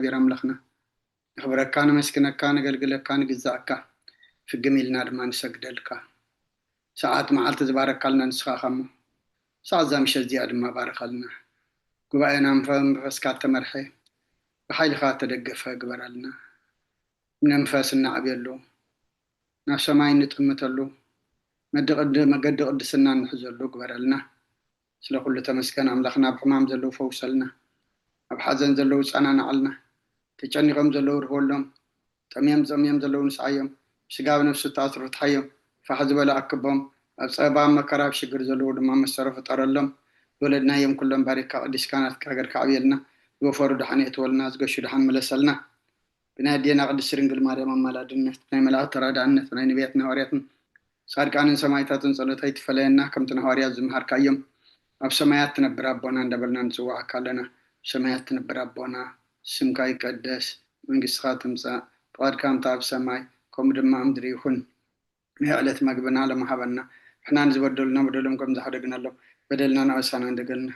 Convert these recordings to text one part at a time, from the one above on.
እግዚኣብሔር ኣምላኽና። ነኽብረካ፣ ነመስግነካ፣ ነገልግለካ፣ ንግዛእካ። ፍግም ኢልና ድማ ንሰግደልካ። ሰዓት መዓልቲ ዝባረካልና ንስኻ ኢኻ እሞ፣ ሰዓት እዛ ምሸት እዚኣ ድማ ባርኸልና። ጉባኤና መንፈስካ እተመርሐ፣ ብሓይልኻ እተደገፈ ግበረልና። እምነ መንፈስ እናዕብየሉ፣ ናብ ሰማይ እንጥምተሉ፣ መዲ ቅድ-፣ መገዲ ቅድስና እንሕዘሉ ግበረልና። ስለ ኩሉ ተመስገን ኣምላኽና። ኣብ ሕማም ዘለዉ ፈውሰልና፣ ኣብ ሓዘን ዘለዉ ጸናናዓልና፣ ተጨኒቖም ዘለዉ ርህወሎም፣ ጠምዮም ጸምዮም ዘለዉ ንስዓዮም፣ ብስጋ ብነፍሲ ተኣስሩ ፍትሓዮም፣ ፋሕ ዝበለ ኣክቦም፣ ኣብ ጸበባ ኣብ መከራ ኣብ ሽግር ዘለዉ ድማ መሰሮ ፍጠረሎም። ዝወለድናዮም ኩሎም ባሪካ ቅዲስካ ናትካ ሃገር ከዕብየልና፣ ዝወፈሩ ደሓን የእትወልና፣ ዝገሹ ደሓን ምለሰልና። ብናይ ኣዴና ቅድስት ድንግል ማርያም ኣማላድነት፣ ብናይ መላእክት ተራዳእነት፣ ብናይ ነቢያትን ሃዋርያትን ጻድቃንን ሰማዕታትን ጸሎት ኣይትፈለየና። ከምቲ ንሃዋርያት ዝመሃርካዮም፣ ኣብ ሰማያት ትነብር ኣቦና እንዳበልና ንጽውዓካ ኣለና። ኣብ ሰማያት ትነብር ኣቦና፣ ስምካ ይቀደስ፣ መንግስትኻ ትምጻእ፣ ፍቓድካ ከምቲ ኣብ ሰማይ ከምኡ ድማ ኣብ ምድሪ ይኹን። ናይ ዕለት መግብና ሎሚ ሃበና። ንሕና ንዝበደሉና በደሎም ከም ዝሓደግናሎም፣ በደልና ንኣበሳና እንደገልና፣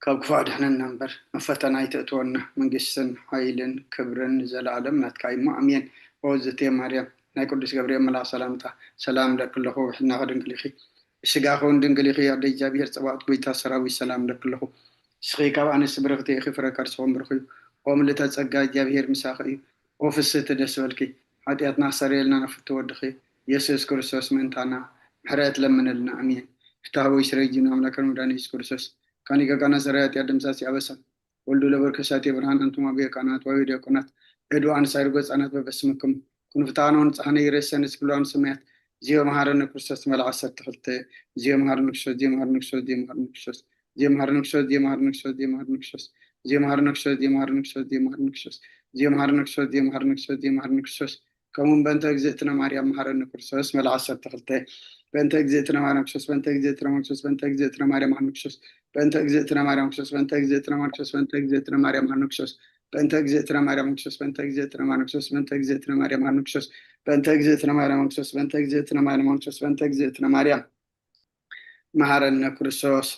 ካብ ክፉእ ኣድሕነና እምበር፣ ናብ ፈተና ኣይተእትወና። መንግስትን ሓይልን ክብርን ንዘለኣለም ናትካ እዩ እሞ፣ ኣሜን። ኦ ዝቴ ማርያም፣ ናይ ቅዱስ ገብርኤል መልኣኽ ሰላምታ፣ ሰላም እለኪ ኣለኹ፣ ብሕልናኺ ድንግል ኢኺ፣ ብስጋኺ እውን ድንግል ኢኺ፣ ኣደ እግዚኣብሔር ጸባኦት፣ ጎይታ ሰራዊት፣ ሰላም እለኪ ኣለኹ። ንስኺ ካብ ኣንስቲ ብርኽቲ ኢኺ፣ ፍረ ከርስኺ እውን ብሩኽ እዩ። ኦ ምልእተ ጸጋ፣ እግዚኣብሔር ምሳኺ እዩ። ኦ ፍስህቲ፣ ደስ በልኪ፣ ሓጢኣትና ክሰርየልና ናብ ፍትው ወድኺ ኢየሱስ ክርስቶስ ምእንታና ምሕረት ለምነልና። ኣሜን። ፍትሐ ወይ ስረይ ጅን ኣምላክ መድኃኒት ኢየሱስ ክርስቶስ ካኒ ገጋና ሰራይ ኃጢአት ደምሳሲ አበሳ ወልዱ ለበርከሳት የብርሃን አንቱም አብየ ካህናት ወአብየ ዲያቆናት እዱ አንሳይ ርጎ ህጻናት በበስምክም ኩኑ ፍትሐነ ወንጽሐነ ይሬሰን እስክሉ አንሰማያት ዚዮ መሐረነ ክርስቶስ መልዓ ሰርተ ክልተ ዚዮ መሐረነ ክርስቶስ ዚዮ መሐረነ ክርስቶስ ዚዮ መሐረነ ክርስቶስ ዚዮ መሐረነ ክርስቶስ ዚዮ መሐረነ ክርስቶስ ዚዮ መሐረነ ክርስቶስ ዚዮ መሐረነ ክርስቶስ ዚዮ መሐረነ ክርስቶስ ዚዮ መሐረነ ክርስቶስ ዚዮ መሐረነ ክርስቶስ ዚዮ መሐረነ ክርስቶስ ከምኡውን በእንተ እግዝእትነ ማርያም መሐረነ ክርስቶስ መልዓ ሰርተ ክልተ በእንተ እግዝእትነ ማርያም ክርስቶስ በእንተ እግዝእትነ ማርያም ክርስቶስ በእንተ እግዝእትነ ማርያም መሐረነ ክርስቶስ በእንተ እግዝእትነ ማርያም ክርስቶስ በእንተ እግዝእትነ ማርያም ክርስቶስ በእንተ እግዝእትነ ማርያም መሐረነ ክርስቶስ በእንተ እግዝእትነ ማርያም ክርስቶስ በእንተ እግዝእትነ ማርያም ክርስቶስ በእንተ እግዝእትነ ማርያም ክርስቶስ በእንተ እግዝእትነ ማርያም ክርስቶስ በእንተ እግዝእትነ ማርያም ክርስቶስ በእንተ እግዝእትነ ማርያም መሐረነ ክርስቶስ።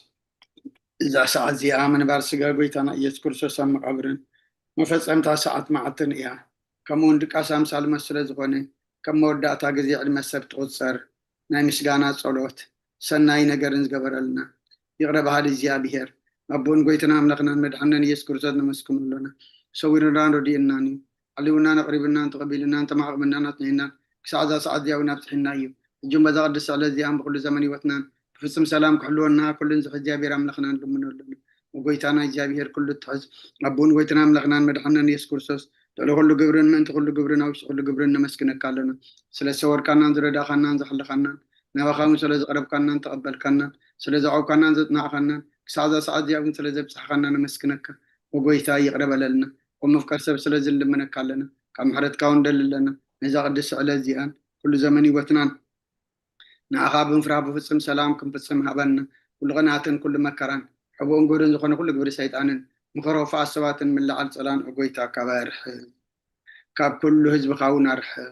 እዛ ሰዓት እዚኣ ምንባር ስጋ ጎይታና ኢየሱስ ክርስቶስ ኣብ መቃብርን መፈጸምታ ሰዓት መዓልትን እያ። ከምኡ እውን ድቃስ ኣምሳልመ ስለ ዝኾነ ከም መወዳእታ ግዜ ዕድመ ሰብ ትቑጸር። ናይ ምስጋና ጸሎት ሰናይ ነገርን ዝገበረልና ይቕረ በሃሊ እግዚኣብሔር ኣቦን ጎይትና ኣምላኽናን መድሓንናን ኢየሱስ ክርስቶስ ነመስግኖ ኣሎና። ሰዊሩናን ረዲኡናን እዩ። ዓሊውናን ኣቕሪቡናን ተቐቢሉናን ተማዕቕምናን ኣጽኒዕናን ክሳዕ እዛ ሰዓት እዚኣ እውን ኣብጽሒና እዩ። ሕጂ እውን በዛ ቅድስቲ ዕለት እዚኣን ብኹሉ ዘመን ህይወትናን ብፍጹም ሰላም ክሕልወና ኩሉን ዝሕዝ እግዚኣብሔር ኣምላኽና ንልምኖ ኣለና። ጎይታና እግዚኣብሔር ኩሉ እትሕዝ ኣቦን ጎይትና ኣምላኽናን መድሓንናን ኢየሱስ ክርስቶስ ልዕሊ ኩሉ ግብርን ምእንቲ ኩሉ ግብርን ኣብ ውሽጢ ኩሉ ግብርን ነመስግነካ ኣለና። ስለ ዝሰወርካናን ዝረዳእካናን ዝሓለኻናን ናባኻ እውን ስለ ዝቐረብካናን ተቐበልካናን ስለ ዘዕቆብካናን ዘጽናዕካናን ክሳዕ እዛ ሰዓት እዚኣ እውን ስለ ዘብጽሕካና ነመስግነካ። ወጎይታ ይቕረ በለልና። ወመፍቀር ሰብ ስለ ዝልምነካ ኣለና። ካብ ምሕረትካ እውን ደሊ ኣለና። ነዛ ቅድስቲ ዕለት እዚኣን ኩሉ ዘመን ህይወትናን ንኣኻ ብምፍራህ ብፍጽም ሰላም ክንፍጽም ሃበና። ኩሉ ቅንኣትን ኩሉ መከራን ሕቡእን ግብርን ዝኾነ ኩሉ ግብሪ ሰይጣንን ምኽሮ ፍኣት ሰባትን ምልዓል ጸላን ኦጎይታ ካባይ ኣርሕቕ። ካብ ኩሉ ህዝብኻ እውን ኣርሕቕ።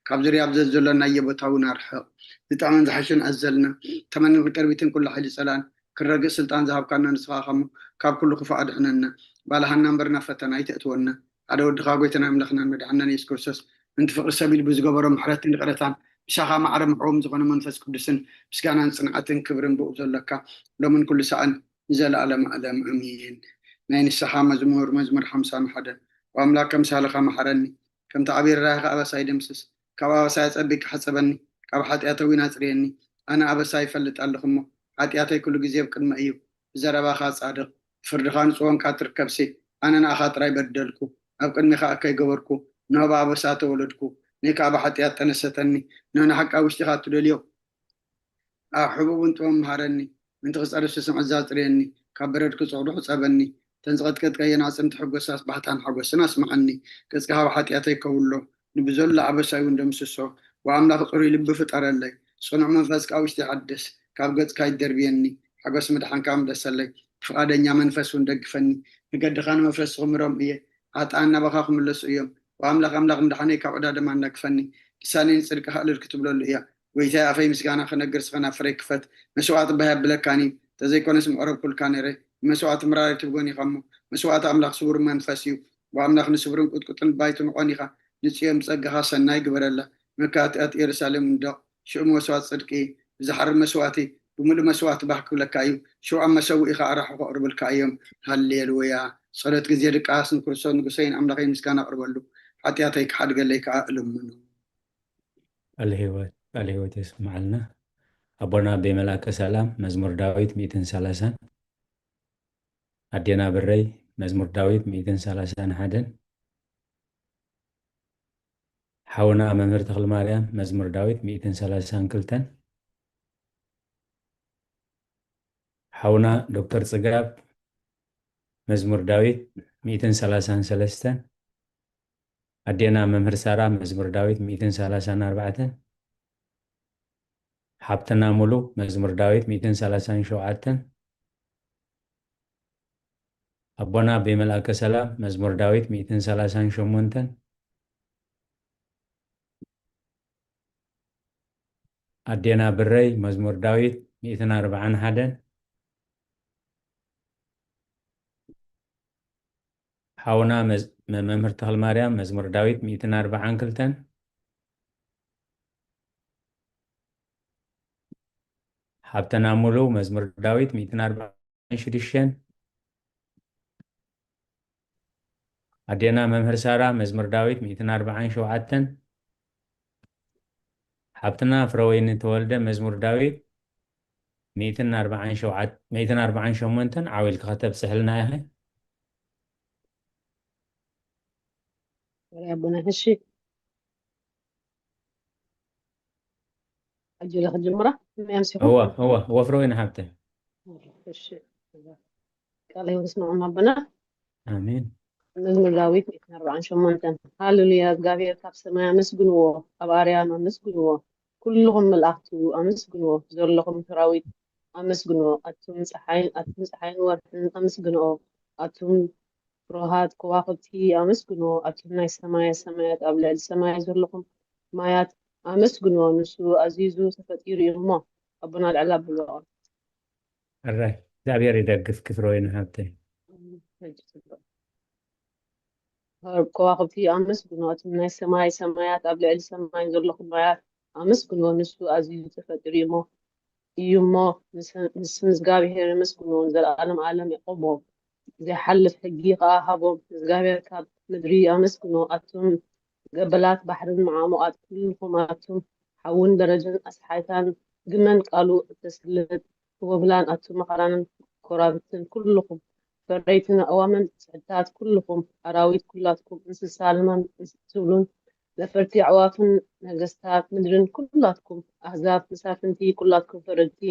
ካብ ዙርያ ኣብ ዘዘሎናዮ ቦታ እውን ኣርሕቕ። ዝጠዕመን ዝሓሸን ኣዘልና። ተመንን ቅርቢትን ኩሉ ሓይሊ ጸላን ክረግእ ስልጣን ዝሃብካና ንስኻ ኢኻ እሞ ካብ ኩሉ ክፉእ ኣድሕነና። ባልሃና እምበር ናብ ፈተና ኣይተእትወና። ሓደ ወድኻ ጎይታና ኣምላኽናን መድሓንናን የሱስ ክርስቶስ ምእንቲ ፍቕሪ ሰብ ኢሉ ብዝገበሮ ምሕረትን ይቕረታን ምሳኻ ማዕረ ምሕዎም ዝኾነ መንፈስ ቅዱስን ምስጋናን ጽንዓትን ክብርን ብኡ ዘሎካ ሎምን ኩሉ ሰዓን ንዘለኣለም ኣለም ኣሜን። ናይ ንስሓ መዝሙር መዝሙር ሓምሳን ሓደን። ኣምላክ ከምሳልኻ መሓረኒ፣ ከምቲ ዓብዪ ርህራሄኻ ኣበሳይ ደምስስ። ካብ ኣበሳይ ኣጸቢቅካ ሕጸበኒ፣ ካብ ሓጢኣተይ እውን ኣጽርየኒ። ኣነ ኣበሳይ ይፈልጥ ኣለኹ እሞ፣ ሓጢኣተይ ኩሉ ግዜ ኣብ ቅድመይ እዩ። ብዘረባኻ ጻድቕ፣ ብፍርድኻ ንጹህ ኮንካ ትርከብሲ። ኣነ ንኣኻ ጥራይ በደልኩ፣ ኣብ ቅድሜኻ እከይ ገበርኩ። እንሆ ብኣበሳ ተወለድኩ፣ ንእይ ከኣ ብሓጢኣት ጠነሰተኒ። እንሆ ንሓቂ ኣብ ውሽጢኻ እትደልዮ ኣብ ሕቡብ እውን ጥበብ መሃረኒ። ምእንቲ ክጸርፍ ስስምዒት ኣጽርየኒ፣ ካብ በረድ ክጽዕሩ ሕጸበኒ። እተን ዝቐጥቀጥካየን ኣዕጽምቲ ሕጎሳት ባህታን ሓጎስን ኣስምዓኒ። ገጽካ ካብ ሓጢኣተይ ከውሎ፣ ንብዘሎ ኣበሳይ እውን ደምስሶ። ወኣምላኽ ጽሩይ ልቢ ፍጠረለይ፣ ጽኑዕ መንፈስ ከኣ ውሽጢ ሓድስ። ካብ ገጽካ ኣይትደርብየኒ፣ ሓጎስ ምድሓንካ ምለሰለይ። ብፍቓደኛ መንፈስ እውን ደግፈኒ፣ መገድኻ ንመፍረስቲ ክምሮም እየ። ኃጥኣን ናባኻ ክምለሱ እዮም። ወኣምላኽ ኣምላኽ ምድሓነይ ካብ ዕዳ ደም ኣናግፈኒ፣ ልሳነይ ንጽድቅኻ እልል ክትብለሉ እያ። ጐይታይ ኣፈይ ምስጋና ክነግር ስኸ ናብ ፍረይ ክፈት። መስዋእቲ ባህ የብለካን እዩ፣ እንተዘይኮነስ ምቐረብኩልካ ነይረ። ብመስዋእቲ ምራር ኣይትብጎን ኢኻ እሞ፣ መስዋእቲ ኣምላኽ ስዉር መንፈስ እዩ። ብኣምላኽ ንስብርን ቁጥቁጥን ባይቱን ቆኒኻ፣ ንጽዮን ብጸጋኻ ሰናይ ግበረላ። መካትኣት ኢየሩሳሌም ንደቕ፣ ሽዑ መስዋእቲ ጽድቂ ብዝሓርድ መስዋእቲ ብምሉእ መስዋእቲ ባህ ክብለካ እዩ። ሽዑ ኣብ መሰውኢኻ ኣራሑ ከቕርብልካ እዮም። ሃሌሉያ። ጸሎት ግዜ ድቃስ ንክርስቶስ ንጉሰይን ኣምላኸይ ምስጋና ኣቕርበሉ። ሓጢኣተይ ክሓድገለይ ከኣ እልምኖ። ቃለ ህይወት ቃለ ህይወት የስምዓልና። ኣቦና ኣቤ መልኣከ ሰላም መዝሙር ዳዊት ሚእትን ሰላሳን፣ ኣዴና ብረይ መዝሙር ዳዊት ሚእትን ሰላሳን ሓደን፣ ሓውና መምህር ተኽለ ማርያም መዝሙር ዳዊት ሚእትን ሰላሳን ክልተን፣ ሓውና ዶክተር ጽጋብ መዝሙር ዳዊት ሚእትን ሰላሳን ሰለስተን፣ ኣዴና መምህር ሳራ መዝሙር ዳዊት ሚእትን ሰላሳን ኣርባዕተን፣ ሓብትና ሙሉ መዝሙር ዳዊት ሚእትን ሰላሳን ሸውዓተን፣ ኣቦና ኣቤ መልኣከ ሰላም መዝሙር ዳዊት ሚእትን ሰላሳን ሸሞንተን፣ ኣዴና ብረይ መዝሙር ዳዊት ሚእትን ኣርባዓን ሓደን፣ ሓውና መዝ- መ- መምህር ተኽለ ማርያም መዝሙር ዳዊት ሚእትን ኣርባዓን ክልተን፣ ሓብተና ሙሉ መዝሙር ዳዊት ሚእትን ኣርባዓን ሽዱሽተን፣ ኣዴና መምህር ሳራ መዝሙር ዳዊት ሚእትን ኣርባዓን ሸውዓተን፣ ሓብትና ፍረወይኒ ተወልደ መዝሙር ዳዊት ሚእትን ኣርባዓን ሸውዓተ፣ ሚእትን ኣርባዓን ሸሞንተን ዓው ኢልኪ ከተብጽሕልና ኢኺ። ወረ ኣቦና። እሺ፣ ኣጆለ ክጅምራ። መያምሲኹም እወ እወ እወ ፍረወይኒ ሓብተ። እሺ፣ ቃለ ህይወት ይስምዓና ኣቦና። ኣሜን። መዝሙር ዳዊት ሚእትን ኣርባዓን ሸሞንተን። ሃሌሉያ፣ እግዚኣብሔር ካብ ሰማይ ኣመስግንዎ፣ ኣብ ኣርያም ኣመስግንዎ፣ ኩልኹም መላእኽቱ ኣመስግንዎ፣ ዘለኹም ሰራዊት ኣመስግንዎ፣ ኣቱም ጸሓይን ኣቱም ጸሓይን ወርሕን ኣመስግንኦ፣ ኣቱም ፍሩሃት ከዋኽብቲ ኣመስግንዎ፣ ኣቱም ናይ ሰማየ ሰማያት ኣብ ልዕሊ ሰማይ ዘለኹም ማያት ኣመስግንዎ፣ ንሱ ኣዚዙ ተፈጢሩ እዩ እሞ። ኣቦና ልዕል ኣብልዎ። ሕራይ እግዚኣብሔር ይደግፍ ክፍረወይኒ ሃብተይ። ከዋኽብቲ ኣመስግኖ፣ እቶም ናይ ሰማይ ሰማያት ኣብ ልዕሊ ሰማይ ዘለኹም ማያት ኣመስግኖ፣ ንሱ ኣዝዩ ተፈጢሩ እዩ እሞ እዩ እሞ፣ ንስ- ንስም እግዚኣብሔር የመስግኖ፣ ንዘለኣለም ዓለም የቆሞ፣ ዘይሓልፍ ሕጊ ከኣ ሃቦም። እግዚኣብሔር ካብ ምድሪ ኣመስግኖ፣ ኣቱም ገበላት ባሕርን መዓሙቓት ኩልኹም ኣቱም ሓውን በረድን ኣስሓይታን ግመን ቃሉ እተስልጥ ህቦብላን ኣቱም መኻራንን ኮራብትን ኩልኹም ፈረይትን ኣእዋምን ጽዕታት ኩልኹም ኣራዊት ኩላትኩም እንስሳ ለማም ትብሉን ነፈርቲ ኣዕዋፍን ነገስታት ምድርን ኩላትኩም ኣህዛብ መሳፍንቲ ኩላትኩም ፈረድቲ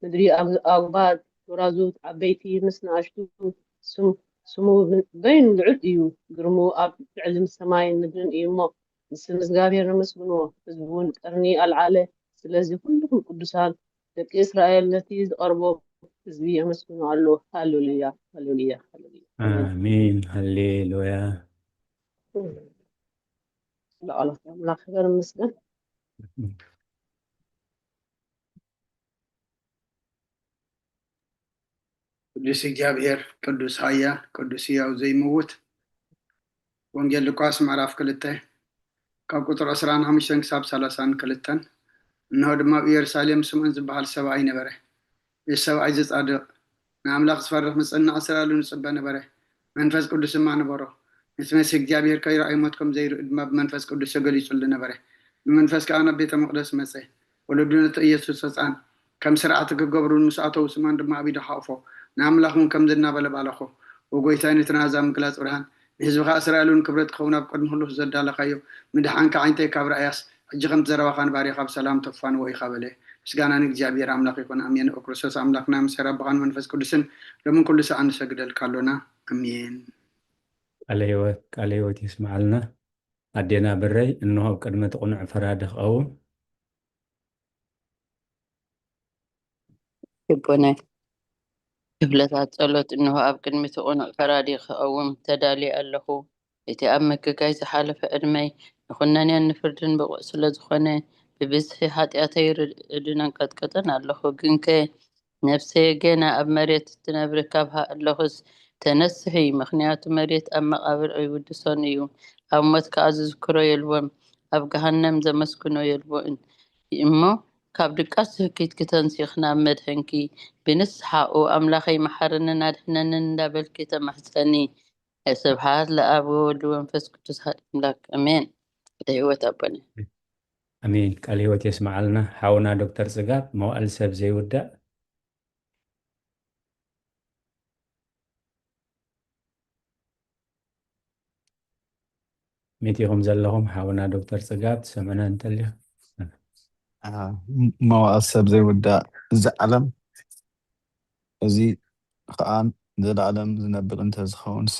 ምድሪ ኣግ- ኣጉባዝ ጎራዙት ዓበይቲ ምስ ንኣሽቱ ስም- ስሙ በይኑ ልዑል እዩ። ግርሙ ኣብ ልዕሊ ሰማይን ምድርን እዩ እሞ ንስም እግዚኣብሔር ነመስግንዎ። ህዝቡ እውን ቀርኒ ኣልዓለ። ስለዚ ኩልኹም ቅዱሳን ደቂ እስራኤል ነቲ ዝቐርቦ ህዝቢ የመስግኑ ኣሎ። ሃሌሉያ፣ ሃሌሉያ፣ ሃሌሉያ። ኣሜን። ሃሌሉያ። ለቃላት ኣምላኽ ክበር ይመስገን። ቅዱስ እግዚኣብሔር፣ ቅዱስ ሃያ፣ ቅዱስ ህያው ዘይምውት። ወንጌል ሉቃስ ምዕራፍ ክልተ ካብ ቁጥር ዕስራን ሓሙሽተን ክሳብ ሰላሳን ክልተን። እንሆ ድማ ኣብ ኢየሩሳሌም ስምዖን ዝበሃል ሰብኣይ ነበረ። እዚ ሰብኣይ እዚ ጻድቕ፣ ንኣምላኽ ዝፈርሕ፣ ምጽናዕ ስራሉ ንጽበ ነበረ። መንፈስ ቅዱስ ድማ ነበሮ። ነቲ መሲሕ እግዚኣብሔር ከይረኣዩ ሞት ከም ዘይርኢ ድማ ብመንፈስ ቅዱስ ተገሊጹሉ ነበረ። ብመንፈስ ከኣ ናብ ቤተ መቕደስ መጸ። ወለዱ ነቲ ኢየሱስ ህጻን ከም ስርዓት ክገብሩ ምስ ኣተዉ ስምዖን ድማ ኣብ ኢዱ ሓቑፎ ንኣምላኽ እውን ከምዚ እናበለ ባረኾ። ኦ ጎይታይ ነቲ ናዛ ምግላጽ ብርሃን ንህዝብኻ እስራኤል እውን ክብረት ክኸውን ኣብ ቅድሚ ኩሉ ዘዳለኻዮ ምድሓንካ ዓይነተይ ካብ ረኣያስ ሕጂ ከምቲ ዘረባኻ ንባርያኻ ብሰላም ተፋንዎ ኢኻ በለ። ምስጋና ንእግዚኣብሔር ኣምላኽ ይኹን ኣሜን። ኦ ክርስቶስ ኣምላኽና ምስ ኣቦኻን መንፈስ ቅዱስን ሎምን ኩሉ ሰዓት ንሰግደልካ ኣሎና ኣሜን። ቃለ ህይወት ቃለ ህይወት የስምዓልና። ኣዴና ብረይ እንሆ ኣብ ቅድሚ እቲ ቅኑዕ ፈራዲ ክቐውም። ልቦናይ ክፍለታት ጸሎት። እንሆ ኣብ ቅድሚ እቲ ቅኑዕ ፈራዲ ክቐውም ተዳልየ ኣለኹ። እቲ ኣብ ምክጋይ ዝሓለፈ ዕድመይ ንኹነኔን ንፍርድን ብቑዕ ስለ ዝኾነ፣ ብብዝሒ ሓጢኣተይ ርዕድን ኣንቀጥቅጥን ኣለኹ። ግንከ ነፍሰየ ገና ኣብ መሬት ትነብር እካብሃ ኣለኹስ፣ ተነስሒ፣ ምኽንያቱ መሬት ኣብ መቓብር ኣይውድሶን እዩ፣ ኣብ ሞት ከኣ ዝዝክሮ የልቦን፣ ኣብ ገሃነም ዘመስግኖ የልቦን እሞ፣ ካብ ድቃስ ትህኪትኪ ተንሲኽና መድሕንኪ፣ ብንስሓኡ ኣምላኸይ መሓረንን ኣድሕነንን እንዳበልኪ ተማሕጸኒ። ስብሓት ለኣብ ወወልድ ወመንፈስ ቅዱስ ሓደ ኣምላክ ኣሜን። ወደ ህይወት ኣቦነ ኣሜን። ቃል ህይወት የስመዓልና። ሓውና ዶክተር ጽጋብ፣ መዋእል ሰብ ዘይውዳእ። መቲኹም ዘለኹም ሓውና ዶክተር ጽጋብ ትሰምዕና እንተልዩ። መዋእል ሰብ ዘይውዳእ። እዚ ዓለም እዚ ከዓ ንዘለኣለም ዝነብር እንተዝኸውን ሲ፣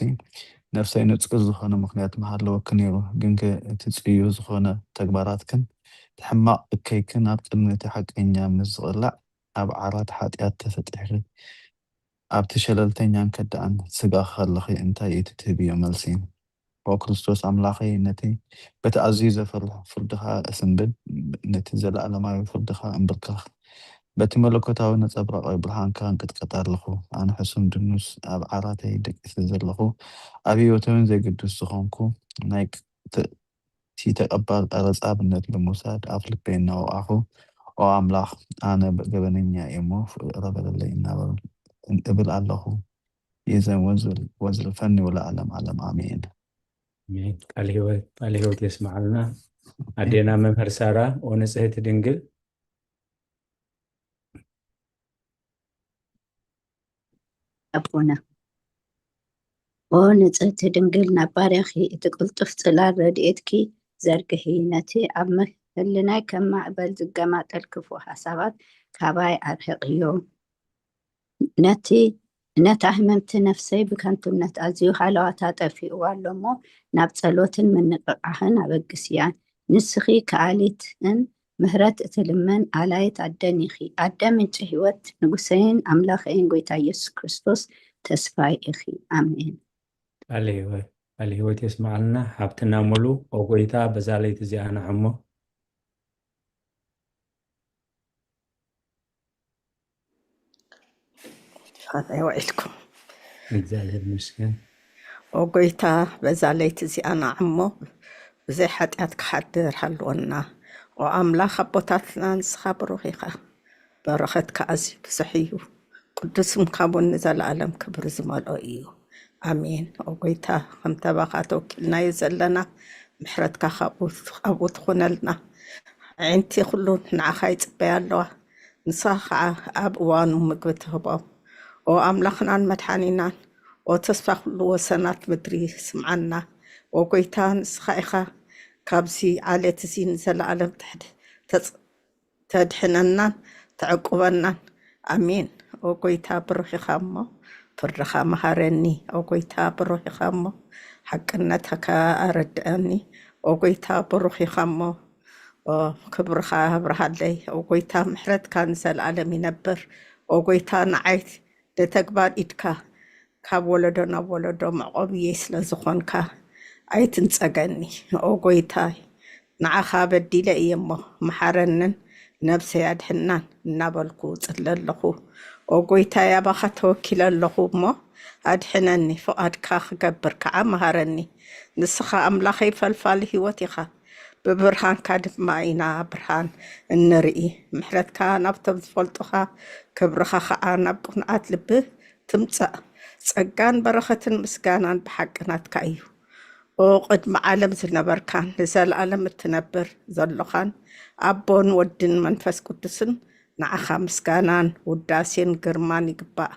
ነፍሰይ ንጹር ዝኾነ ምኽንያት ምሃለወኪ ነይሩ። ግንከ እቲ ጽዩ ዝኾነ ተግባራትክን እቲ ሕማቕ እከይክን ኣብ ቅድሚ እቲ ሓቀኛ ምስ ዝቕላዕ፣ ኣብ ዓራት ሓጢኣት ተፈጢሕኪ ኣብቲ ሸለልተኛን ከዳዕን ስጋ ከለኺ እንታይ እቲ ትህብዮ መልሲ? ኦ ክርስቶስ ኣምላኸይ፣ ነቲ በቲ ኣዝዩ ዘፍርሕ ፍርድኻ እስንብድ፣ ነቲ ዘለኣለማዊ ፍርድኻ እንብርከኽ። በቲ መለኮታዊ ነጸብራቓዊ ብርሃንካ እንቅጥቀጥ ኣለኹ። ኣነ ሕሱም ድኑስ ኣብ ዓራተይ ደቂሰ ዘለኹ፣ ኣብ ህይወተይን ዘይግዱስ ዝኾንኩ ናይ ቅ- እቲ ተቐባል ቀረጻ ኣብነት ብምውሳድ ኣፍ ልበይ እናወቕዕኹ፣ ኦ ኣምላኽ፣ ኣነ ገበነኛ እየ እሞ ፍቕረ በለለይ እናበሉ እብል ኣለኹ። ይዘን ወዝልፈኒ ወለዓለም ዓለም ኣሜን። ኣሜን። ቃል ህይወት ቃል ህይወት የስመዓልና። ኣዴና መምህር ሳራ፣ ኦ ንጽህቲ ድንግል። ኣቦና። ኦ ንጽህቲ ድንግል፣ ናብ ባርያኺ እቲ ቅልጡፍ ጽላል ረድኤትኪ ዘርግሒ፣ ነቲ ኣብ መ- ህልናይ ከም ማዕበል ዝገማጠል ክፉእ ሓሳባት ካባይ ኣርሕቕዮ። ነቲ ነታ ህምምቲ ነፍሰይ ብከንቱነት ኣዝዩ ሃለዋታ ጠፊእዋ ኣሎ እሞ፣ ናብ ጸሎትን ምንቕቓሕን ኣበግስያ። ንስኺ ከኣሊትን ምሕረት እትልምን ኣላይት ኣደን ኢኺ። ኣደ ምንጪ ህይወት፣ ንጉሰይን ኣምላኸይን ጎይታ ኢየሱስ ክርስቶስ ተስፋይ ኢኺ። ኣሜን። ቃለ ህይወት ቃለ ህይወት የስመዓልና። ሓብትና ሙሉ፣ ኦ ጎይታ፣ በዛ ለይቲ እዚኣ ንዓሞ። ኣይ ውዒልኩም። እግዚኣብሔር ይመስገን። ኦ ጎይታ፣ በዛ ለይቲ እዚኣ ንዓሞ ብዘይ ሓጢኣት ክሓድር ሃልወና። ኦ ኣምላኽ ኣቦታትና፣ ንስኻ ብሩኽ ኢኻ። በረኸትካ ኣዝዩ ብዙሕ እዩ። ቅዱስ ስምካ እውን ንዘለኣለም ክብሪ ዝመልኦ እዩ። ኣሜን። ኦ ጎይታ፣ ከምቲ ኣባኻ ተወኪልናዮ ዘለና፣ ምሕረትካ ካብኡ ኣብኡ ትኹነልና። ኣዒንቲ ኩሉ ንዓኻ ይጽበያ ኣለዋ። ንስኻ ኸዓ ኣብ እዋኑ ምግቢ ትህቦም። ኦ ኣምላኽናን መድሓኒናን፣ ኦ ተስፋ ኩሉ ወሰናት ምድሪ ስምዓና። ኦ ጎይታ፣ ንስኻ ኢኻ ካብዚ ዓሌት እዚ ንዘለኣለም ትሕድ- ተጽ- ተድሕነናን ተዕቁበናን። ኣሜን። ኦ ጎይታ፣ ብሩኽ ኢኻ እሞ ፍርድኻ መሃረኒ። ኦ ጎይታ፣ ብሩኽ ኢኻ እሞ ሓቅነትካ ኣረድኣኒ። ኦ ጎይታ፣ ብሩኽ ኢኻ እሞ ኦ፣ ክብርኻ ኣብርሃለይ። ኦ ጎይታ፣ ምሕረትካ ንዘለኣለም ይነብር። ኦ ጎይታ፣ ንዓይ ንተግባር ኢድካ ካብ ወለዶ ናብ ወለዶ መዕቆብየይ ስለ ዝኾንካ ኣይትንጸገኒ። ኦ ጎይታይ፣ ንዓኻ በዲለ እየ እሞ መሓረንን ነብሰይ ኣድሕናን እናበልኩ ጽለ ኣለኹ። ኦ ጎይታይ፣ ኣባኻ ተወኪለ ኣለኹ እሞ ኣድሕነኒ፣ ፍቓድካ ክገብር ከዓ መሃረኒ። ንስኻ ኣምላኸይ ፈልፋሊ ህይወት ኢኻ። ብብርሃንካ ድማ ኢና ብርሃን እንርኢ። ምሕረትካ ናብቶም ዝፈልጡኻ፣ ክብርኻ ኸዓ ናብ ቅኑዓት ልቢ ትምጻእ። ጸጋን በረኸትን ምስጋናን ብሓቂ ናትካ እዩ። ኦ ቅድሚ ዓለም ዝነበርካን ንዘለኣለም እትነብር ዘሎኻን ኣቦን ወድን መንፈስ ቅዱስን ንዓኻ ምስጋናን ውዳሴን ግርማን ይግባእ፣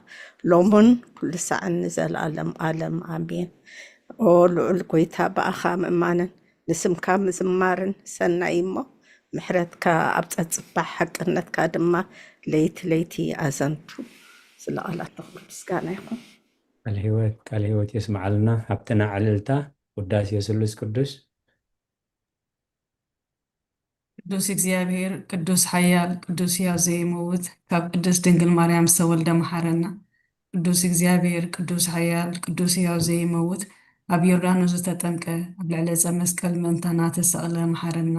ሎምን ኩሉ ሳዕን ንዘለኣለም ኣለም ኣሜን። ኦ ልዑል ጎይታ፣ ብኣኻ ምእማንን ንስምካ ምዝማርን ሰናይ እሞ፣ ምሕረትካ ኣብ ጸጽባሕ፣ ሓቅነትካ ድማ ለይቲ ለይቲ ኣዘንቱ። ስለ ቃላትካ ምስጋና ይኹን። ቃል ህይወት ቃል ህይወት የስምዓልና። ሃብትና ዕልልታ ውዳሴ ስሉስ ቅዱስ። ቅዱስ እግዚኣብሔር፣ ቅዱስ ሓያል፣ ቅዱስ ሕያው ዘይመውት፣ ካብ ቅድስት ድንግል ማርያም ዝተወልደ መሓረና። ቅዱስ እግዚኣብሔር፣ ቅዱስ ሓያል፣ ቅዱስ ሕያው ዘይመውት፣ ኣብ ዮርዳኖስ ዝተጠምቀ፣ ኣብ ልዕሊ ዕፀ መስቀል ምእንታና ተሰቕለ መሓረና።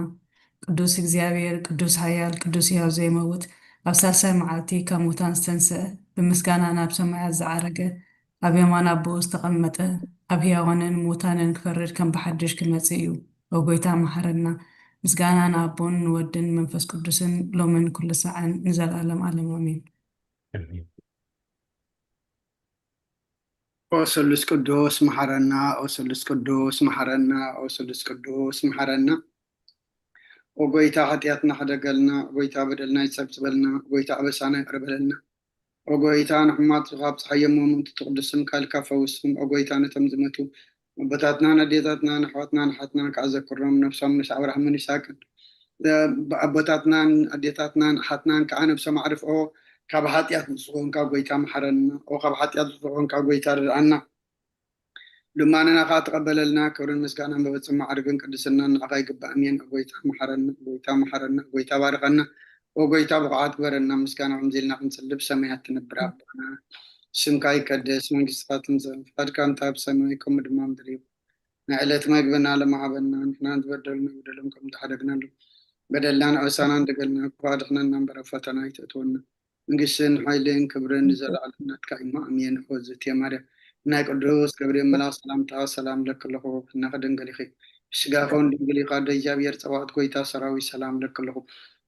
ቅዱስ እግዚኣብሔር፣ ቅዱስ ሓያል፣ ቅዱስ ሕያው ዘይመውት፣ ኣብ ሳልሳይ መዓልቲ ካብ ሙታን ዝተንስአ፣ ብምስጋና ናብ ሰማያት ዝዓረገ፣ ኣብ የማን ኣቦኡ ዝተቐመጠ፣ ኣብ ህያዋንን ምዉታንን ክፈርድ ከም ብሓድሽ ክመጽእ እዩ። ኦ ጐይታ፣ መሓረና። ምስጋና ንኣቦን ንወድን ንመንፈስ ቅዱስን ሎምን ኩሉ ሳዕን ንዘለኣለም ዓለም። ኣሜን። ኣሜን። ኦ ስሉስ ቅዱስ፣ መሓረና። ኦ ስሉስ ቅዱስ፣ መሓረና። ኦ ስሉስ ቅዱስ፣ መሓረና። ኦ ጐይታ፣ ሓጢኣትና ሕደገልና። ኦ ጐይታ፣ በደልና ይጸብጽበልና። ኦ ጐይታ፣ ኣበሳና ይቕረ በለልና። ኦ ጐይታ፣ ንሕማት ካብ ጸሓይ የሞምንቲ ትቕድስም ካልካ ፈውስም። ኦ ጐይታ፣ ነቶም ዝመቱ ኣቦታትናን ኣዴታትናን ኣሕዋትናን ኣሓትናን ከኣ ዘክሮም፣ ነብሶም ምስ ኣብርሃምን ይስሐቅን፣ እ፣ ኣቦታትናን ኣዴታትናን ኣሓትናን ከኣ ነብሶም ኣዕርፍኦ። ካብ ሓጢኣት ንጹህ ዝኾንካ ጐይታ መሓረና። ኦ ካብ ሓጢኣት ንጹህ ዝኾንካ ጐይታ ርድኣና። ልማንና ከኣ ተቐበለልና። ክብርን ምስጋናን ብፍጹም ማዕርግን ቅድስናን ንዓኻ ይግባእ። ኣሜን። ኦ ጐይታ መሓረና፣ ኦ ጐይታ መሓረና፣ ኦ ጐይታ ባርኸና፣ ኦ ጐይታ ብቑዓት ግበረና። ምስጋና ከምዚ ኢልና ክንጽሊ ብሰማያት ትነብር ኣቦና፣ ስምካ ይቀደስ፣ መንግስትካ ትምጻእ፣ ፍቃድካ እንተ ኣብ ሰማይ ከምኡ ድማ ኣብ ምድሪ ይኹን። ናይ ዕለት መግብና ሎሚ ሃበና፣ ንሕና ዝበደሉና በደሎም ከም ዝሓደግናሉ በደልናን ኣበሳናን ደገልና፣ ክፉእ ኣድሕነና እምበር ኣብ ፈተና ኣይተእትወና። መንግስትን ሓይልን ክብርን ንዘለዓለም ናትካ እዩ። ኣሜን። ኦ ዝእቲ ማርያም፣ ናይ ቅዱስ ገብርኤል መልኣክ ሰላምታ ሰላም ለኪ ኣለኹ፣ ፍናኺ ድንግል ኢኺ፣ ብስጋኺ እውን ድንግል ኢኻ፣ ኣደ እግዚኣብሔር ጸባኦት ጐይታ ሰራዊት ሰላም ለኪ ኣለኹ።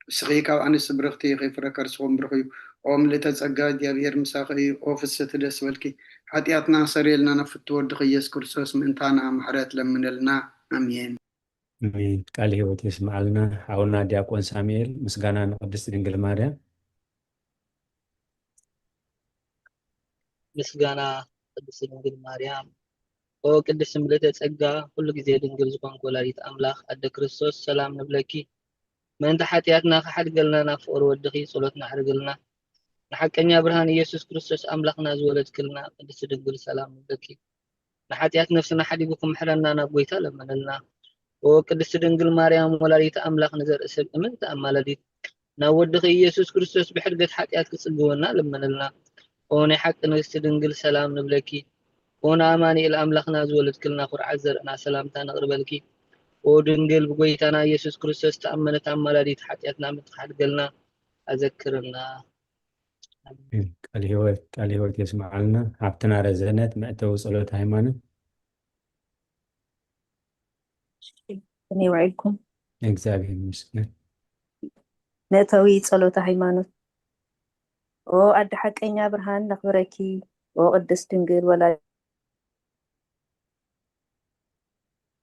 ንስኺ ካብ ኣንስቲ ብርኽቲ ኢኺ፣ ፍረ ከርስኺ እውን ብሩኽ እዩ። ኦ ምልእተ ጸጋ፣ እግዚኣብሔር ምሳኺ እዩ። ኦ ፍስሕቲ ደስ በልኪ፣ ሓጢኣትና ሰረየልና፣ ናብ ፍትው ወድኺ ኢየሱስ ክርስቶስ ምእንታና ምሕረት ለምነልና። ኣሜን። ኣሜን። ቃል ህይወት የስምዓልና። ሓውና ዲያቆን ሳሙኤል፣ ምስጋና ንቅድስት ድንግል ማርያም። ምስጋና ቅድስት ድንግል ማርያም። ኦ ቅድስት ምልእተ ጸጋ፣ ኩሉ ግዜ ድንግል ዝኾንኪ ወላዲት ኣምላኽ፣ ኣደ ክርስቶስ፣ ሰላም ንብለኪ። ምእንቲ ሓጢኣትና ክሓድገልና ናብ ፍቕሪ ወድኺ ጸሎትና ኣዕርግልና። ንሓቀኛ ብርሃን ኢየሱስ ክርስቶስ ኣምላኽና ዝወለድክልና ቅድስት ድንግል፣ ሰላም ንብለኪ። ንሓጢኣት ነፍስና ሓዲጉ ክምሕረና ናብ ጐይታ ለምንልና። ኦ ቅድስቲ ድንግል ማርያም ወላዲተ ኣምላኽ፣ ንዘርኢ ሰብ እምንቲ ኣማላዲት፣ ናብ ወድኺ ኢየሱስ ክርስቶስ ብሕድገት ሓጢኣት ክጽግወና ለምንልና። ኦ ናይ ሓቂ ንግስቲ ድንግል፣ ሰላም ንብለኪ። ኦ ንኣማኑኤል ኣምላኽና ዝወለድክልና ኩርዓት ዘርእና፣ ሰላምታ ነቕርበልኪ። ኦ ድንግል ብጐይታና ኢየሱስ ክርስቶስ ተኣመነት ኣማላዲት፣ ሓጢኣትና ምእንቲ ክሓድገልና ኣዘክርና። ቃል ህይወት፣ ቃል ህይወት የስምዓልና። ሓብትና ረዘነት መእተዊ ጸሎት ሃይማኖት። ከመይ ውዒልኩም? እግዚኣብሔር ይመስገን። መእተዊ ጸሎተ ሃይማኖት። ኦ ኣደ ሓቀኛ ብርሃን ነኽብረኪ። ኦ ቅድስት ድንግል ወላዲት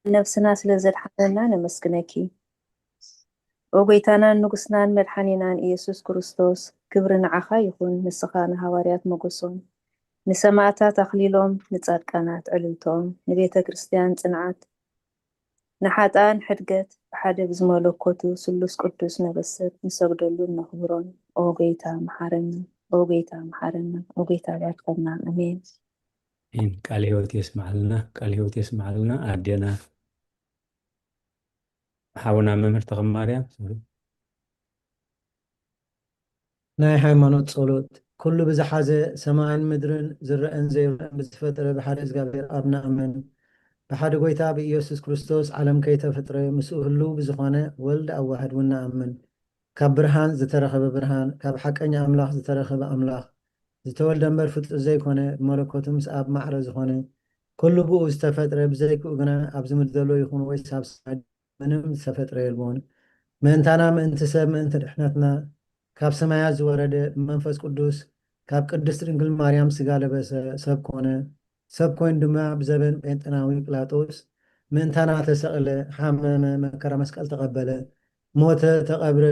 ነፍስና ስለ ዘድሓነና ነመስግነኪ። ኦ ጐይታናን ንጉስናን መድሓኒናን ኢየሱስ ክርስቶስ፣ ክብሪ ንዓኻ ይኹን። ንስኻ ንሃዋርያት ሞገሶም፣ ንሰማእታት ኣኽሊሎም፣ ንጻድቃናት ዕልልቶም፣ ንቤተ ክርስቲያን ጽንዓት፣ ንሓጥኣን ሕድገት፣ ብሓደ ብዝመለኮቱ ስሉስ ቅዱስ ነበሰት ንሰግደሉን ነኽብሮን። ኦ ጐይታ መሓረና፣ ኦ ጐይታ መሓረና፣ ኦ ጐይታ ባርከና። ኣሜን። ቃል ህይወት የስምዓልና፣ ቃል ህይወት የስምዓልና። ኣዴና ሓውና መምህር ተኽለ ማርያም፣ ሶሪ። ናይ ሃይማኖት ጸሎት። ኩሉ ብዝሓዘ ሰማይን ምድርን ዝረአን ዘይረአን ብዝፈጠረ ብሓደ እግዚኣብሔር ኣብ ንኣምን። ብሓደ ጐይታ ብኢየሱስ ክርስቶስ ዓለም ከይተፈጥረ ምስኡ ህልው ብዝኾነ ወልድ ኣዋህድ እውን ንኣምን። ካብ ብርሃን ዝተረኸበ ብርሃን፣ ካብ ሓቀኛ ኣምላኽ ዝተረኸበ ኣምላኽ፣ ዝተወልደ እምበር ፍጡር ዘይኮነ፣ ብመለኮቱ ምስ ኣብ ማዕረ ዝኾነ፣ ኩሉ ብኡ ዝተፈጥረ፣ ብዘይክኡ ግና ኣብዚ ምድሪ ዘሎ ይኹን ወይስ ኣብ ሰማይ ምንም ዝተፈጥረ የልቦን። ምእንታና፣ ምእንቲ ሰብ፣ ምእንቲ ድሕነትና ካብ ሰማያት ዝወረደ፣ ብመንፈስ ቅዱስ ካብ ቅድስት ድንግል ማርያም ስጋ ለበሰ፣ ሰብ ኮነ። ሰብ ኮይኑ ድማ ብዘበን ጴንጠናዊ ጲላጦስ ምእንታና ተሰቕለ፣ ሓመመ፣ መከራ መስቀል ተቐበለ፣ ሞተ፣ ተቐብረ።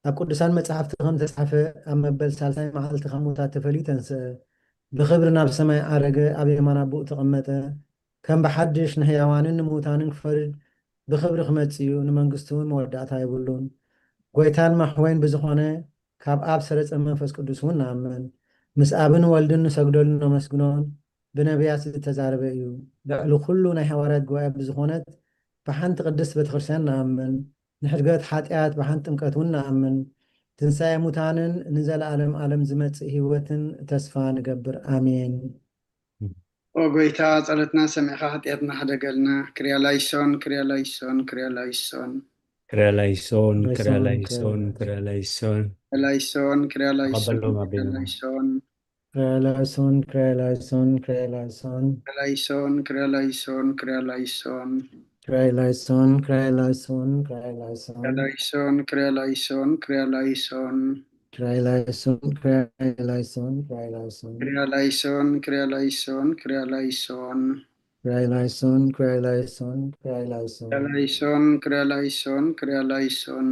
ኣብ ቅዱሳን መጻሕፍቲ ከም ተጻሕፈ፣ ኣብ መበል ሳልሳይ መዓልቲ ካብ ሙታት ተፈልዩ ተንስአ፣ ብኽብሪ ናብ ሰማይ ዓረገ፣ ኣብ የማን ኣቦኡ ተቐመጠ። ከም ብሓድሽ ንሕያዋንን ንምዉታንን ክፈርድ ብኽብሪ ክመጽእ እዩ፣ ንመንግስቱ እውን መወዳእታ የብሉን። ጐይታን መሕወይን ብዝኾነ ካብ ኣብ ሰረጸ መንፈስ ቅዱስ እውን ንኣምን። ምስ ኣብን ወልድን ንሰግደሉን ነመስግኖን ብነቢያት ዝተዛረበ እዩ። ልዕሊ ኩሉ ናይ ሃዋርያት ጉባኤ ብዝኾነት ብሓንቲ ቅድስት ቤተ ክርስቲያን ንኣምን። ንሕድገት ሓጢኣት ብሓንቲ ጥምቀት እውን ንኣምን። ትንሳኤ ሙታንን ንዘለኣለም ዓለም ዝመጽእ ህይወትን ተስፋ ንገብር። ኣሜን። ኦ ጐይታ፣ ጸሎትና ሰሚዕካ ሓጢኣትና ሕደገልና። ክርያ ላይሶን፣ ክርያ ላይሶን፣ ክርያ ላይሶን። ክርያ ላይሶን፣ ክርያ ላይሶን፣ ክርያ ላይሶን። ላይሶን፣ ክርያ ላይሶን፣ ተቐበሎም ክርያ ኣቤና። ላይሶን። ክራይ ላይሶን፣ ክራይ ላይሶን፣ ክራይ ላይሶን። ክራይ ላይሶን፣ ክራይ ላይሶን፣ ክራይ ላይሶን። ክራይ ላይሶን፣ ክራይ ላይሶን፣ ክራይ ላይሶን። ክራይ ላይሶን፣ ክራይ ላይሶን፣ ክራይ ላይሶን። ክራይ ላይሶን፣ ክራይ ላይሶን፣ ክራይ ላይሶን። ክራይ ላይሶን፣ ክራይ ላይሶን፣ ክራይ ላይሶን። ክራይ ላይሶን፣ ክራይ ላይሶን፣ ክራይ ላይሶን።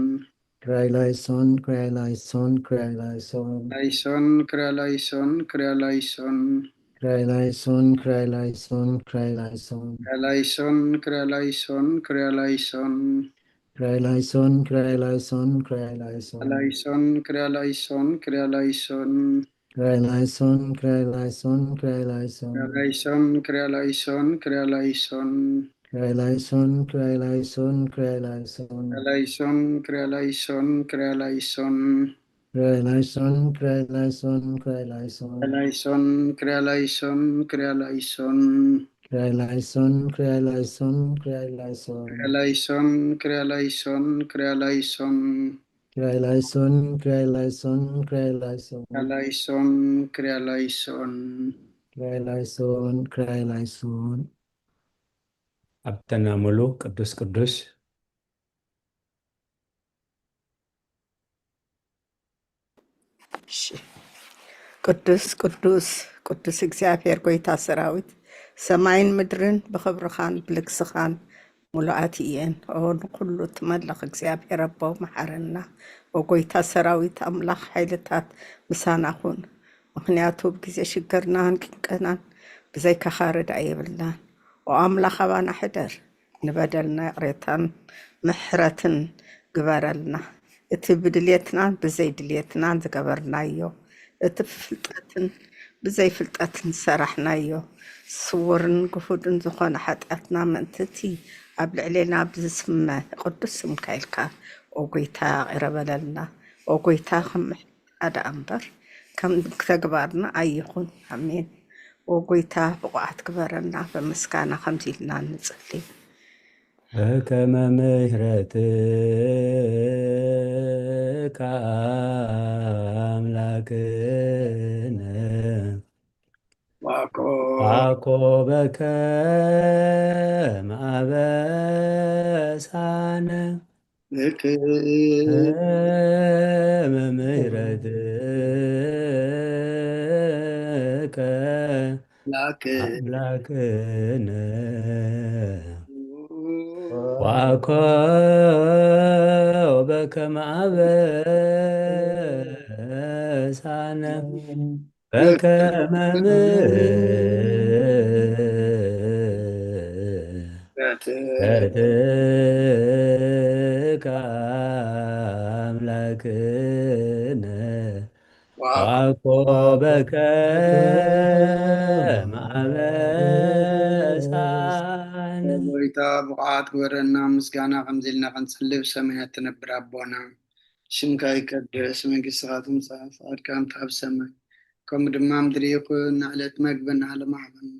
ክራይ ላይሶን፣ ክራይ ላይሶን፣ ክራይ ላይሶን። ክራይ ላይሶን፣ ክራይ ላይሶን፣ ክራይ ላይሶን። ላይሶን፣ ክራይ ላይሶን፣ ክራይ ላይሶን። ክራይ ላይሶን፣ ክራይ ላይሶን፣ ክራይ ላይሶን። ክራይ ላይሶን፣ ክራይ ላይሶን፣ ክራይ ላይሶን። ክራይ ላይሶን፣ ክራይ ላይሶን፣ ክራይ ላይሶን። ላይሶን፣ ክራይ ላይሶን፣ ክራይ ላይሶን። ክራይ ላይሶን፣ ክራይ ላይሶን፣ ክራይ ላይሶን። ክራይ ላይሶን፣ ክራይ ላይሶን፣ ክራይ ላይሶን። ክራይ ላይሶን፣ ክራይ ላይሶን፣ ክራይ ላይሶን። ክራይ ላይሶን፣ ክራይ ላይሶን፣ ክራይ ላይሶን። ክራይ ላይሶን፣ ክራይ ላይሶን፣ ክራይ ላይሶን። ክራይ ላይሶን፣ ክራይ ላይሶን፣ ክራይ ላይሶን። ክራይ ላይሶን፣ ክራይ ላይሶን፣ ክራይ ላይሶን። ክራይ ላይሶን፣ ክራይ ላይሶን፣ ክራይ ላይሶን። ክራይ ላይሶን፣ ክራይ ላይሶን፣ ክራይ ላይሶን። ክራይ ላይሶን፣ ክራይ ላይሶን። ክራይ ላይሶን፣ ክራይ ላይሶን። ኣብ ተናምሉ ቅዱስ ቅዱስ። እሺ። ቅዱስ ቅዱስ ቅዱስ እግዚኣብሔር ጎይታ ሰራዊት፣ ሰማይን ምድርን ብኽብርኻን ብልግስኻን ምሉኣት እየን። ኦ ንኹሉ ትመልኽ እግዚኣብሔር ኣቦ መሓረና። ኦ ጎይታ ሰራዊት ኣምላኽ ሓይልታት ምሳና ኩን። ምኽንያቱ ብግዜ ሽግርናን ጭንቅናን ብዘይካኻ ረዳኢ የብልናን። ኦ ኣምላኽ ኣባና ሕደር። ንበደልና ይቕሬታን ምሕረትን ግበረልና። እቲ ብድልየትናን ብዘይድልየትናን ዝገበርናዮ፣ እቲ ብፍልጠትን ብዘይፍልጠትን ዝሰራሕናዮ፣ ስውርን ግሁድን ዝኾነ ሓጢኣትና ምእንቲ እቲ ኣብ ልዕሌና ብዝስመ ቅዱስ ስምካ ኢልካ፣ ኦ ጎይታ፣ ይቕረ በለልና። ኦ ጎይታ፣ ከም ምሕረትካ ደኣ እምበር ከም ተግባርና ኣይኹን። ኣሜን። ኦ ጎይታ፣ ብቑዓት ግበረና። ብምስጋና ከምዚ ኢልና ንጽሊ። በከመ ምሕረትከ ኣምላክነ ዋኮ ዋኮ በከመ አበሳነ ብክ በከመ ምሕረትከ ላክ አምላክነ ዋኮ በከመ አበሳነ በከመ ምሕረትከ አምላክነ ዋኮ በከመ አበሳነ። ጎይታ ብቑዓት ግበረና። ምስጋና ከምዚ ኢልና ክንጽሊ፣ ብሰማያት ትነብር ኣቦና፣ ሽምካ ይቀደስ፣ መንግስትኻ ትምጻእ፣ ፍቓድካ ከምቲ ኣብ ሰማይ ከምኡ ድማ ኣብ ምድሪ ይኹን። ንዕለት መግብና ሎሚ ሃበና።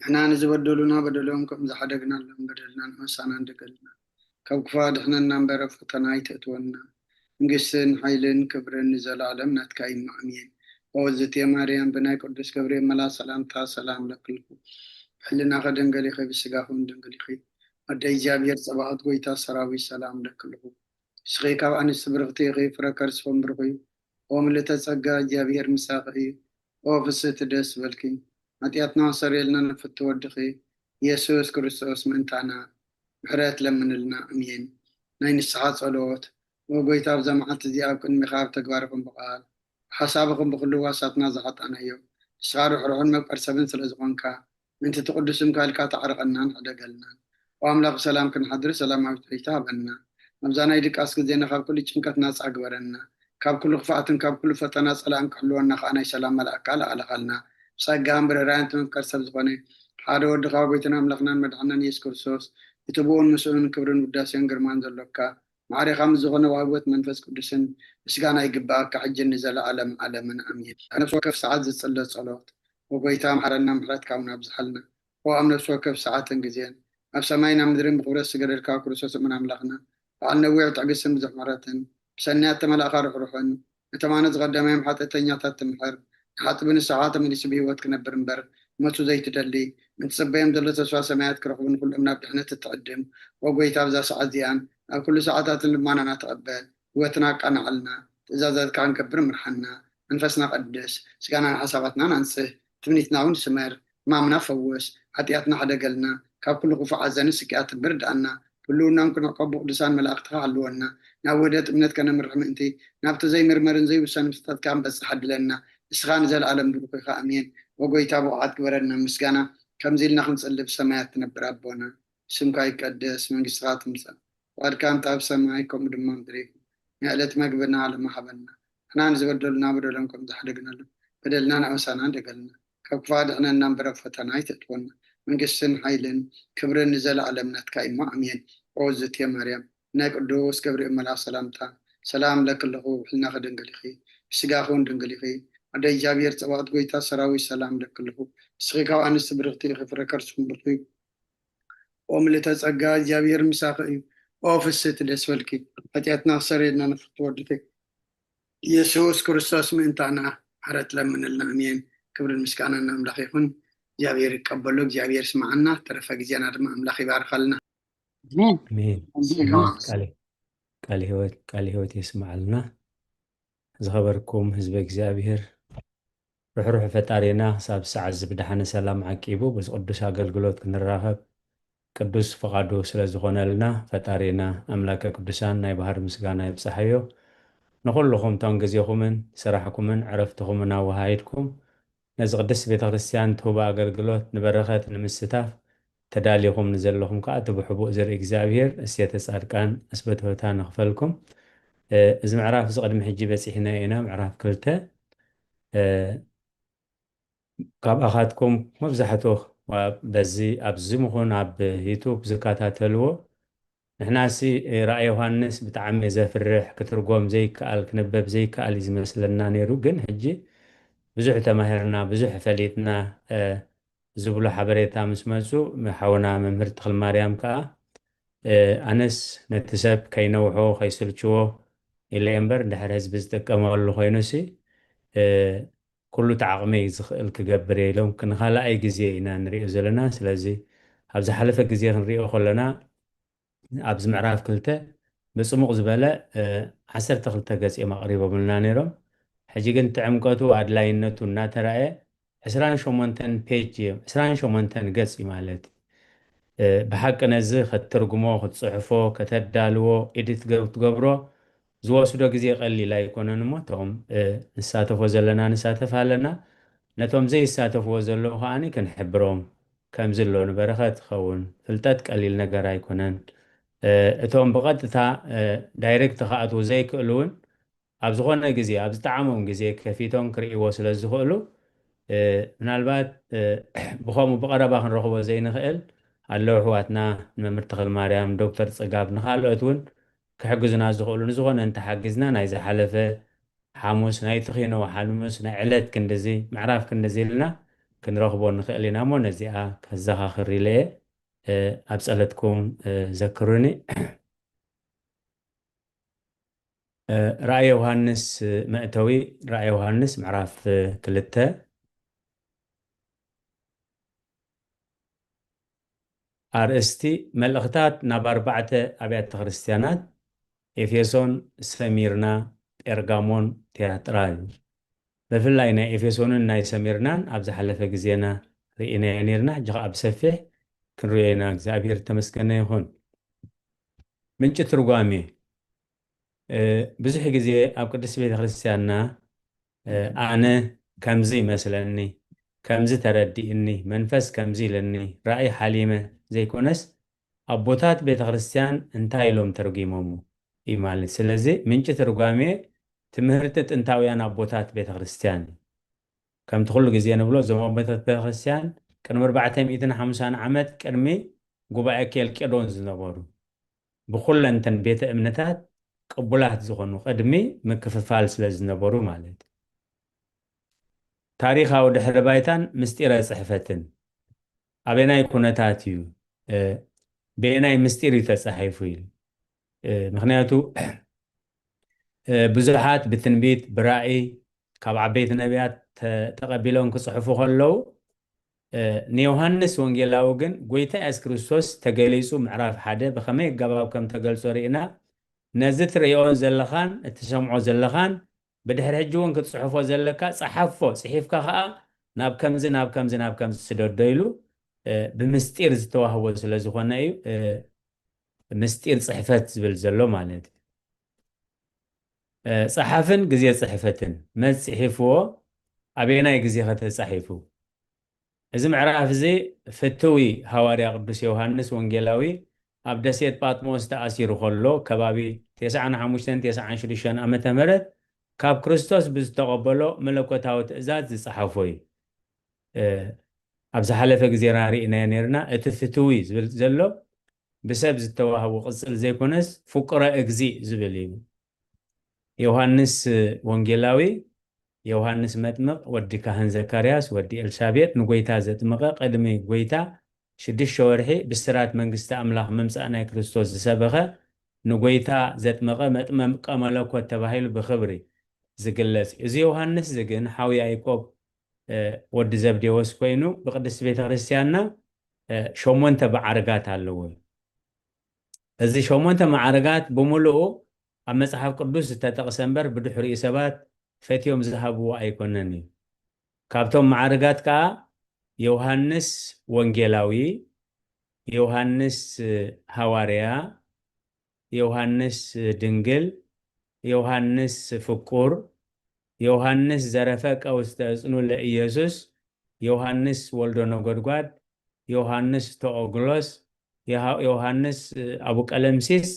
ንሕና ንዝበደሉና በደሎም ከም ዝሓደግናሎም በደልና ንሕሳና እንደገልና፣ ካብ ክፉእ ኣድሕነና እምበር ኣብ ፈተና ኣይተእትወና። መንግስትን ሓይልን ክብርን ንዘለኣለም ናትካ እዩ፣ ኣሜን። ኦ ዝእቲ ማርያም፣ ብናይ ቅዱስ ገብርኤል መልኣኽ ሰላምታ ሰላም ለክልኩ። ብሕልናኸ ድንግል ኢኺ፣ ብስጋኹን ድንግል ኢኺ። ኣደ እግዚኣብሔር ጸባኦት፣ ጎይታ ሰራዊት፣ ሰላም ለክልኩ። ንስኺ ካብ ኣንስቲ ብርኽቲ ኢኺ፣ ፍረ ከርስኹም ብሩኽ እዩ። ኦ ምልእተ ጸጋ፣ እግዚኣብሔር ምሳኺ እዩ። ኦ ፍስህቲ ደስ በልኪ፣ ሓጢኣትና ኣሰረየልና ንፍቲ ወድኺ ኢየሱስ ክርስቶስ ምእንታና ምሕረት ለምንልና። ኣሜን። ናይ ንስሓ ጸሎት። ኦ ጎይታ፣ ኣብዛ መዓልቲ እዚኣ ኣብ ቅድሚኻ ኣብ ተግባርኹም ብቓል ሓሳብኹም ብኹሉ ዋሳትና ዝሓጣናዮ፣ ንስኻ ርሕሩሕን መፍቀር ሰብን ስለ ዝኾንካ፣ ምእንቲ እቲ ቅዱስ ስምካ ኢልካ ተዓርቐናን ሕደገልና። ኦ ኣምላኽ፣ ሰላም ክንሓድር ሰላማዊት ለይቲ ሃበና። ኣብዛ ናይ ድቃስ ግዜና ካብ ኩሉ ጭንቀት ናጻ ግበረና። ካብ ኩሉ ክፍኣትን ካብ ኩሉ ፈተና ጸላእን ክሕልወና ከኣ ናይ ሰላም መልኣካ ለኣለኻልና። ብጸጋን ብርህራን እቲ መፍቀር ሰብ ዝኾነ ሓደ ወድኻ፣ ጎይታና ኣምላኽናን መድሓናን ኢየሱስ ክርስቶስ፣ እቲ ብኡን ምስኡን ክብርን ውዳሴን ግርማን ዘሎካ፣ ማዕሬኻ ምስ ዝኾነ ዋህቦት መንፈስ ቅዱስን ምስጋና ይግብኣካ፣ ሕጅን ንዘለኣለም ዓለምን ኣሜን። ኣብ ነፍሲ ወከፍ ሰዓት ዝጽለ ጸሎት። ኦ ጎይታ፣ መሓረና፣ ምሕረትካ እውን ኣብዝሓልና። ኦ ኣብ ነፍሲ ወከፍ ሰዓትን ግዜን ኣብ ሰማይን ኣብ ምድርን ብኽብረት ዝገደልካ ክርስቶስ እሙን ኣምላኽና፣ በዓል ነዊሕ ትዕግስትን ብዙሕ ምሕረትን፣ ብሰናያት ተመላእካ ርሕሩሕን፣ ነቶም ኣነ ዝቐደማዮም ሓጢኣተኛታት ትምሕር፣ ንሓጥቢ ንስኻ ተመሊሱ ብህይወት ክነብር እምበር መቱ ዘይትደሊ፣ ንትጽበዮም ዘሎ ተስፋ ሰማያት ክረኽቡ ንኹሎም ናብ ድሕነት እትዕድም፣ ኦ ጎይታ፣ ኣብዛ ሰዓት እዚኣን ኣብ ኩሉ ሰዓታትን ልማናና ተቐበል፣ ህይወትና ኣቃንዓልና፣ ትእዛዛትካ ክንገብር ምርሓና፣ መንፈስና ቀድስ፣ ስጋናን ሓሳባትናን ኣንጽህ፣ ትምኒትና እውን ስመር፣ ሕማምና ፈውስ፣ ሓጢኣትና ሕደገልና፣ ካብ ኩሉ ክፉእ ሓዘንን ስቅያትን ምርድኣና፣ ህልውናን ክንዕቀቡ ቅዱሳን መላእኽትኻ ሃልወና፣ ናብ ውህደት እምነት ከነምርሕ ምእንቲ፣ ናብቲ ዘይምርመርን ዘይውሰን ምስጢራትካ ክንበጽሕ ዓድለና፣ ንስኻ ንዘለኣለም ብሩኽ ኢኻ፣ ኣሜን። ወጎይታ ብቑዓት ግበረና ምስጋና፣ ከምዚ ኢልና ክንጽሊ ብሰማያት ትነብር ኣቦና፣ ስምካ ይቀደስ፣ መንግስትኻ ትምጻእ፣ ፍቓድካ እንተ ኣብ ሰማይ ከምኡ ድማ ምድሪ ይኹን። ናይ ዕለት መግብና ሎሚ ሃበና፣ ንሕና ንዝበደሉና በደሎም ከም ዝሓደግናሉ በደልና ንኣበሳና ንደገልና፣ ካብ ክፋ ድሕነና እምበር ኣብ ፈተና ኣይተእትወና፣ መንግስትን ሓይልን ክብርን ንዘለኣለም ናትካ እሞ ኣሜን። ኦ ዝትየ ማርያም ናይ ቅዱስ ገብርኤል መልኣኽ ሰላምታ ሰላም ለክልኹ፣ ሕልናኺ ድንግል ኢኺ፣ ብስጋኺ እውን ድንግል ኢኺ። ኣደ እግዚኣብሔር ጸባኦት ጎይታ ሰራዊት ሰላም ለክልኹ፣ ንስኺ ካብ ኣንስቲ ብርኽቲ ኢኺ፣ ፍረ ከርስኹም ብርኽ እዩ። ኦ ምልእተ ጸጋ እግዚኣብሔር ምሳኺ እዩ። ኦ ፍስሕቲ ደስ በልኪ፣ ሓጢኣትና ክሰርየልና ንፍቕቲ ወድኺ ኢየሱስ ክርስቶስ ምእንታና ሓረት ለምንልና። ኣሜን። ክብርን ምስጋናን ንኣምላኽ ይኹን። እግዚኣብሔር ይቀበሎ፣ እግዚኣብሔር ስምዓና። ተረፈ ግዜና ድማ ኣምላኽ ይባርኸልና። ኣሜን። ቃል ህይወት የስምዓልና። ዝኸበርኩም ህዝበ እግዚኣብሔር፣ ርሕሩሕ ፈጣሪና ክሳብ ሰዓት እዚ ብደሓነ ሰላም ዓቂቡ በዚ ቅዱስ ኣገልግሎት ክንራኸብ ቅዱስ ፍቓዱ ስለ ዝኾነልና፣ ፈጣሪና ኣምላከ ቅዱሳን ናይ ባህር ምስጋና ይብጻሓዮ። ንኹልኹም ቶን ግዜኹምን ስራሕኩምን ዕረፍትኹምን ኣወሃሂድኩም ነዚ ቅድስት ቤተ ክርስቲያን ትህቦ ኣገልግሎት ንበረኸት ንምስታፍ ተዳሊኹም ንዘለኹም ከዓ እቲ ብሕቡእ ዝርኢ እግዚኣብሔር እሴተ ጻድቃን ኣስበትወታ ንኽፈልኩም። እዚ ምዕራፍ እዚ ቅድሚ ሕጂ በፂሕናዮ ኢና፣ ምዕራፍ ክልተ። ካብኣኻትኩም መብዛሕቱ በዚ ኣብዚ ምኹን ኣብ ዩቱብ ዝከታተልዎ ንሕናሲ ራእይ ዮሃንስ ብጣዕሚ ዘፍርሕ ክትርጎም ዘይከኣል ክንበብ ዘይከኣል እዩ ዝመስለና ነይሩ። ግን ሕጂ ብዙሕ ተማሂርና ብዙሕ ፈሊጥና ዝብሉ ሓበሬታ ምስ መፁ ሓውና መምህር ተኽልማርያም ከዓ ኣነስ ነቲ ሰብ ከይነውሖ ከይስልችዎ ኢለ እምበር እንድሕር ህዝቢ ዝጥቀመሉ ኮይኑሲ ኩሉ እቲ ዓቕመይ ዝኽእል ክገብር እየ ኢሎም ንኻልኣይ ግዜ ኢና ንሪኦ ዘለና። ስለዚ ኣብ ዝሓለፈ ግዜ ክንሪኦ ከለና ኣብዚ ምዕራፍ ክልተ ብፅሙቕ ዝበለ ዓሰርተ ክልተ ገፅ እዮም ኣቕሪቦምልና ነይሮም። ሕጂ ግን እቲ ዕምቀቱ ኣድላይነቱ እናተረኣየ ዕስራን ሸሞንተን ፔጅ እዮም፣ ዕስራን ሸሞንተን ገፅ እዩ ማለት። ብሓቂ ነዚ ክትትርጉሞ ክትፅሕፎ ከተዳልዎ ኢዲት ክትገብሮ ዝወስዶ ግዜ ቀሊል ኣይኮነን እሞ እቶም ንሳተፎ ዘለና ንሳተፍ ኣለና፣ ነቶም ዘይሳተፍዎ ዘለዉ ከዓኒ ክንሕብሮም ከምዚ ኣሎ ንበረኸት ይኸውን። ፍልጠት ቀሊል ነገር ኣይኮነን። እቶም ብቐጥታ ዳይሬክት ክኣትዉ ዘይክእሉ እውን ኣብ ዝኾነ ግዜ ኣብ ዝጠዓሞም ግዜ ከፊቶም ክርእይዎ ስለ ዝኽእሉ ምናልባት ብኸምኡ ብቐረባ ክንረኽቦ ዘይንኽእል ኣለዉ ኣሕዋትና ንመምህር ተኽልማርያም ዶክተር ጽጋብ ንኻልኦት እውን ክሕግዙና ዝኽእሉ ንዝኾነ እንተሓጊዝና ናይ ዝሓለፈ ሓሙስ ናይ ትኺኖ ሓሙስ ናይ ዕለት ክንድዚ ምዕራፍ ክንድዚ ኢልና ክንረኽቦ ንኽእል ኢና እሞ ነዚኣ ከዘኻኽር ኢለ እየ። ኣብ ጸለትኩም ዘክሩኒ። ራእየ ዮሃንስ መእተዊ ራእየ ዮሃንስ ምዕራፍ ክልተ። ኣርእስቲ መልእኽታት ናብ ኣርባዕተ ኣብያተ ክርስቲያናት ኤፌሶን፣ ሰሚርና፣ ጴርጋሞን፣ ቲያጥራ እዩ። ብፍላይ ናይ ኤፌሶንን ናይ ሰሚርናን ኣብ ዝሓለፈ ግዜና ርኢናዮ ነርና፣ ሕጂ ከዓ ብሰፊሕ ክንሪኦ ኢና። እግዚኣብሔር ተመስገነ ይኹን። ምንጪ ትርጓሜ ብዙሕ ግዜ ኣብ ቅድስቲ ቤተ ክርስቲያንና ኣነ ከምዚ ይመስለኒ፣ ከምዚ ተረዲእኒ፣ መንፈስ ከምዚ ኢለኒ፣ ራእይ ሓሊመ ዘይኮነስ ኣቦታት ቤተ ክርስቲያን እንታይ ኢሎም ተርጉሞሙ እዩ ማለት። ስለዚ ምንጪ ትርጓሜ ትምህርቲ ጥንታውያን ኣቦታት ቤተ ክርስቲያን እዩ። ከምቲ ኩሉ ግዜ ንብሎ እዞም ኣቦታት ቤተ ክርስቲያን ቅድሚ ኣርባዕተ ሚእትን ሓምሳን ዓመት ቅድሚ ጉባኤ ኬልቄዶን ዝነበሩ ብኩለንተን ቤተ እምነታት ቅቡላት ዝኾኑ ቅድሚ ምክፍፋል ስለ ዝነበሩ ማለት እዩ። ታሪኻዊ ድሕሪ ባይታን ምስጢረ ጽሕፈትን ኣበናይ ኩነታት እዩ ብየናይ ምስጢር እዩ ተጻሒፉ ኢሉ። ምክንያቱ ብዙሓት ብትንቢት ብራእይ ካብ ዓበይቲ ነቢያት ተ- ተቐቢሎም ክጽሕፉ ከለዉ፣ እ፣ ንዮሃንስ ወንጌላዊ ግን ጎይታ የሱስ ክርስቶስ ተገሊጹ ምዕራፍ ሓደ ብኸመይ ኣገባብ ከም ተገልጾ ርኢና፣ ነዚ ትርእዮ ዘለኻን እትሰምዖ ዘለኻን ብድሕሪ ሕጂ እውን ክትጽሕፎ ዘለካ ጸሓፎ፣ ጽሒፍካ ኸኣ ናብ ከምዚ፣ ናብ ከምዚ፣ ናብ ከምዚ ስደዶ ኢሉ፣ እ፣ ብምስጢር ዝተዋህቦ ስለ ዝኾነ እዩ፣ እ፣ ምስጢር ጽሕፈት ዝብል ዘሎ ማለት እዩ። እ፣ ጸሓፍን ግዜ ጽሕፈትን፣ መን ጽሒፍዎ፣ ኣበየናይ ግዜ ኸ ተጻሒፉ? እዚ ምዕራፍ እዚ ፍትዊ ሃዋርያ ቅዱስ ዮሃንስ ወንጌላዊ ኣብ ደሴት ጳጥሞስ ተኣሲሩ ከሎ ከባቢ ተስዓን ሓሙሽተን ተስዓን ሽዱሽተን ዓመተ ምህረት ካብ ክርስቶስ ብዝተቐበሎ መለኮታዊ ትእዛዝ ዝጸሓፎ እዩ። እ፣ ኣብ ዝሓለፈ ግዜና ርኢናዮ ነርና። እቲ ፍትዊ ዝብል ዘሎ ብሰብ ዝተዋህቡ ቅጽል ዘይኮነስ ፍቁረ እግዚእ ዝብል እዩ። ዮሃንስ ወንጌላዊ፣ ዮሃንስ መጥምቕ፣ ወዲ ካህን ዘካርያስ፣ ወዲ ኤልሳቤጥ፣ ንጎይታ ዘጥመቐ፣ ቅድሚ ጎይታ ሽዱሽተ ወርሒ ብስራት መንግስቲ ኣምላኽ ምምጻእ ናይ ክርስቶስ ዝሰበኸ፣ ንጎይታ ዘጥመቐ መጥመቀ መለኮት ተባሂሉ ብኽብሪ ዝግለጽ እዩ። እዚ ዮሃንስ እዚ ግን ሓው ያዕቆብ፣ እ፣ ወዲ ዘብዴዎስ ኮይኑ ብቅድስቲ ቤተ ክርስቲያንና፣ እ፣ ሸሞንተ መዓርጋት ኣለዎ። እዚ ሸሞንተ መዓርጋት ብምሉኡ ኣብ መጽሓፍ ቅዱስ ዝተጠቕሰ እምበር ብድሕሪኡ ሰባት ፈትዮም ዝሃብዎ ኣይኮነን እዩ። ካብቶም መዓርጋት ከኣ ዮሃንስ ወንጌላዊ፣ ዮሃንስ ሃዋርያ፣ ዮሃንስ ድንግል፣ ዮሃንስ ፍቁር፣ ዮሃንስ ዘረፈ ቀውስተ እጽኑ ለኢየሱስ፣ ዮሃንስ ወልዶ ነጎድጓድ፣ ዮሃንስ ቶኦግሎስ፣ ዮሃ- ዮሃንስ ኣቡ ቀለምሲስ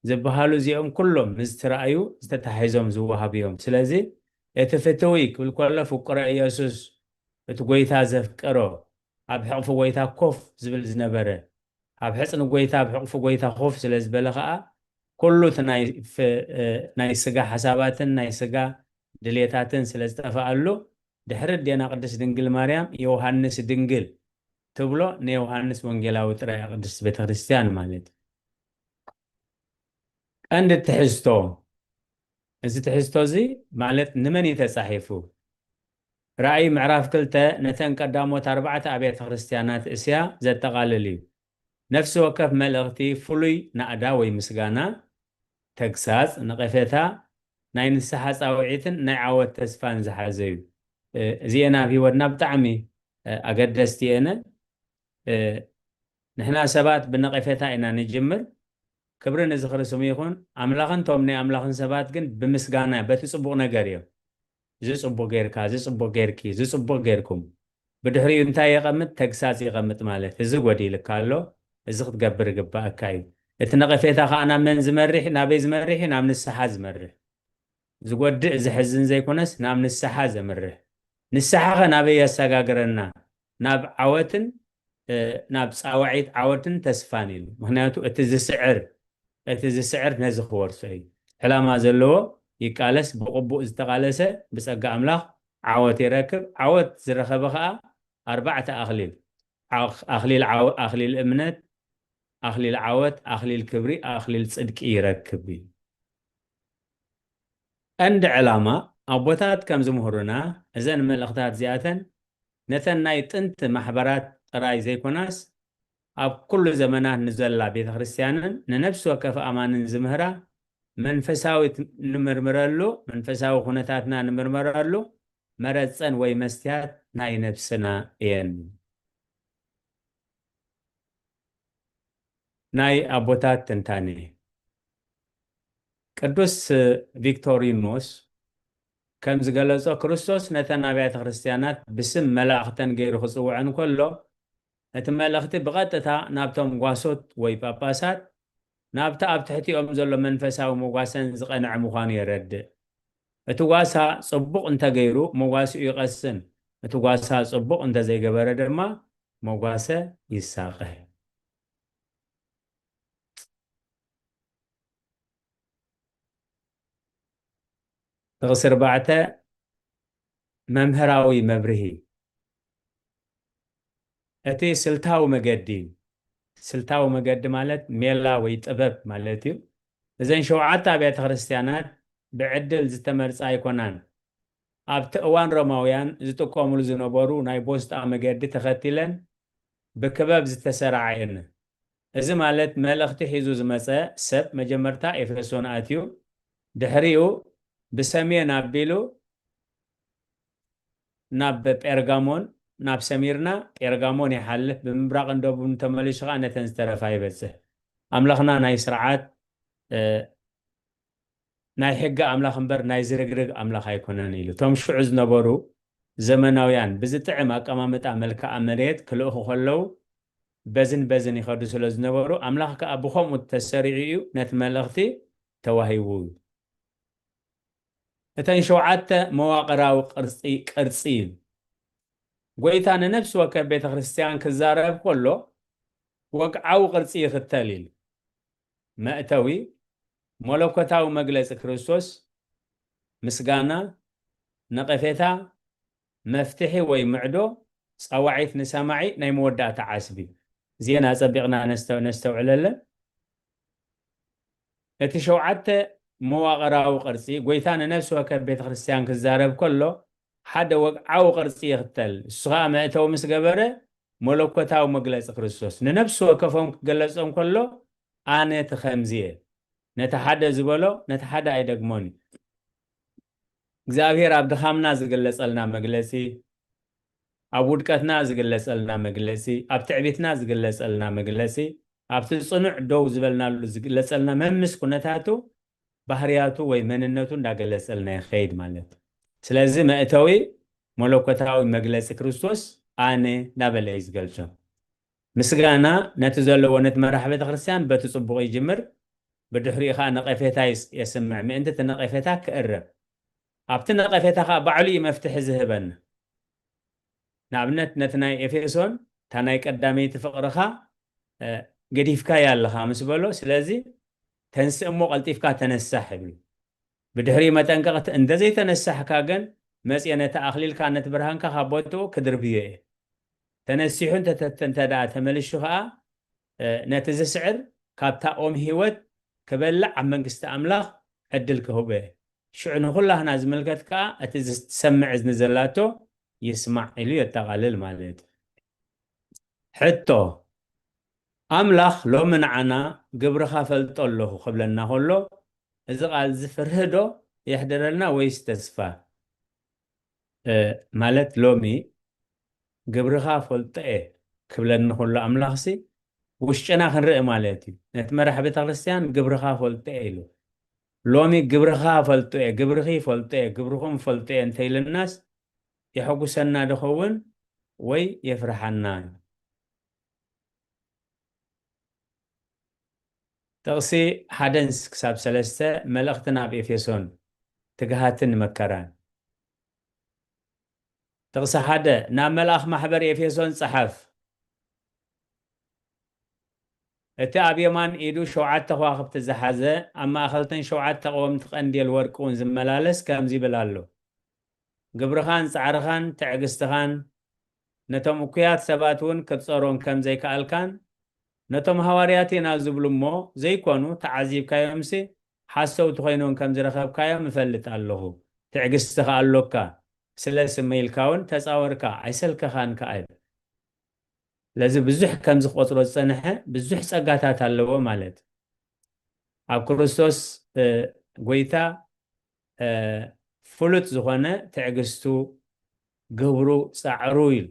ዝበሃሉ እዚኦም ኩሎም ምስ ተራእዩ ዝተታሒዞም ዝወሃቡ እዮም። ስለዚ እቲ ፍትዊ ክብል ከሎ ፍቁረ ኢየሱስ እቲ ጎይታ ዘፍቀሮ ኣብ ሕቕፊ ጎይታ ኮፍ ዝብል ዝነበረ ኣብ ሕጽኒ ጎይታ ኣብ ሕቕፊ ጎይታ ኮፍ ስለ ዝበለ ከኣ ኩሉ እቲ ናይ ፍ- እ፣ ናይ ስጋ ሓሳባትን ናይ ስጋ ድሌታትን ስለ ዝጠፍኣሉ ድሕሪ ኣዴና ቅድስት ድንግል ማርያም ዮሃንስ ድንግል ትብሎ ንዮሃንስ ወንጌላዊ ጥራይ እያ ቅድስት ቤተክርስትያን ማለት እዩ። ቀንዲ ትሕዝቶ እዚ ትሕዝቶ እዚ ማለት ንመን እዩ ተጻሒፉ? ራእይ ምዕራፍ ክልተ ነተን ቀዳሞት ኣርባዕተ ኣብያተ ክርስቲያናት እስያ ዘጠቓልል እዩ። ነፍሲ ወከፍ መልእኽቲ ፍሉይ ናእዳ ወይ ምስጋና፣ ተግሳጽ፣ ነቐፌታ፣ ናይ ንስሓ ጻውዒትን ናይ ዓወት ተስፋን ዝሓዘ እዩ። እ፣ እዚኤን ኣብ ህይወትና ብጣዕሚ፣ እ፣ ኣገደስቲ እየን። እ፣ ንሕና ሰባት ብነቐፌታ ኢና ንጅምር። ክብሪ ንዝኽሪ ስሙ ይኹን። ኣምላኽን ቶም ናይ ኣምላኽን ሰባት ግን ብምስጋና በቲ ጽቡቕ ነገር እዮም። እዚ ጽቡቕ ጌርካ፣ እዚ ጽቡቕ ጌርኪ፣ እዚ ጽቡቕ ጌርኩም። ብድሕሪኡ እንታይ የቐምጥ? ተግሳጽ ይቐምጥ ማለት፣ እዚ ጎዲልካ ኣሎ፣ እዚ ክትገብር ይግባእካ እዩ። እቲ ነቐፌታ ኸኣ ናብ መን ዝመርሕ? ናበይ ዝመርሕ እዩ? ናብ ንስሓ ዝመርሕ። ዝጎድእ ዘሕዝን ዘይኮነስ ናብ ንስሓ ዘምርሕ። ንስሓ ኸ ናበይ የሰጋግረና? ናብ ዓወትን፣ እ፣ ናብ ጻውዒት ዓወትን ተስፋን ኢሉ። ምኽንያቱ እቲ ዝስዕር፣ እቲ ዝስዕር ነዚ ክወርሶ እዩ። ዕላማ ዘለዎ ይቃለስ፣ ብቕቡእ ዝተቓለሰ ብጸጋ ኣምላኽ ዓወት ይረክብ። ዓወት ዝረኸበ ኸኣ ኣርባዕተ ኣኽሊል፣ ኣኽ- ኣኽሊል ዓወ- ኣኽሊል እምነት፣ ኣኽሊል ዓወት፣ ኣኽሊል ክብሪ፣ ኣኽሊል ጽድቂ ይረክብ እዩ። ቀንዲ ዕላማ ኣቦታት ከም ዝምህሩና እዘን መልእኽታት እዚኣተን ነተን ናይ ጥንቲ ማሕበራት ጥራይ ዘይኮናስ ኣብ ኩሉ ዘመናት ንዘላ ቤተ ክርስቲያንን ንነፍሲ ወከፍ ኣማንን ዝምህራ መንፈሳዊት ንምርምረሉ፣ መንፈሳዊ ኩነታትና ንምርምረሉ መረጸን ወይ መስትያት ናይ ነፍስና እየን። ናይ ኣቦታት ትንታኔ። ቅዱስ ቪክቶሪኖስ ከም ዝገለጾ ክርስቶስ ነተን ኣብያተ ክርስቲያናት ብስም መላእኽተን ገይሩ ክጽውዐን ከሎ እቲ መልእኽቲ ብቐጥታ ናብቶም ጓሶት ወይ ጳጳሳት ናብቲ ኣብ ትሕቲኦም ዘሎ መንፈሳዊ መጓሰን ዝቐንዐ ምዃኑ የረድእ። እቲ ጓሳ ጽቡቕ እንተገይሩ መጓሲኡ ይቐስን፣ እቲ ጓሳ ጽቡቕ እንተዘይገበረ ድማ መጓሰ ይሳቐ። ጥቕሲ ኣርባዕተ መምህራዊ መብርሂ። እቲ ስልታዊ መገዲ፣ ስልታዊ መገዲ ማለት ሜላ ወይ ጥበብ ማለት እዩ። እዘን ሸውዓተ ኣብያተ ክርስቲያናት ብዕድል ዝተመርጻ ኣይኮናን። ኣብቲ እዋን ሮማውያን ዝጥቀሙሉ ዝነበሩ ናይ ቦስጣ መገዲ ተኸቲለን ብክበብ ዝተሰራዓ እየን። እዚ ማለት መልእኽቲ ሒዙ ዝመጸ ሰብ መጀመርታ ኤፌሶን ኣትዩ፣ ድሕሪኡ ብሰሜን ኣቢሉ ናብ ጴርጋሞን፣ ናብ ሰሚርና ጴርጋሞን ይሓልፍ፣ ብምብራቕን ደቡብን ተመሊሱ ኸኣ ነተን ዝተረፋ ይበጽሕ። ኣምላኽና ናይ ስርዓት፣ እ፣ ናይ ሕጊ ኣምላኽ እምበር ናይ ዝርግርግ ኣምላኽ ኣይኮነን ኢሉ። እቶም ሽዑ ዝነበሩ ዘመናውያን ብዝጥዕም ኣቀማምጣ መልክዓ መሬት ክልእኹ ከለዉ በዝን በዝን ይኸዱ ስለ ዝነበሩ ኣምላኽ ከኣ ብኸምኡ ተሰሪዑ እዩ ነቲ መልእኽቲ ተዋሂቡ እዩ። እተን ሸውዓተ መዋቕራዊ ቅርጺ ቅርጺ እዩ። ጎይታ ንነፍሲ ወከፍ ቤተ ክርስቲያን ክዛረብ ከሎ ወግዓዊ ቅርጺ ይኽተል ኢሉ። መእተዊ መለኮታዊ መግለጺ ክርስቶስ፣ ምስጋና፣ ነቐፌታ፣ መፍትሒ ወይ ምዕዶ፣ ጸዋዒት ንሰማዒ፣ ናይ መወዳእታ ዓስቢ። እዚአን ኣጸቢቕና ነስተ- ነስተውዕለለን። እቲ ሸውዓተ መዋቕራዊ ቅርጺ ጎይታ ንነፍሲ ወከፍ ቤተ ክርስቲያን ክዛረብ ከሎ ሓደ ወግዓዊ ቅርጺ ይኽተል። እሱ ኸኣ መእተዊ ምስ ገበረ መለኮታዊ መግለጺ ክርስቶስ ንነፍሲ ወከፎም ክገለጾም ከሎ ኣነ እቲ ከምዚ እየ። ነቲ ሓደ ዝበሎ ነቲ ሓደ ኣይደግሞን እዩ። እግዚኣብሔር ኣብ ድኻምና ዝግለጸልና መግለጺ፣ ኣብ ውድቀትና ዝግለጸልና መግለጺ፣ ኣብ ትዕቢትና ዝግለጸልና መግለጺ፣ ኣብቲ ጽኑዕ ደው ዝበልናሉ ዝግለጸልና መምስ ኩነታቱ፣ ባህርያቱ ወይ መንነቱ እንዳገለጸልና ይኸይድ ማለት። ስለዚ መእተዊ መለኮታዊ መግለጺ ክርስቶስ ኣነ እንዳበለ እዩ ዝገልጾ። ምስጋና ነቲ ዘለዎ ነቲ መራሕ ቤተ ክርስቲያን በቲ ጽቡቕ ይጅምር፣ ብድሕሪኡ ኸኣ ነቐፌታ ይስ- የስምዕ፣ ምእንቲ እቲ ነቐፌታ ክእረም። ኣብቲ ነቐፌታ ኸኣ ባዕሉ እዩ መፍትሒ ዝህበና። ንኣብነት ነቲ ናይ ኤፌሶን እታ ናይ ቀዳመይቲ ፍቕርኻ፣ እ፣ ገዲፍካያ ኣለኻ ምስ በሎ፣ ስለዚ ተንስእ እሞ ቀልጢፍካ ተነሳሕ ይብል። ብድሕሪኡ መጠንቀቕቲ፣ እንተዘይተነሳሕካ ግን መጽየ ነቲ ኣኽሊልካ ነቲ ብርሃንካ ካብ ቦትኡ ክድርብዮ እየ። ተነሲሑ እንተ- እንተ ደኣ ተመሊሹ ኸኣ፣ እ፣ ነቲ ዝስዕር ካብታ ኦም ህይወት ክበልዕ ኣብ መንግስቲ ኣምላኽ ዕድል ክህቦ እየ። ሽዑ ንኹላህና ዝምልከት ከኣ እቲ ዝሰምዕ እዝኒ ዘላቶ ይስማዕ ኢሉ የጠቓልል ማለት እዩ። ሕቶ፣ ኣምላኽ ሎሚ ንዓና ግብርኻ ፈልጦ ኣለኹ ክብለና ከሎ፣ እዚ ቃል እዚ ፍርሂ ዶ የሕድረልና ወይስ ተስፋ? እ፣ ማለት ሎሚ ግብርኻ ፈልጦ እየ ክብለኒ ከሎ ኣምላኽሲ ውሽጥና ክንርኢ ማለት እዩ። ነቲ መራሕ ቤተ ክርስቲያን ግብርኻ ፈልጦ እየ ኢሉ። ሎሚ ግብርኻ ፈልጦ እየ፣ ግብርኺ ፈልጦ እየ፣ ግብርኹም ፈልጦ እየ እንተኢልናስ የሐጉሰና ድኸውን ወይ የፍርሓና? ጥቕሲ ሓደ ክሳብ ሰለስተ፣ መልእኽቲ ናብ ኤፌሶን፣ ትግሃትን መከራን። ጥቕሲ ሓደ፣ ናብ መልኣኽ ማሕበር ኤፌሶን ጸሓፍ። እቲ ኣብ የማን ኢዱ ሸውዓተ ከዋኽብቲ ዝሓዘ፣ ኣብ ማእኸልተን ሸውዓተ ቀወምቲ ቀንዴል ወርቂ እውን ዝመላለስ ከምዚ ይብል ኣሎ። ግብርኻን ጻዕርኻን ትዕግስትኻን ነቶም እኩያት ሰባት እውን ክትጸሮም ከም ዘይከኣልካን፣ ነቶም ሃዋርያት ኢና ዝብሉ እሞ ዘይኮኑ ተዓዚብካዮምሲ ሓሰውቲ ኮይኖም ከም ዝረኸብካዮም እፈልጥ ኣለኹ። ትዕግስቲ ከኣ ኣሎካ፣ ስለ ስመይ ኢልካ እውን ተጻወርካ፣ ኣይሰልከኻን ከኣ ይብል። ስለዚ ብዙሕ ከም ዝቆጽሮ ዝጸንሐ ብዙሕ ጸጋታት ኣለዎ ማለት። ኣብ ክርስቶስ፣ እ፣ ጎይታ፣ እ፣ ፍሉጥ ዝኾነ ትዕግስቱ፣ ግብሩ፣ ጻዕሩ ኢሉ።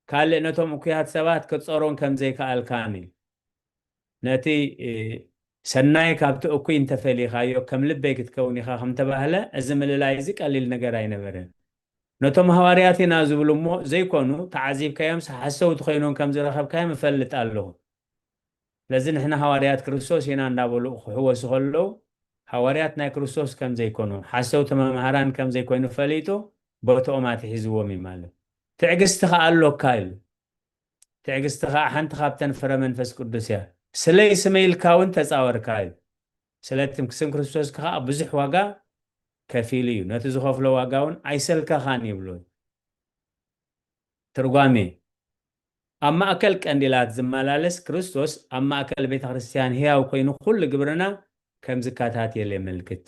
ካልእ ነቶም እኩያት ሰባት ክትጸሮም ከም ዘይከኣልካን ኢሉ። ነቲ፣ እ፣ ሰናይ ካብቲ እኩይ እንተፈሊኻዮ ከም ልበይ ክትከውን ኢኻ ከም ተባህለ፣ እዚ ምልላይ እዚ ቀሊል ነገር ኣይነበረን። ነቶም ሃዋርያት ኢና ዝብሉ እሞ ዘይኮኑ ተዓዚብካዮምስ ሓሰውቲ ኮይኖም ከም ዝረኸብካዮም እፈልጥ ኣለኹ። ስለዚ ንሕና ሃዋርያት ክርስቶስ ኢና እንዳበሉ ክሕወሱ ከለዉ፣ ሃዋርያት ናይ ክርስቶስ ከም ዘይኮኑ፣ ሓሰውቲ መምሃራን ከም ዘይኮይኑ ፈሊጡ፣ ቦትኦም ኣትሒዝዎም እዩ ማለት። ትዕግስቲ ከኣ ኣሎካ ኢሉ። ትዕግስቲ ከኣ ሓንቲ ካብተን ፍረ መንፈስ ቅዱስ እያ። ስለይ ስመይ ኢልካ እውን ተጻወርካ እዩ። ስለቲ ስም ክርስቶስ ከኣ ብዙሕ ዋጋ ከፊሉ እዩ። ነቲ ዝኸፍሎ ዋጋ እውን ኣይሰልከኻን ይብሎ። ትርጓሜ፣ ኣብ ማእከል ቀንዲላት ዝመላለስ ክርስቶስ ኣብ ማእከል ቤተ ክርስቲያን ህያው ኮይኑ ኩሉ ግብርና ከም ዝከታተል የመልክት።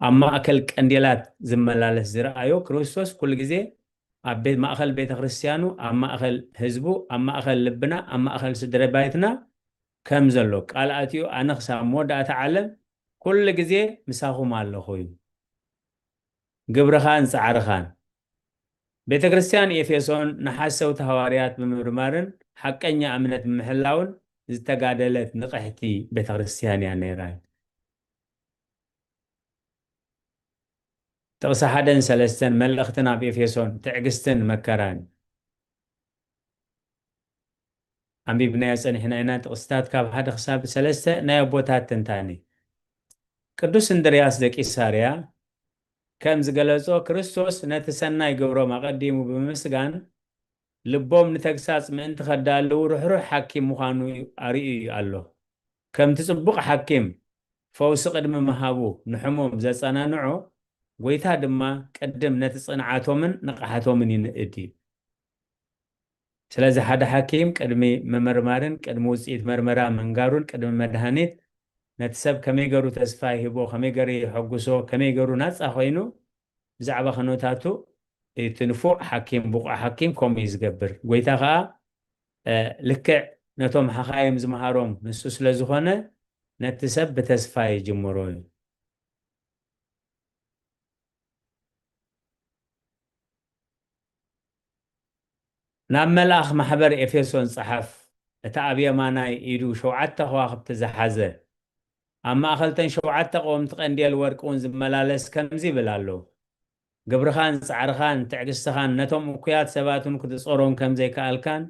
ኣብ ማእከል ቀንዴላት ዝመላለስ ዝረኣዮ ክርስቶስ ኩሉ ግዜ ኣብ ቤት ማእከል ቤተ ክርስቲያኑ፣ ኣብ ማእከል ህዝቡ፣ ኣብ ማእከል ልብና፣ ኣብ ማእከል ስድረ ባይትና ከም ዘሎ ቃል ኣትዩ፣ ኣነ ክሳብ መወዳእታ ዓለም ኩሉ ግዜ ምሳኹም ኣለኹ እዩ። ግብርኻን ጻዕርኻን። ቤተ ክርስቲያን ኤፌሶን ንሓሰውቲ ሃዋርያት ብምምርማርን ሓቀኛ እምነት ብምሕላውን ዝተጋደለት ንቕሕቲ ቤተ ክርስቲያን እያ ነይራ። ጥቕሲ ሓደን ሰለስተን መልእኽትን ኣብ ኤፌሶን ትዕግስትን መከራን ኣንቢብናዮ ጸኒሕና ኢና። ጥቕስታት ካብ ሓደ ክሳብ ሰለስተ ናይ ኣቦታት ትንታኔ። ቅዱስ እንድርያስ ዘቂሳርያ ከም ዝገለጾ፣ ክርስቶስ ነቲ ሰናይ ግብሮም ኣቐዲሙ ብምምስጋን፣ ልቦም ንተግሳጽ ምእንቲ ከዳልዉ ርሕሩሕ ሓኪም ምዃኑ ኣርእዩ ኣሎ። ከምቲ ጽቡቕ ሓኪም ፈውሲ ቅድሚ ምሃቡ ንሕሙም ዘጸናንዖ፣ ጐይታ ድማ ቅድም ነቲ ጽንዓቶምን ንቕሓቶምን ይንእድ እዩ። ስለዚ ሓደ ሓኪም ቅድሚ ምምርማርን ቅድሚ ውጽኢት መርመራ ምንጋሩን ቅድሚ መድሃኒት ነቲ ሰብ ከመይ ገሩ ተስፋ ይህቦ፣ ከመይ ገሩ የሐጉሶ፣ ከመይ ገሩ ናጻ ኮይኑ ብዛዕባ ኸነታቱ እቲ ንፉዕ ሓኪም፣ ብቑዕ ሓኪም ከምኡ እዩ ዝገብር። ጐይታ ኸኣ፣ እ፣ ልክዕ ነቶም ሓኻይም ዝመሃሮም ንሱ ስለ ዝኾነ ነቲ ሰብ ብተስፋ ይጅምሮ እዩ። ናብ መልኣኽ ማሕበር ኤፌሶን ጸሓፍ። እታ ኣብ የማናይ ኢዱ ሸውዓተ ከዋኽብቲ ዝሓዘ፣ ኣብ ማእከልተን ሸውዓተ ቀወምቲ ቀንዴል ወርቂ እውን ዝመላለስ ከምዚ ይብል ኣሎ። ግብርኻን ጻዕርኻን ትዕግስትኻን ነቶም እኩያት ሰባትን ክትጾሮም ከም ዘይከኣልካን፣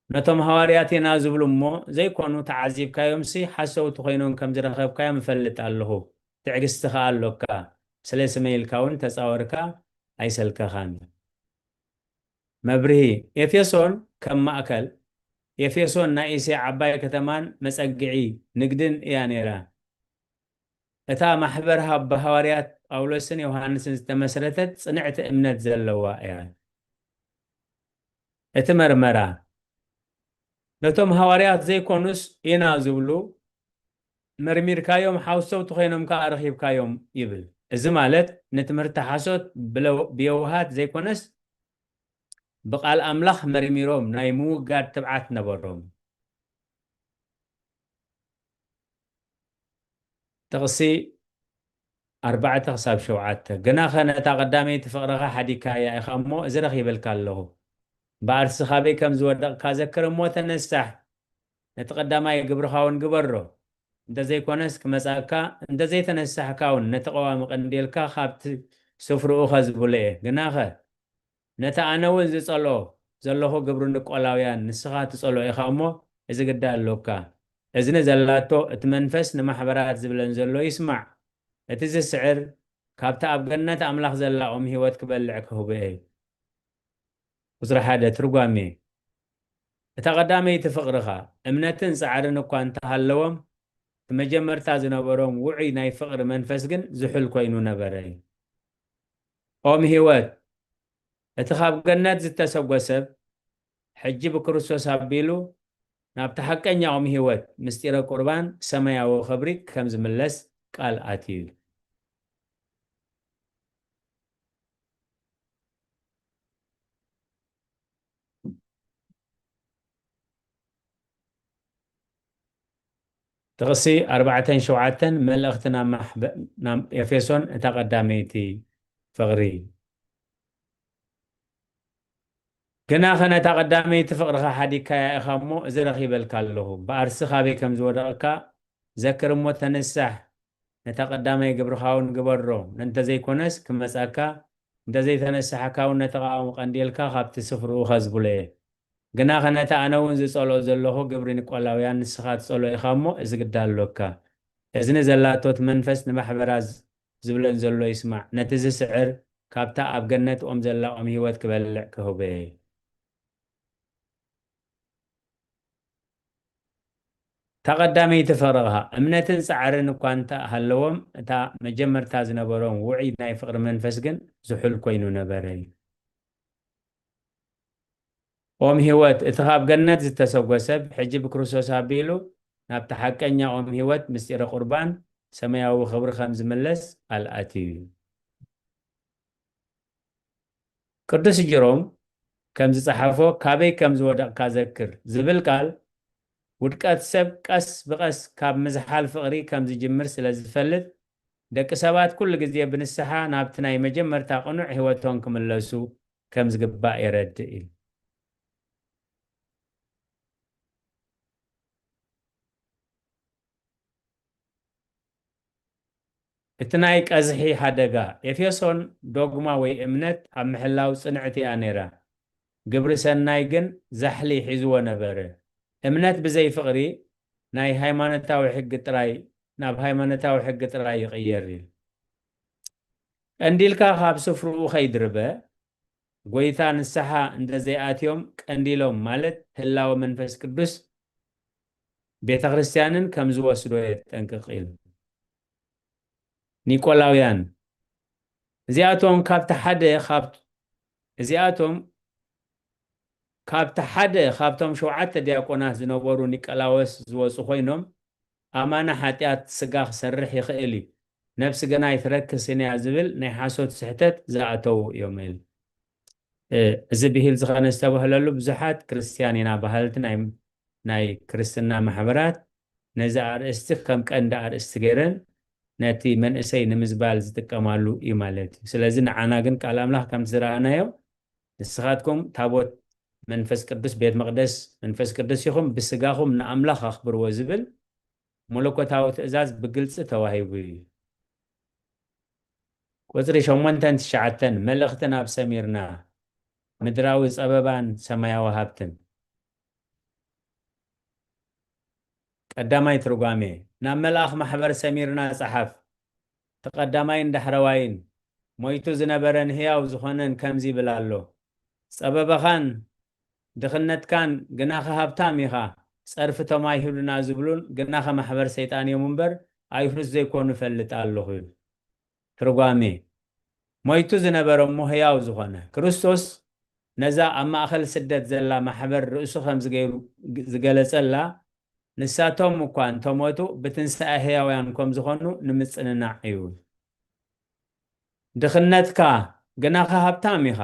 ነቶም ሃዋርያት ኢና ዝብሉ እሞ ዘይኮኑ ተዓዚብካዮምሲ ሓሰውቲ ኮይኖም ከም ዝረኸብካዮም እፈልጥ ኣለኹ። ትዕግስቲ ከኣ ኣሎካ። ስለ ስመይ ኢልካ እውን ተጻወርካ ኣይሰልከኻን። መብርሂ፣ ኤፌሶን ከም ማእከል፣ ኤፌሶን ናይ እስያ ዓባይ ከተማን መጸግዒ ንግድን እያ ነይራ። እታ ማሕበር ሃ-፣ ብሃዋርያት ጳውሎስን ዮሃንስን ዝተመስረተት ጽንዕቲ እምነት ዘለዋ እያ። እቲ መርመራ፣ ነቶም ሃዋርያት ዘይኮኑስ ኢና ዝብሉ መርሚርካዮም፣ ሓውሰውቲ ኮይኖም ከኣ ረኺብካዮም ይብል። እዚ ማለት ንትምህርቲ ሓሶት ብለው-፣ ብየውሃት ዘይኮነስ ብቃል ኣምላኽ መርሚሮም ናይ ምውጋድ ትብዓት ነበሮም። ጥቕሲ ኣርባዕተ ክሳብ ሸውዓተ። ግናኸ ነታ ቀዳመይቲ ፍቕርኻ ሓዲግካያ ኢኻ እሞ፣ እዚ ረኺበልካ ኣለኹ። ብኣርሲ ካበይ ከም ዝወደቕካ ዘክር እሞ ተነሳሕ። ነቲ ቀዳማይ ግብርኻ እውን ግበሮ። እንተ ዘይኮነስ ክመጻእካ፣ እንተ ዘይተነሳሕካ እውን ነቲ ቀዋሚ ቀንዴልካ ካብቲ ስፍርኡ ኸዝብሎ እየ። ግናኸ ነቲ ኣነ እውን ዝጸልኦ ዘለኹ ግብሪ ንቆላውያን ንስኻ ትጸልኦ ኢኻ እሞ፣ እዚ ግዳ ኣሎካ። እዝኒ ዘላቶ እቲ መንፈስ ንማሕበራት ዝብለን ዘሎ ይስማዕ። እቲ ዝስዕር ካብቲ ኣብ ገነት ኣምላኽ ዘላ ኦም ህይወት ክበልዕ ክህቦ እየ። ቁጽሪ ሓደ ትርጓሜ። እታ ቀዳመይቲ ፍቕርኻ፣ እምነትን ጻዕርን እኳ እንተሃለዎም፣ እቲ መጀመርታ ዝነበሮም ውዑይ ናይ ፍቕሪ መንፈስ ግን ዝሑል ኮይኑ ነበረ። ኦም ህይወት፣ እቲ ካብ ገነት ዝተሰጎ ሰብ፣ ሕጂ ብክርስቶስ ኣቢሉ ናብቲ ሓቀኛ ኦም ህይወት፣ ምስጢረ ቁርባን ሰማያዊ ክብሪ ከም ዝምለስ ቃል ኣትዩ። ጥቕሲ ኣርባዕተን ሸውዓተን መልእኽቲ ናብ ማሕበ-፣ ናብ ኤፌሶን እታ ቀዳመይቲ ፍቕሪ። ግናኸ ነታ ቀዳመይቲ ፍቕርኻ ሓዲግካያ ኢኻ እሞ፣ እዚ ረኺበልካ ኣለኹ። ብኣርሲ ካበይ ከም ዝወደቕካ ዘክር እሞ ተንሳሕ። ነታ ቀዳማይ ግብርኻ እውን ግበሮ። እንተ ዘይኮነስ ክመጻካ፣ እንተ ዘይተነሳሕካ እውን ነቲ ቀዋሚ ቀንዴልካ ካብቲ ስፍርኡ ኸዝብሎ እየ። ግናኸ ነቲ ኣነ እውን ዝጸልኦ ዘለኹ ግብሪ ንቆላውያን ንስኻ ትጸልኦ ኢኻ እሞ፣ እዚ ግዳ ኣሎካ። እዝኒ ዘላቶ እቲ መንፈስ ንማሕበራት ዝብለን ዘሎ ይስማዕ። ነቲ ዝስዕር ካብታ ኣብ ገነት ኦም ዘላ ኦም ህይወት ክበልዕ ክህቦ እየ። እታ ቀዳመይቲ ፍቕርኻ፣ እምነትን ጻዕርን እኳ እንተ ሃለዎም፣ እታ መጀመርታ ዝነበሮም ውዑይ ናይ ፍቕሪ መንፈስ ግን ዝሑል ኮይኑ ነበረ እዩ። ኦም ህይወት፣ እቲ ካብ ገነት ዝተሰጎ ሰብ፣ ሕጂ ብክርስቶስ ኣቢሉ ናብቲ ሓቀኛ ኦም ህይወት፣ ምስጢረ ቁርባን፣ ሰማያዊ ክብሪ ከም ዝምለስ ቃል ኣትዩ እዩ። ቅዱስ ጅሮም ከም ዝጸሓፎ፣ "ካበይ ከም ዝወደቕካ ዘክር" ዝብል ቃል፣ ውድቀት ሰብ ቀስ ብቐስ ካብ ምዝሓል ፍቕሪ ከም ዝጅምር ስለ ዝፈልጥ፣ ደቂ ሰባት ኩሉ ግዜ ብንስሓ ናብቲ ናይ መጀመርታ ቅኑዕ ህይወቶም ክምለሱ ከም ዝግባእ የረድእ እዩ። እቲ ናይ ቀዝሒ ሓደጋ። ኤፌሶን ዶግማ ወይ እምነት ኣብ ምሕላው ጽንዕቲ እያ ነይራ፣ ግብሪ ሰናይ ግን ዛሕሊ ሒዝዎ ነበረ። እምነት ብዘይ ፍቕሪ ናይ ሃይማኖታዊ ሕጊ ጥራይ፣ ናብ ሃይማኖታዊ ሕጊ ጥራይ ይቕየር እዩ። ቀንዲልካ ካብ ስፍርኡ ከይድርበ፣ ጎይታ ንስሓ እንተ ዘይኣትዮም ቀንዲሎም፣ ማለት ህላወ መንፈስ ቅዱስ ቤተ ክርስቲያንን ከም ዝወስዶ የጠንቅቕ ኢሉ። ኒቆላውያን እዚኣቶም ካብቲ ሓደ ካብ እዚኣቶም ካብቲ ሓደ ካብቶም ሸውዓተ ዲያቆናት ዝነበሩ ኒቆላዎስ ዝወጹ ኮይኖም፣ ኣማና ሓጢኣት ስጋ ክሰርሕ ይኽእል እዩ፣ ነፍሲ ግና ኣይትረክስን እያ ዝብል ናይ ሓሶት ስሕተት ዝኣተዉ እዮም ኢሉ። እ፣ እዚ ብሂል ዝኸነ ዝተባህለሉ ብዙሓት ክርስትያን ኢና በሃልቲ ናይ ናይ ክርስትና ማሕበራት ነዚ ኣርእስቲ ከም ቀንዲ ኣርእስቲ ገይረን ነቲ መንእሰይ ንምዝባል ዝጥቀማሉ እዩ ማለት እዩ። ስለዚ ንዓና ግን ቃል ኣምላኽ ከምቲ ዝረኣናዮ፣ "ንስኻትኩም ታቦት መንፈስ ቅዱስ፣ ቤት መቕደስ መንፈስ ቅዱስ ኢኹም፣ ብስጋኹም ንኣምላኽ ኣኽብርዎ" ዝብል መለኮታዊ ትእዛዝ ብግልጺ ተዋሂቡ እዩ። ቁጽሪ ሸሞንተን ትሽዓተን፣ መልእኽቲ ናብ ሰሚርና፣ ምድራዊ ጸበባን ሰማያዊ ሃብትን። ቀዳማይ ትርጓሜ፣ ናብ መልኣኽ ማሕበር ሰሚርና ጸሓፍ። እቲ ቀዳማይን ዳሕረዋይን፣ ሞይቱ ዝነበረን ህያው ዝኾነን ከምዚ ይብል ኣሎ፣ "ጸበባኻን ድኽነትካን ግናኸ ሃብታም ኢኻ፣ ጸርፊ እቶም ኣይሁድና ዝብሉን ግናኸ ማሕበር ሰይጣን እዮም እምበር፣ ኣይሁድ ዘይኮኑ እፈልጥ ኣለኹ" ይብል። ትርጓሜ፣ ሞይቱ ዝነበረ እሞ ህያው ዝኾነ ክርስቶስ፣ ነዛ ኣብ ማእከል ስደት ዘላ ማሕበር ርእሱ ከም ዝገይሩ ዝገለጸላ፣ ንሳቶም እኳ እንተሞቱ ብትንሳኤ ህያውያን ከም ዝኾኑ ንምጽንናዕ እዩ። ድኽነትካ ግናኸ ሃብታም ኢኻ።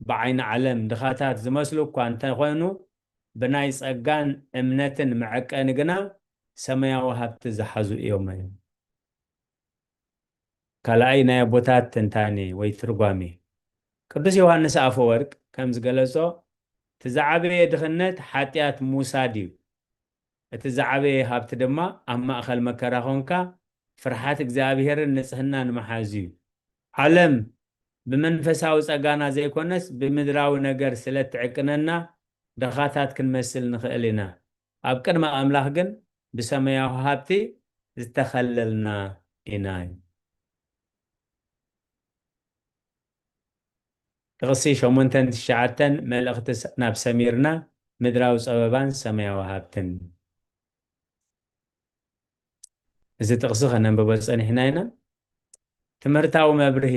ብዓይኒ ዓለም ድኻታት ዝመስሉ እኳ እንተኾኑ፣ ብናይ ጸጋን እምነትን መዐቀኒ ግና ሰማያዊ ሃብቲ ዝሓዙ እዮም። ካልኣይ ናይ ኣቦታት ትንታኔ ወይ ትርጓሜ። ቅዱስ ዮሃንስ ኣፈወርቅ ከም ዝገለጾ፣ እቲ ዝዓበየ ድኽነት ሓጢኣት ምውሳድ እዩ። እቲ ዝዓበየ ሃብቲ ድማ ኣብ ማእከል መከራ ኾንካ ፍርሓት እግዚኣብሄርን ንጽህናን ምሓዝ እዩ። ዓለም ብመንፈሳዊ ጸጋና ዘይኮነስ ብምድራዊ ነገር ስለ እትዕቅነና ድኻታት ክንመስል ንኽእል ኢና። ኣብ ቅድሚ ኣምላኽ ግን ብሰማያዊ ሃብቲ ዝተኸለልና ኢና። ጥቕሲ ሸሞንተን ትሽዓተን፣ መልእኽቲ ስ-፣ ናብ ሰሚርና፣ ምድራዊ ጸበባን ሰማያዊ ሃብትን። እዚ ጥቕሲ ከነንብቦ ጸኒሕና ኢና። ትምህርታዊ መብርሂ።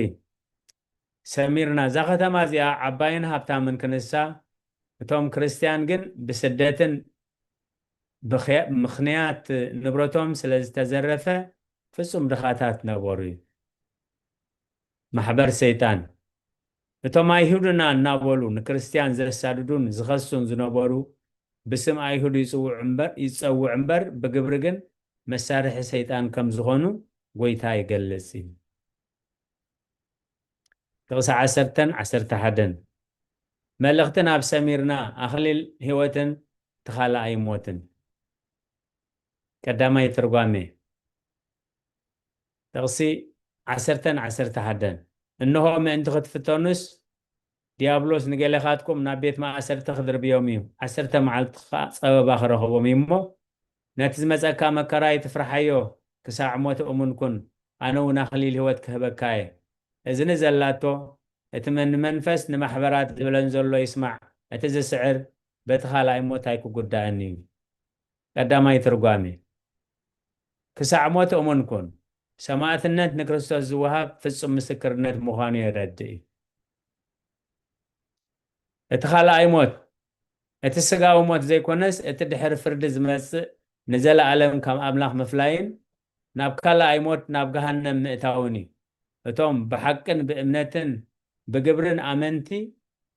ሰሚርና፣ እዛ ከተማ እዚኣ ዓባይን ሃብታምን ክንሳ፣ እቶም ክርስትያን ግን ብስደትን ብኸ-፣ ምኽንያት ንብረቶም ስለ ዝተዘረፈ ፍጹም ድኻታት ነበሩ እዩ። ማሕበር ሰይጣን። እቶም ኣይሁድና እናበሉ ንክርስትያን ዘሳድዱን ዝኸሱን ዝነበሩ፣ ብስም ኣይሁድ ይጽውዑ እምበር፣ ይጸውዑ እምበር፣ ብግብሪ ግን መሳርሒ ሰይጣን ከም ዝኾኑ ጎይታ ይገልጽ እዩ። ጥቕሲ ዓሰርተን ዓሰርተ ሓደን። መልእኽቲ ናብ ሰሚርና፣ ኣኽሊል ህይወትን ተኻልኣይ ሞትን። ቀዳማይ ትርጓሜ። ጥቕሲ ዓሰርተን ዓሰርተ ሓደን። እንሆ ምእንቲ ክትፍተኑስ፣ ዲያብሎስ ንገሌኻትኩም ናብ ቤት ማእሰርቲ ክድርብዮም እዩ፣ ዓሰርተ መዓልቲ ኸኣ ጸበባ ክረኽቦም እዩ እሞ፣ ነቲ ዝመጸካ መከራ ኣይትፍርሓዮ፣ ክሳዕ ሞት እሙን ኩን፣ ኣነ እውን ኣኽሊል ህይወት ክህበካ እየ። እዝኒ ዘላቶ፣ እቲ መን-፣ ንመንፈስ ንማሕበራት ዝብለን ዘሎ ይስማዕ፣ እቲ ዝስዕር በቲ ካልኣይ ሞት ኣይክጉዳእን እዩ። ቀዳማይ ትርጓሜ። ክሳዕ ሞት እሙን ኩን። ሰማዕትነት ንክርስቶስ ዝወሃብ ፍጹም ምስክርነት ምዃኑ የረድእ እዩ። እቲ ካልኣይ ሞት፣ እቲ ስጋዊ ሞት ዘይኮነስ፣ እቲ ድሕሪ ፍርዲ ዝመጽእ ንዘለኣለም ካብ ኣምላኽ ምፍላይን ናብ ካልኣይ ሞት፣ ናብ ገሃነም ምእታውን እዩ። እቶም ብሓቅን ብእምነትን ብግብርን ኣመንቲ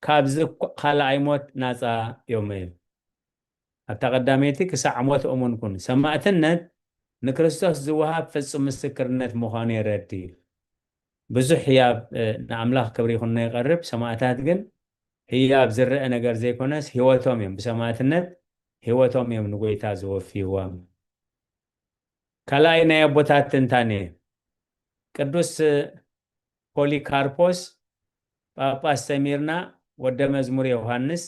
ካብዚ ካልኣይ ሞት ናጻ እዮም እዮም። ኣብታ ቀዳመይቲ ክሳዕ ሞት እሙን ኩን። ሰማእትነት ንክርስቶስ ዝወሃብ ፍጹም ምስክርነት ምዃኑ የረድእ። ብዙሕ ህያብ ንኣምላኽ ክብሪ ይኹን ይቐርብ። ሰማእታት ግን ህያብ ዝረአ ነገር ዘይኮነስ ህይወቶም እዮም፣ ብሰማእትነት ህይወቶም እዮም ንጎይታ ዝወፍይዎም። ካልኣይ ናይ ኣቦታት ትንታኔ። ቅዱስ ፖሊካርፖስ ጳጳስ ሰሚርና ወደ መዝሙር ዮሃንስ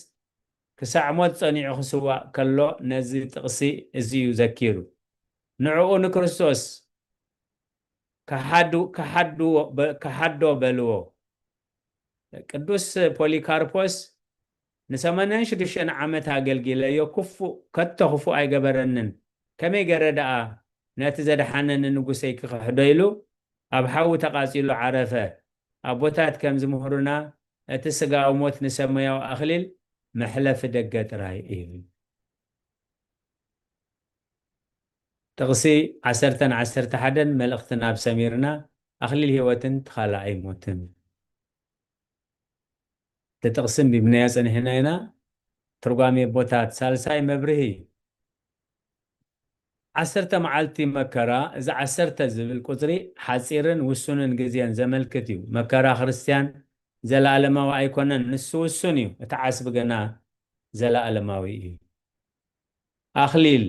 ክሳዕ ሞት ጸኒዑ ክስዋእ ከሎ ነዚ ጥቕሲ እዚ እዩ ዘኪሩ። ንዕኡ ንክርስቶስ ክሓዱ-፣ ክሓድዎ-፣ በ-፣ ክሓዶ በልዎ። ቅዱስ ፖሊካርፖስ ንሰማንያን ሽዱሽተን ዓመት ኣገልጊለዮ፣ ክፉእ፣ ከቶ ክፉእ ኣይገበረንን። ከመይ ገረ ደኣ ነቲ ዘድሓነኒ ንጉሰይ ክኽሕዶ ኢሉ ኣብ ሓዊ ተቓጺሉ ዓረፈ። ኣቦታት ከም ዝምህሩና እቲ ስጋዊ ሞት ንሰማያዊ ኣኽሊል መሕለፊ ደገ ጥራይ እዩ። ጥቕሲ ዓሰርተን ዓሰርተ ሓደን መልእኽቲ ናብ ሰሚርና ኣኽሊል ህይወትን ተኻላኣይ ሞትን። እቲ ጥቕሲ ኣንቢብናዮ ጸኒሕና ኢና። ትርጓሜ ኣቦታት፣ ሳልሳይ መብርሂ። ዓሰርተ መዓልቲ መከራ፣ እዚ ዓሰርተ ዝብል ቁጽሪ ሓጺርን ውሱንን ግዜን ዘመልክት እዩ። መከራ ክርስትያን ዘለኣለማዊ ኣይኮነን፣ ንሱ ውሱን እዩ፣ እቲ ዓስቢ ግና ዘለኣለማዊ እዩ። ኣኽሊል፣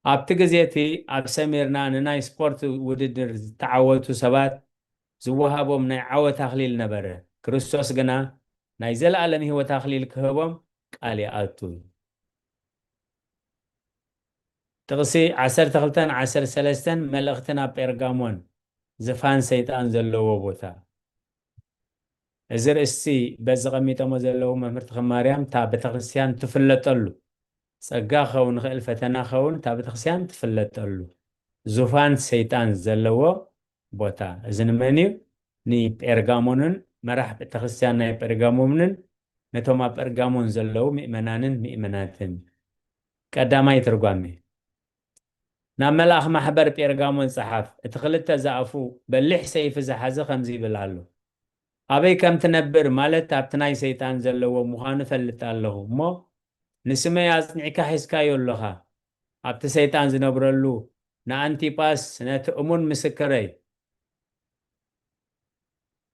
ኣብቲ ግዜ እቲ ኣብ ሰሚርና ንናይ ስፖርት ውድድር ዝተዓወቱ ሰባት ዝወሃቦም ናይ ዓወት ኣኽሊል ነበረ። ክርስቶስ ግና ናይ ዘለኣለም ህይወት ኣኽሊል ክህቦም ቃል ይኣቱ። ጥቕሲ ዓሰርተ ክልተን ዓሰርተ ሰለስተን መልእኽቲ ናብ ጴርጋሞን፣ ዝፋን ሰይጣን ዘለዎ ቦታ። እዚ ርእስቲ በዚ ቀሚጠሞ ዘለዉ መምህር ተኽለ ማርያም፣ እታ ቤተክርስትያን ትፍለጠሉ፣ ጸጋ ክኸውን ይኽእል፣ ፈተና ክኸውን፣ እታ ቤተክርስትያን ትፍለጠሉ ዙፋን ሰይጣን ዘለዎ ቦታ። እዚ ንመን እዩ? ንጴርጋሞንን መራሕ ቤተክርስትያን ናይ ጴርጋሞንን ነቶም ኣብ ጴርጋሞን ዘለዉ ምእመናንን ምእመናትን። ቀዳማይ ትርጓሜ። ናብ መልኣኽ ማሕበር ጴርጋሞን ጸሓፍ፣ እቲ ክልተ ዝኣፉ በሊሕ ሰይፊ ዝሓዘ ከምዚ ይብል ኣሎ። ኣበይ ከም ትነብር፣ ማለት ኣብቲ ናይ ሰይጣን ዘለዎ ምዃኑ እፈልጥ ኣለኹ እሞ፣ ንስመይ ኣጽኒዕካ ሒዝካዮ ኣለኻ። ኣብቲ ሰይጣን ዝነብረሉ ንኣንቲጳስ፣ ነቲ እሙን ምስክረይ፣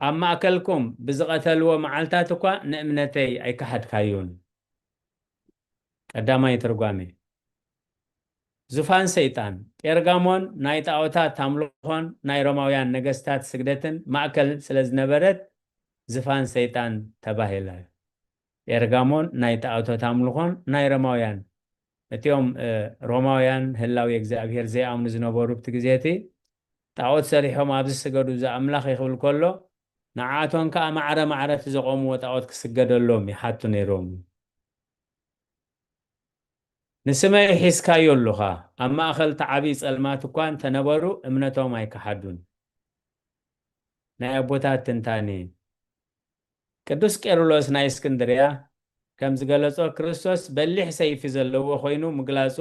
ኣብ ማእከልኩም ብዝቐተልዎ መዓልታት እኳ ንእምነተይ ኣይከሓድካዮን። ቀዳማይ ትርጓሜ። ዙፋን ሰይጣን። ጴርጋሞን ናይ ጣዖታት ኣምልኾን ናይ ሮማውያን ነገስታት ስግደትን ማእከል ስለ ዝነበረት፣ ዝፋን ሰይጣን ተባሂላ። ጴርጋሞን ናይ ጣዖታት ኣምልኾን ናይ ሮማውያን፣ እቲኦም፣ እ፣ ሮማውያን ህላዌ እግዚኣብሔር ዘይኣምኑ ዝነበሩ፣ ኣብቲ ግዜ እቲ ጣዖት ሰሪሖም ኣብዚ ስገዱ፣ እዚ ኣምላኽ እዩ ክብል ከሎ፣ ንዓኣቶም ከኣ ማዕረ ማዕረ እቲ ዘቖምዎ ጣዖት ክስገደሎም ይሓቱ ነይሮም። ንስመይ ሒዝካዮ ኣለኻ፣ ኣብ ማእከል እቲ ዓብዪ ጸልማት እኳ እንተነበሩ፣ እምነቶም ኣይከሓዱን። ናይ ኣቦታት ትንታኔ። ቅዱስ ቄርሎስ ናይ እስክንድርያ ከም ዝገለጾ፣ ክርስቶስ በሊሕ ሰይፊ ዘለዎ ኮይኑ ምግላጹ፣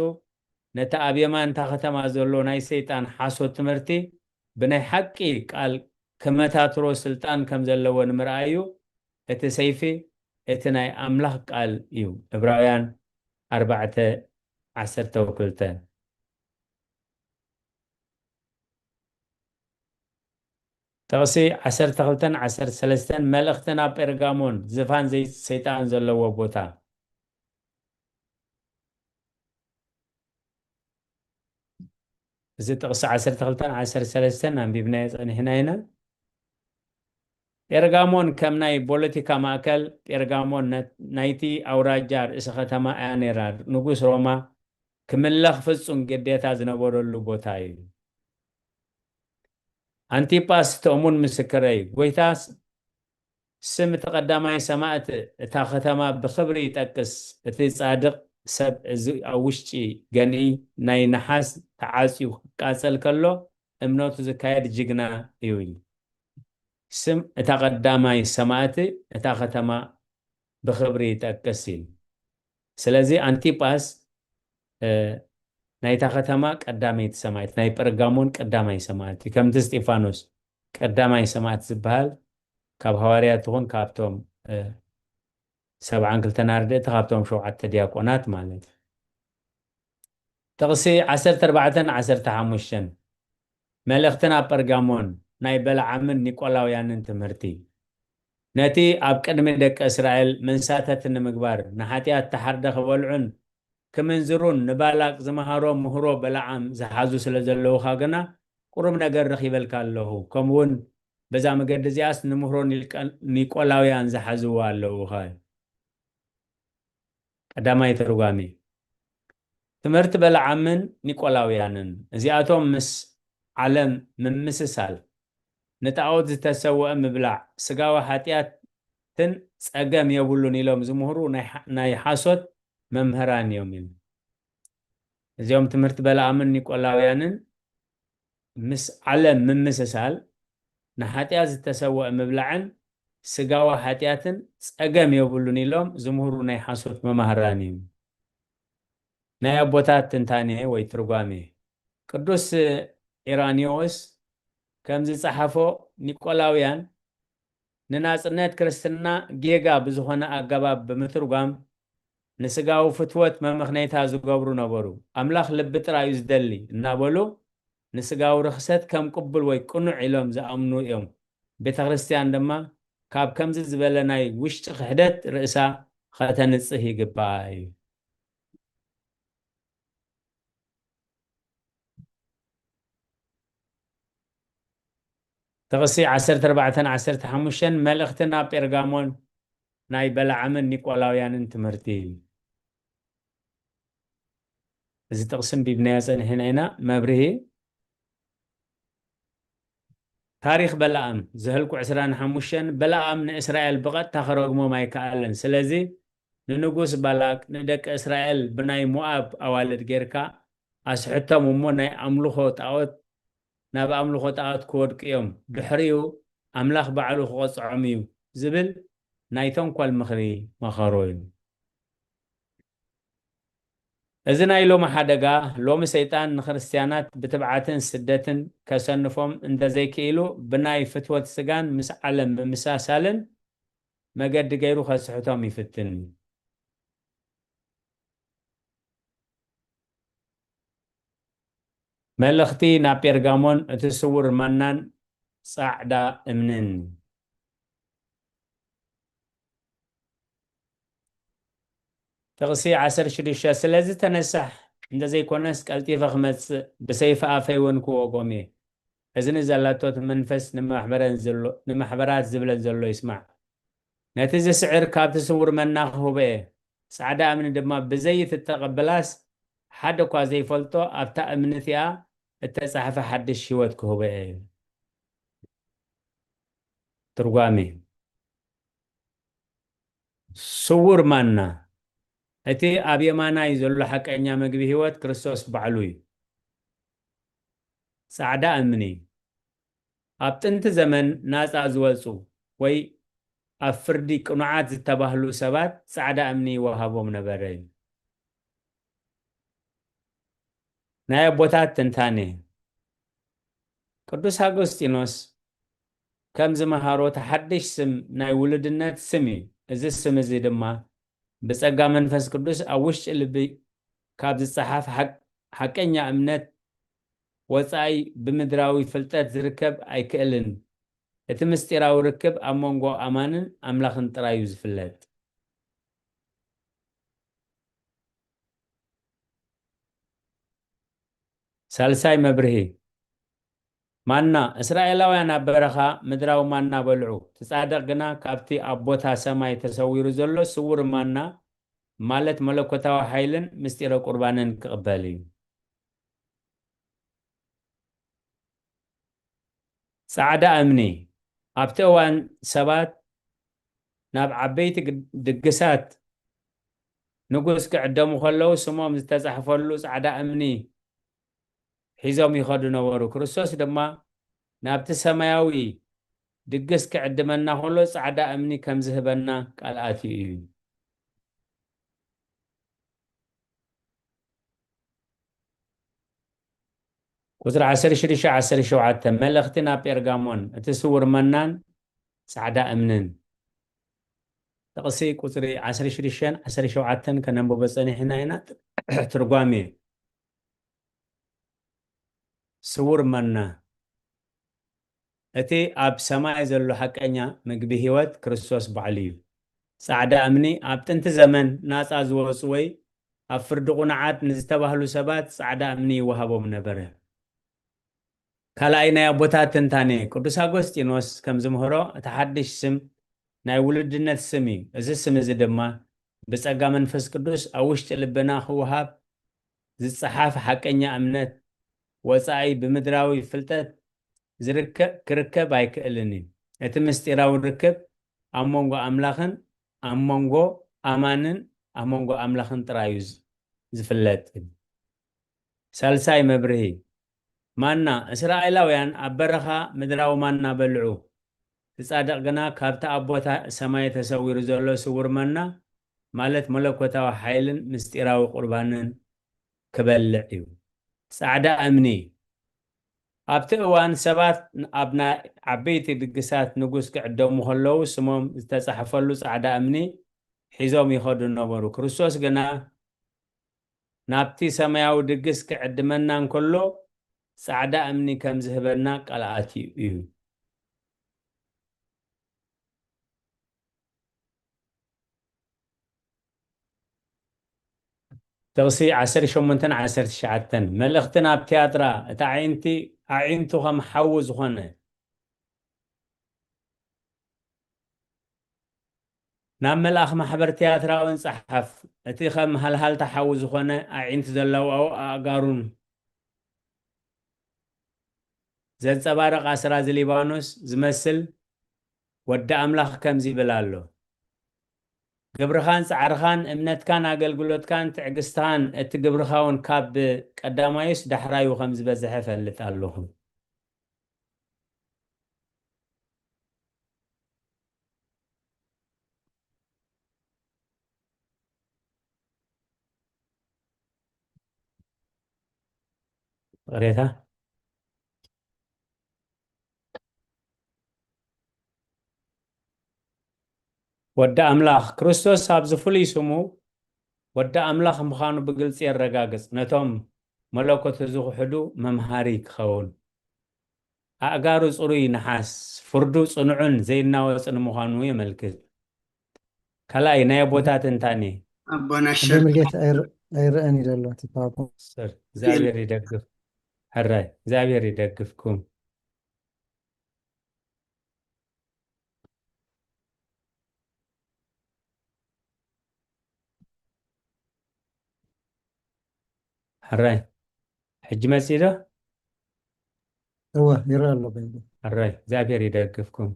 ነቲ ኣብ የማን እታ ከተማ ዘሎ ናይ ሰይጣን ሓሶት ትምህርቲ ብናይ ሓቂ ቃል ክመታትሮ ስልጣን ከም ዘለዎ ንምርኣይ እዩ። እቲ ሰይፊ እቲ ናይ ኣምላኽ ቃል እዩ። ዕብራውያን ኣርባዕተ ዓሰርተ ክልተ። ጥቕሲ ዓሰርተ ክልተን ዓሰርተ ሰለስተን፣ መልእኽቲ ናብ ጴርጋሞን፣ ዝፋን ዘይ-፣ ሰይጣን ዘለዎ ቦታ። እዚ ጥቕሲ ዓሰርተ ክልተን ዓሰርተ ሰለስተን ኣንቢብናዮ ጸኒሕና ኢና። ጴርጋሞን ከም ናይ ፖለቲካ ማእከል፣ ጴርጋሞን ነ-፣ ናይቲ ኣውራጃ ርእሲ ከተማ እያ ነይራ። ንጉስ ሮማ ክምለኽ ፍጹም ግዴታ ዝነበረሉ ቦታ እዩ። ኣንቲጳስ፣ እቲ እሙን ምስክረይ፣ ጎይታ ስ-፣ ስም እቲ ቀዳማይ ሰማእት እታ ከተማ ብኽብሪ ይጠቅስ። እቲ ጻድቕ ሰብ እዚ ኣብ ውሽጢ ገንኢ ናይ ነሓስ ተዓጽዩ ክቃጸል ከሎ እምነቱ ዝካየድ ጅግና እዩ። ስም እታ ቀዳማይ ሰማእት እታ ከተማ ብኽብሪ ይጠቅስ እዩ። ስለዚ ኣንቲጳስ፣ እ፣ ናይታ ከተማ ቀዳመይቲ ሰማዕት፣ ናይ ጴርጋሞን ቀዳማይ ሰማዕት እዩ። ከምቲ እስጢፋኖስ ቀዳማይ ሰማዕት ዝበሃል ካብ ሃዋርያት ይኹን ካብቶም፣ እ፣ ሰብዓን ክልተን ኣርድእቲ፣ ካብቶም ሸውዓተ ዲያቆናት ማለት እዩ። ጥቕሲ ዓሰርተ ኣርባዕተን ዓሰርተ ሓሙሽተን፣ መልእኽቲ ናብ ጴርጋሞን፣ ናይ በለዓምን ኒቆላውያንን ትምህርቲ። ነቲ ኣብ ቅድሚ ደቂ እስራኤል መንሳተቲ ንምግባር፣ ንሓጢኣት ተሓርደ ክበልዑን ክምንዝሩን ንባላቅ ዝመሃሮ ምህሮ በለዓም ዝሓዙ ስለ ዘለውኻ ግና፣ ቁሩብ ነገር ረኺበልካ ኣለኹ። ከምኡውን በዛ መገዲ እዚኣስ ንምህሮ ኒልቀ-፣ ኒቆላውያን ዝሓዝዎ ኣለውኻ እዩ። ቀዳማይ ትርጓሜ። ትምህርቲ በለዓምን ኒቆላውያንን። እዚኣቶም ምስ ዓለም ምምስሳል፣ ንጣዖት ዝተሰውአ ምብላዕ፣ ስጋዊ ሓጢኣትን ጸገም የብሉን ኢሎም ዝምህሩ ናይ ሓ-፣ ናይ ሓሶት መምህራን እዮም ኢሉ። እዚኦም ትምህርቲ በለዓምን ኒቆላውያንን ምስ ዓለም ምምስሳል፣ ንሓጢኣት ዝተሰውአ ምብላዕን ስጋዊ ሓጢኣትን ጸገም የብሉን ኢሎም ዝምህሩ ናይ ሓሶት መማህራን እዮም። ናይ ኣቦታት ትንታኔ ወይ ትርጓሜ። ቅዱስ ኢራኒዎስ ከም ዝጸሓፎ፣ ኒቆላውያን ንናጽነት ክርስትና ጌጋ ብዝኾነ ኣገባብ ብምትርጓም፣ ንስጋዊ ፍትወት መመኽነይታ ዝገብሩ ነበሩ። ኣምላኽ ልቢ ጥራይ እዩ ዝደሊ እናበሉ፣ ንስጋዊ ርኽሰት ከም ቅቡል ወይ ቅኑዕ ኢሎም ዝኣምኑ እዮም። ቤተ ክርስቲያን ድማ ካብ ከምዚ ዝበለ ናይ ውሽጢ ክሕደት ርእሳ ኸተንጽህ ይግባኣ እዩ። ጥቕሲ ዓሰርተ ኣርባዕተን ዓሰርተ ሓሙሽተን፣ መልእኽቲ ናብ ጴርጋሞን፣ ናይ በለዓምን ኒቆላውያንን ትምህርቲ። እዚ ጥቕሲ ኣንቢብናዮ ጸኒሕና ኢና። መብርሂ። ታሪኽ በለዓም። ዘኍልቁ ዕስራን ሓሙሽተን፣ በለዓም ንእስራኤል ብቐጥታ ክረግሞም ኣይከኣለን። ስለዚ ንንጉስ ባላቅ፣ ንደቂ እስራኤል ብናይ ሞኣብ ኣዋልድ ጌርካ ኣስሕቶም እሞ፣ ናይ ኣምልኾ ጣዖት፣ ናብ ኣምልኾ ጣዖት ክወድቁ እዮም። ድሕሪኡ ኣምላኽ ባዕሉ ክቐጽዖም እዩ ዝብል ናይ ተንኮል ምኽሪ መኸሮ እዩ። እዚ ናይ ሎሚ ሓደጋ፣ ሎሚ ሰይጣን ንክርስትያናት ብትብዓትን ስደትን ከሰንፎም እንተዘይክኢሉ፣ ብናይ ፍትወት ስጋን ምስ ዓለም ምምሳሳልን መገዲ ገይሩ ከስሕቶም ይፍትን እዩ። መልእኽቲ ናብ ጴርጋሞን፣ እቲ ስውር ማናን ጻዕዳ እምንን። ጥቕሲ ዓሰርተ ሽዱሽተ፣ ስለዚ ተነሳሕ፣ እንተዘይኮነስ ቀልጢፈ ክመጽእ፣ ብሰይፊ ኣፈይ እውን ክወግኦም እየ። እዝኒ ዘላቶ እቲ መንፈስ ንማሕበረን ዘሎ፣ ንማሕበራት ዝብለን ዘሎ ይስማዕ። ነቲ ዝስዕር ካብቲ ስውር መና ክህቦ እየ። ጻዕዳ እምኒ ድማ ብዘይ እትተቐበላስ፣ ሓደ እኳ ዘይፈልጦ ኣብታ እምኒ እቲኣ እተጻሕፈ ሓድሽ ህይወት ክህቦ እየ። ትርጓሜ። ስውር ማና። እቲ ኣብ የማናይ ዘሎ ሓቀኛ መግቢ ህይወት ክርስቶስ ባዕሉ እዩ። ጻዕዳ እምኒ። ኣብ ጥንቲ ዘመን ናጻ ዝወጹ ወይ ኣብ ፍርዲ ቅኑዓት ዝተባህሉ ሰባት ጻዕዳ እምኒ ይወሃቦም ነበረ እዩ። ናይ ኣቦታት ትንታኔ። ቅዱስ ኣጎስጢኖስ ከም ዝመሃሮ፣ እቲ ሓድሽ ስም ናይ ውሉድነት ስም እዩ። እዚ ስም እዚ ድማ ብጸጋ መንፈስ ቅዱስ ኣብ ውሽጢ ልቢ ካብ ዝጸሓፍ ሓቅ-፣ ሓቀኛ እምነት ወጻኢ ብምድራዊ ፍልጠት ዝርከብ ኣይክእልን። እቲ ምስጢራዊ ርክብ ኣብ መንጎ ኣማንን ኣምላኽን ጥራይ እዩ ዝፍለጥ። ሳልሳይ መብርሂ። ማና፣ እስራኤላውያን ኣብ በረኻ ምድራዊ ማና በልዑ። እቲ ጻድቕ ግና ካብቲ ኣብ ቦታ ሰማይ ተሰዊሩ ዘሎ ስውር ማና፣ ማለት መለኮታዊ ሓይልን ምስጢረ ቁርባንን ክቕበል እዩ። ጻዕዳ እምኒ። ኣብቲ እዋን ሰባት ናብ ዓበይቲ ግ-፣ ድግሳት ንጉስ ክዕደሙ ከለዉ፣ ስሞም ዝተጻሕፈሉ ጻዕዳ እምኒ ሒዞም ይኸዱ ነበሩ። ክርስቶስ ድማ ናብቲ ሰማያዊ ድግስ ክዕድመና ከሎ ጻዕዳ እምኒ ከም ዝህበና ቃል ኣትዩ እዩ። ቁፅሪ ዓሰርተ ሽዱሽተ ዓሰርተ ሸውዓተ፣ መልእኽቲ ናብ ጴርጋሞን፣ እቲ ስውር መናን ፃዕዳ እምንን። ጥቕሲ ቁፅሪ ዓሰርተ ሽዱሽተን ዓሰርተ ሸውዓተን ከነንብቦ ፀኒሕና ኢና። ትርጓሜ። ስውር መና። እቲ ኣብ ሰማይ ዘሎ ሓቀኛ ምግቢ ህይወት ክርስቶስ ባዕሉ እዩ። ጻዕዳ እምኒ ኣብ ጥንቲ ዘመን ናጻ ዝወጹ ወይ ኣብ ፍርዲ ቁኑዓት ንዝተባህሉ ሰባት ጻዕዳ እምኒ ይወሃቦም ነበረ። ካልኣይ ናይ ኣቦታት ትንታኔ፣ ቅዱስ ኣጎስጢኖስ ከም ዝምህሮ እቲ ሓድሽ ስም ናይ ውሉድነት ስም እዩ። እዚ ስም እዚ ድማ ብጸጋ መንፈስ ቅዱስ ኣብ ውሽጢ ልብና ክወሃብ ዝጸሓፍ ሓቀኛ እምነት ወጻኢ ብምድራዊ ፍልጠት ዝርከብ ክርከብ ኣይክእልን እዩ። እቲ ምስጢራዊ ርክብ ኣብ መንጎ ኣምላኽን ኣብ መንጎ ኣማንን ኣብ መንጎ ኣምላኽን ጥራይ እዩ ዝ- ዝፍለጥ። ሳልሳይ መብርሂ፣ ማና። እስራኤላውያን ኣብ በረኻ ምድራዊ ማና በልዑ። እቲ ጻድቕ ግና ካብቲ ኣብ ቦታ ሰማይ ተሰዊሩ ዘሎ ስውር ማና፣ ማለት መለኮታዊ ሓይልን ምስጢራዊ ቁርባንን ክበልዕ እዩ። ጻዕዳ እምኒ። ኣብቲ እዋን ሰባት ኣብ ናይ ዓበይቲ ድግሳት ንጉስ ክዕደሙ ከለዉ ስሞም ዝተጻሕፈሉ ጻዕዳ እምኒ ሒዞም ይኸዱ ነበሩ። ክርስቶስ ግና ናብቲ ሰማያዊ ድግስ ክዕድመና እንከሎ ጻዕዳ እምኒ ከም ዝህበና ቃል ኣትዩ እዩ። ጥቕሲ ዓሰርተ ሸሞንተን ዓሰርተ ትሽዓተን፣ መልእኽቲ ናብ ትያትራ፣ እቲ ኣዒንቲ ኣዒንቱ ከም ሓዊ ዝኾነ፣ ናብ መልኣኽ ማሕበር ትያትራውን ጸሓፍ፣ እቲ ከም ሃልሃልታ ሓዊ ዝኾነ ኣዒንቲ ዘለዎ ኣእጋሩን ዘንጸባርቕ ኣስራዚ ሊባኖስ ዝመስል ወዲ ኣምላኽ ከምዚ ይብል ኣሎ። ግብርኻን ጻዕርኻን እምነትካን ኣገልግሎትካን ትዕግስትኻን እቲ ግብርኻ እውን ካብ ቀዳማዩስ ዳሕራዩ ከም ዝበዝሐ እፈልጥ ኣለኹ። ቅሬታ። ወዲ ኣምላኽ ክርስቶስ ኣብዚ ፍሉይ ስሙ ወዲ ኣምላኽ ምዃኑ ብግልጺ የረጋግጽ። ነቶም መለኮቱ ዝኽሕዱ መምሃሪ ክኸውን። ኣእጋሩ ጽሩይ ነሓስ፣ ፍርዱ ጽኑዕን ዘይናወጽን ምዃኑ የመልክት። ካልኣይ ናይ ኣቦታት ትንታኔ። ኣቦና ኣቦ ሸር ሙልጌታ ኣይር- ኣይረአን እዩ ዘሎ እቲ ፓወርፖይንት። ሰር፣ እግዚኣብሔር ይደግፍ። ሕራይ እግዚኣብሔር ይደግፍኩም። ሕራይ ሕጂ መጺእ ዶ? እወ፣ ይረአ ኣሎ በይኑ። ሕራይ እግዚኣብሔር ይደግፍኩም።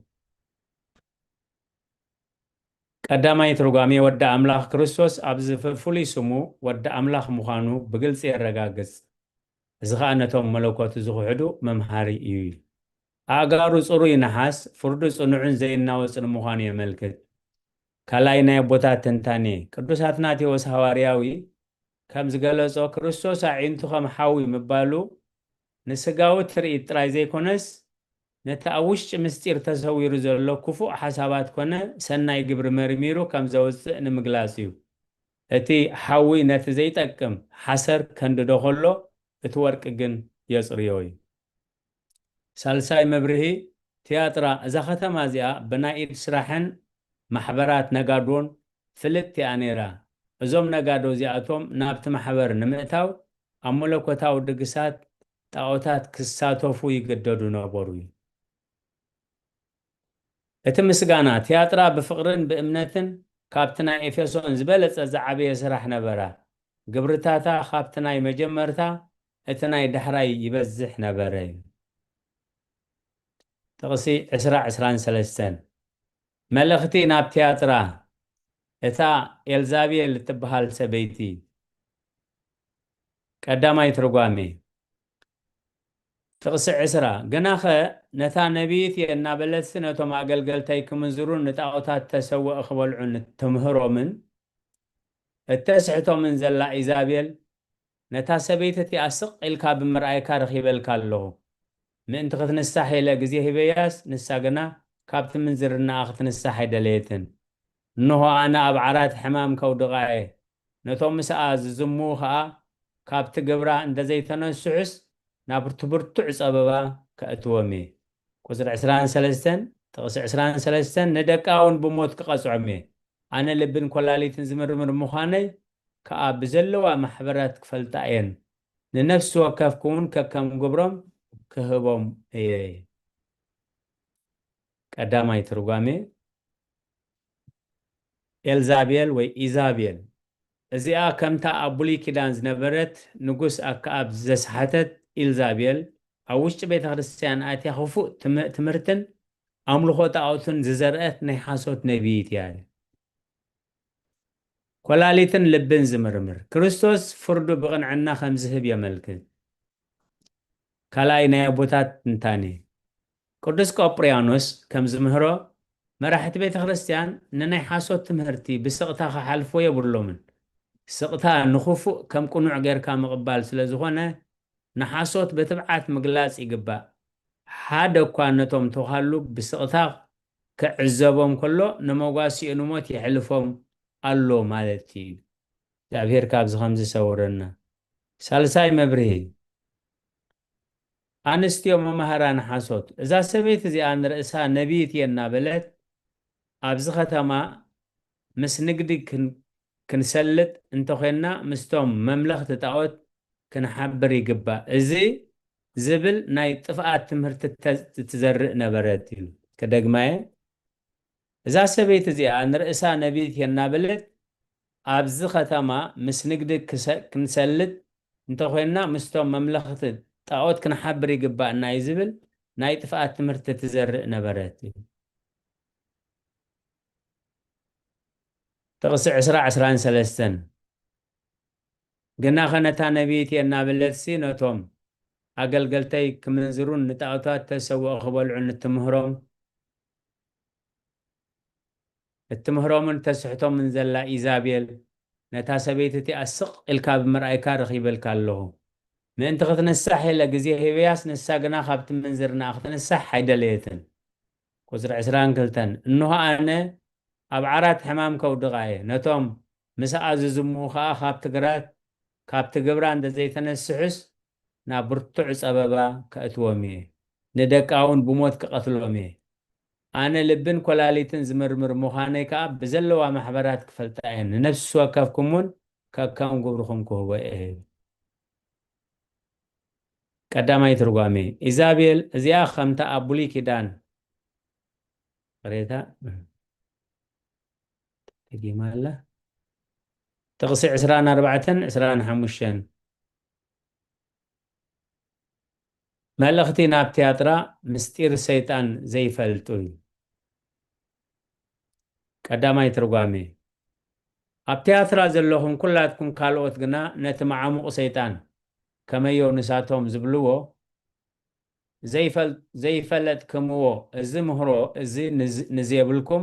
ቀዳማይ ትርጓሜ ወዲ ኣምላኽ ክርስቶስ ኣብዚ ፍሉይ ስሙ ወዲ ኣምላኽ ምዃኑ ብግልጺ የረጋግጽ። እዚ ኸኣ ነቶም መለኮቱ ዝኽሕዱ መምሃሪ እዩ። ኣእጋሩ ጽሩይ ነሓስ፣ ፍርዱ ጽኑዕን ዘይናወጽን ምዃኑ የመልክት። ካልኣይ ናይ ኣቦታት ትንታኔ፣ ቅዱስ ኣትናቴዎስ ሃዋርያዊ ከም ዝገለጾ፣ ክርስቶስ ኣዒንቱ ከም ሓዊ ምባሉ ንስጋዊ ትርኢት ጥራይ ዘይኮነስ፣ ነቲ ኣብ ውሽጢ ምስጢር ተሰዊሩ ዘሎ ክፉእ ሓሳባት ኮነ ሰናይ ግብሪ መርሚሩ ከም ዘውጽእ ንምግላጽ እዩ። እቲ ሓዊ ነቲ ዘይጠቅም ሓሰር ከንድዶ ከሎ፣ እቲ ወርቂ ግን የጽርዮ እዩ። ሳልሳይ መብርሂ፣ ትያጥራ፣ እዛ ከተማ እዚኣ ብናይ ኢድ ስራሕን ማሕበራት ነጋዶን ፍልጥቲ እያ ነይራ። እዞም ነጋዶ እዚኣቶም ናብቲ ማሕበር ንምእታው ኣብ መለኮታዊ ድግሳት ጣኦታት ክሳተፉ ይግደዱ ነበሩ እዩ። እቲ ምስጋና፣ ትያጥራ ብፍቕርን ብእምነትን ካብቲ ናይ ኤፌሶን ዝበለጸ ዝዓበየ ስራሕ ነበራ። ግብርታታ ካብቲ ናይ መጀመርታ እቲ ናይ ዳሕራይ ይበዝሕ ነበረ እዩ። ጥቕሲ ዕስራ ዕስራን ሰለስተን። መልእኽቲ ናብ ትያጥራ፣ እታ ኤልዛቤል እትበሃል ሰበይቲ። ቀዳማይ ትርጓሜ። ጥቕሲ ዕስራ፣ ግናኸ ነታ ነቢይት እየ እናበለትሲ ነቶም ኣገልገልተይ ክምንዝሩን ንጣዖታት ተሰውእ ክበልዑን እትምህሮምን እተስሕቶምን ዘላ ኢዛቤል ነታ ሰበይቲ እቲኣ ስቕ ኢልካ ብምርኣይካ ረኺበልካ ኣለኹ። ምእንቲ ክትንሳሕ ኢለ ግዜ ሂበያስ፣ ንሳ ግና ካብቲ ምንዝርናኣ ክትንሳሕ ኣይደለየትን። እንሆ፣ ኣነ ኣብ ዓራት ሕማም ከውድቓ እየ። ነቶም ምስኣ ዝዝምዉ ኸኣ ካብቲ ግብራ እንተ ዘይተነስሑስ፣ ናብቲ ብርቱዕ ጸበባ ከእትዎም እየ። ቁጽሪ ዕስራን ሰለስተን፣ ጥቕሲ ዕስራን ሰለስተን፣ ንደቃ እውን ብሞት ክቐጽዖም እየ። ኣነ ልብን ኮላሊትን ዝምርምር ምዃነይ ከኣ ብዘለዋ ማሕበራት ክፈልጣ እየን። ንነፍሲ ወከፍኩም እውን ከከም ግብሮም ክህቦም እየ። ቀዳማይ ትርጓሜ፣ ኤልዛቤል ወይ ኢዛቤል። እዚኣ ከምታ ኣብ ብሉይ ኪዳን ዝነበረት ንጉስ ኣከኣብ ዘስሓተት ኢልዛቤል፣ ኣብ ውሽጢ ቤተ ክርስቲያን ኣትያ ክፉእ ትም-፣ ትምህርትን ኣምልኾ ጣኦትን ዝዘርአት ናይ ሓሶት ነቢይት እያ። ኮላሊትን ልብን ዝምርምር፣ ክርስቶስ ፍርዱ ብቕንዕና ከም ዝህብ የመልክት። ካልኣይ ናይ ኣቦታት ትንታኔ። ቅዱስ ቆጵርያኖስ ከም ዝምህሮ፣ መራሕቲ ቤተ ክርስቲያን ንናይ ሓሶት ትምህርቲ ብስቕታ ክሓልፎ የብሎምን። ስቕታ ንኽፉእ ከም ቅኑዕ ጌርካ ምቕባል ስለ ዝኾነ፣ ንሓሶት ብትብዓት ምግላጽ ይግባእ። ሓደ እኳ ነቶም ተዃሉ ብስቕታ ክዕዘቦም ከሎ፣ ንመጓሲኡ ንሞት የሕልፎም ኣሎ ማለት እዩ። እግዚኣብሔር ካብዚ ከምዚ ሰውረና። ሳልሳይ መብርሂ፣ ኣንስትዮ መማህራን ሓሶት። እዛ ሰበይቲ እዚኣ ንርእሳ ነቢይት እየ እናበለት፣ ኣብዚ ከተማ ምስ ንግዲ ክን-፣ ክንሰልጥ እንተኾይንና፣ ምስቶም መምለኽቲ ጣኦት ክንሓብር ይግባእ። እዚ ዝብል ናይ ጥፍኣት ትምህርቲ ተ-፣ ትዘርእ ነበረት እዩ። ክደግማየ፣ እዛ ሰበይቲ እዚኣ ንርእሳ ነቢይት እየ እናበለት፣ ኣብዚ ከተማ ምስ ንግዲ ክሰ-፣ ክንሰልጥ እንተኾይንና፣ ምስቶም መምለኽቲ ጣኦት ክንሓብር ይግባእና እዩ ዝብል ናይ ጥፍኣት ትምህርቲ ትዘርእ ነበረት እዩ። ጥቕሲ ዕስራ፣ ዕስራን ሰለስተን። ግናኸ ነታ ነቢይት እየ እናበለትሲ፣ ነቶም ኣገልገልተይ ክምንዝሩን ንጣኦታት ተሰውኦ ክበልዑን እትምህሮም፣ እትምህሮምን ተስሕቶምን ዘላ ኢዛቤል፣ ነታ ሰበይቲ እቲኣ ስቕ ኢልካ ብምርኣይካ ረኺበልካ ኣለኹ። ምእንቲ ክትንሳሕ ኢለ ግዜ ሂበያስ፣ ንሳ ግና ካብቲ ምንዝርናኣ ክትንሳሕ ኣይደለየትን። ቁጽሪ ዕስራን ክልተን፣ እንሆ ኣነ ኣብ ዓራት ሕማም ከውድቓ እየ። ነቶም ምስኣ ዝዝምዉ ኸኣ ካብቲ ግራት፣ ካብቲ ግብራ እንተ ዘይተነስሑስ፣ ናብ ብርቱዕ ጸበባ ከእትዎም እየ። ንደቃ እውን ብሞት ክቐትሎም እየ። ኣነ ልብን ኮላሊትን ዝምርምር ምዃነይ ከኣ ብዘለዋ ማሕበራት ክፈልጣ እየን። ንነፍሲ ወከፍኩም እውን ከከም ግብርኹም ክህቦ እየ። ቀዳማይ ትርጓሜ፣ ኢዛቤል እዚኣ ኸምታ ኣብ ብሉይ ኪዳን፣ ቅሬታ፣ ደጊማ ኣላ። ጥቕሲ ዕስራን ኣርባዕተን ዕስራን ሓሙሽተን። መልእኽቲ ናብ ትያጥራ፣ ምስጢር ሰይጣን ዘይፈልጡ እዩ። ቀዳማይ ትርጓሜ፣ ኣብ ትያትራ ዘለኹም ኩላትኩም ካልኦት ግና ነቲ መዓሙቕ ሰይጣን ከመዮ ንሳቶም ዝብልዎ ዘይፈል-፣ ዘይፈለጥክምዎ እዚ ምህሮ እዚ ንዝ-፣ ንዜብልኩም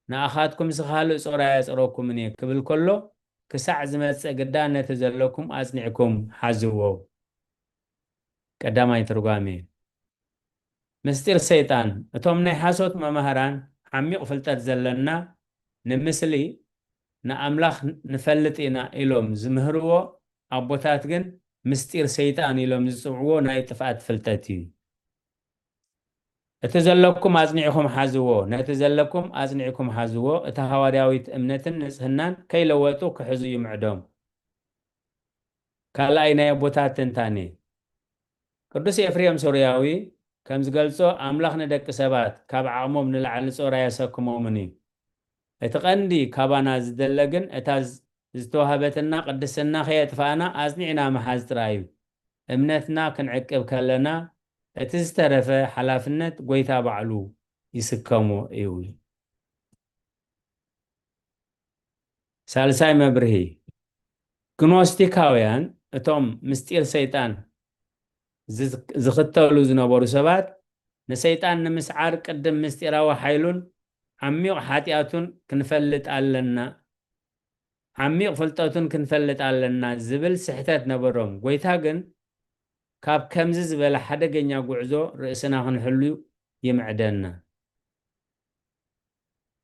ንኣኻትኩምሲ ካልእ ጾር ኣየጽረኩምን እየ ክብል ከሎ ክሳዕ ዝመጽእ ግዳ ነቲ ዘለኩም ኣጽኒዕኩም ሓዝዎ። ቀዳማይ ትርጓሜ። ምስጢር ሰይጣን። እቶም ናይ ሓሶት መማህራን ዓሚቕ ፍልጠት ዘለና ንምስሊ ንኣምላኽ ንፈልጥ ኢና ኢሎም ዝምህርዎ ኣቦታት ግን ምስጢር ሰይጣን ኢሎም ዝጽውዕዎ ናይ ጥፍኣት ፍልጠት እዩ። እቲ ዘለኩም ኣጽኒዕኩም ሓዝዎ፣ ነቲ ዘለኩም ኣጽኒዕኩም ሓዝዎ፣ እታ ሃዋርያዊት እምነትን ንጽህናን ከይለወጡ ክሕዙ ይምዕዶም። ካልኣይ ናይ ኣቦታት ትንታኔ። ቅዱስ ኤፍሬም ሶርያዊ ከም ዝገልጾ፣ ኣምላኽ ንደቂ ሰባት ካብ ዓቕሞም ንላዕሊ ጾር ኣየሰክሞምን እዩ። እቲ ቀንዲ ካባና ዝደለ ግን እታ ዝ-፣ ዝተዋህበትና ቅድስና ከየጥፋእና ኣጽኒዕና ምሓዝ ጥራይ እዩ። እምነትና ክንዕቅብ ከለና፣ እቲ ዝተረፈ ሓላፍነት ጐይታ ባዕሉ ይስከሞ እዩ። ሳልሳይ መብርሂ፣ ግኖስቲካውያን፣ እቶም ምስጢር ሰይጣን ዝዝ-፣ ዝኽተሉ ዝነበሩ ሰባት፣ ንሰይጣን ንምስዓር ቅድም ምስጢራዊ ሓይሉን ዓሚቕ ሓጢኣቱን ክንፈልጥ ኣለና። ዓሚቕ ፍልጠቱን ክንፈልጥ ኣለና ዝብል ስሕተት ነበሮም። ጎይታ ግን ካብ ከምዚ ዝበለ ሓደገኛ ጉዕዞ ርእስና ክንሕሉ ይምዕደና።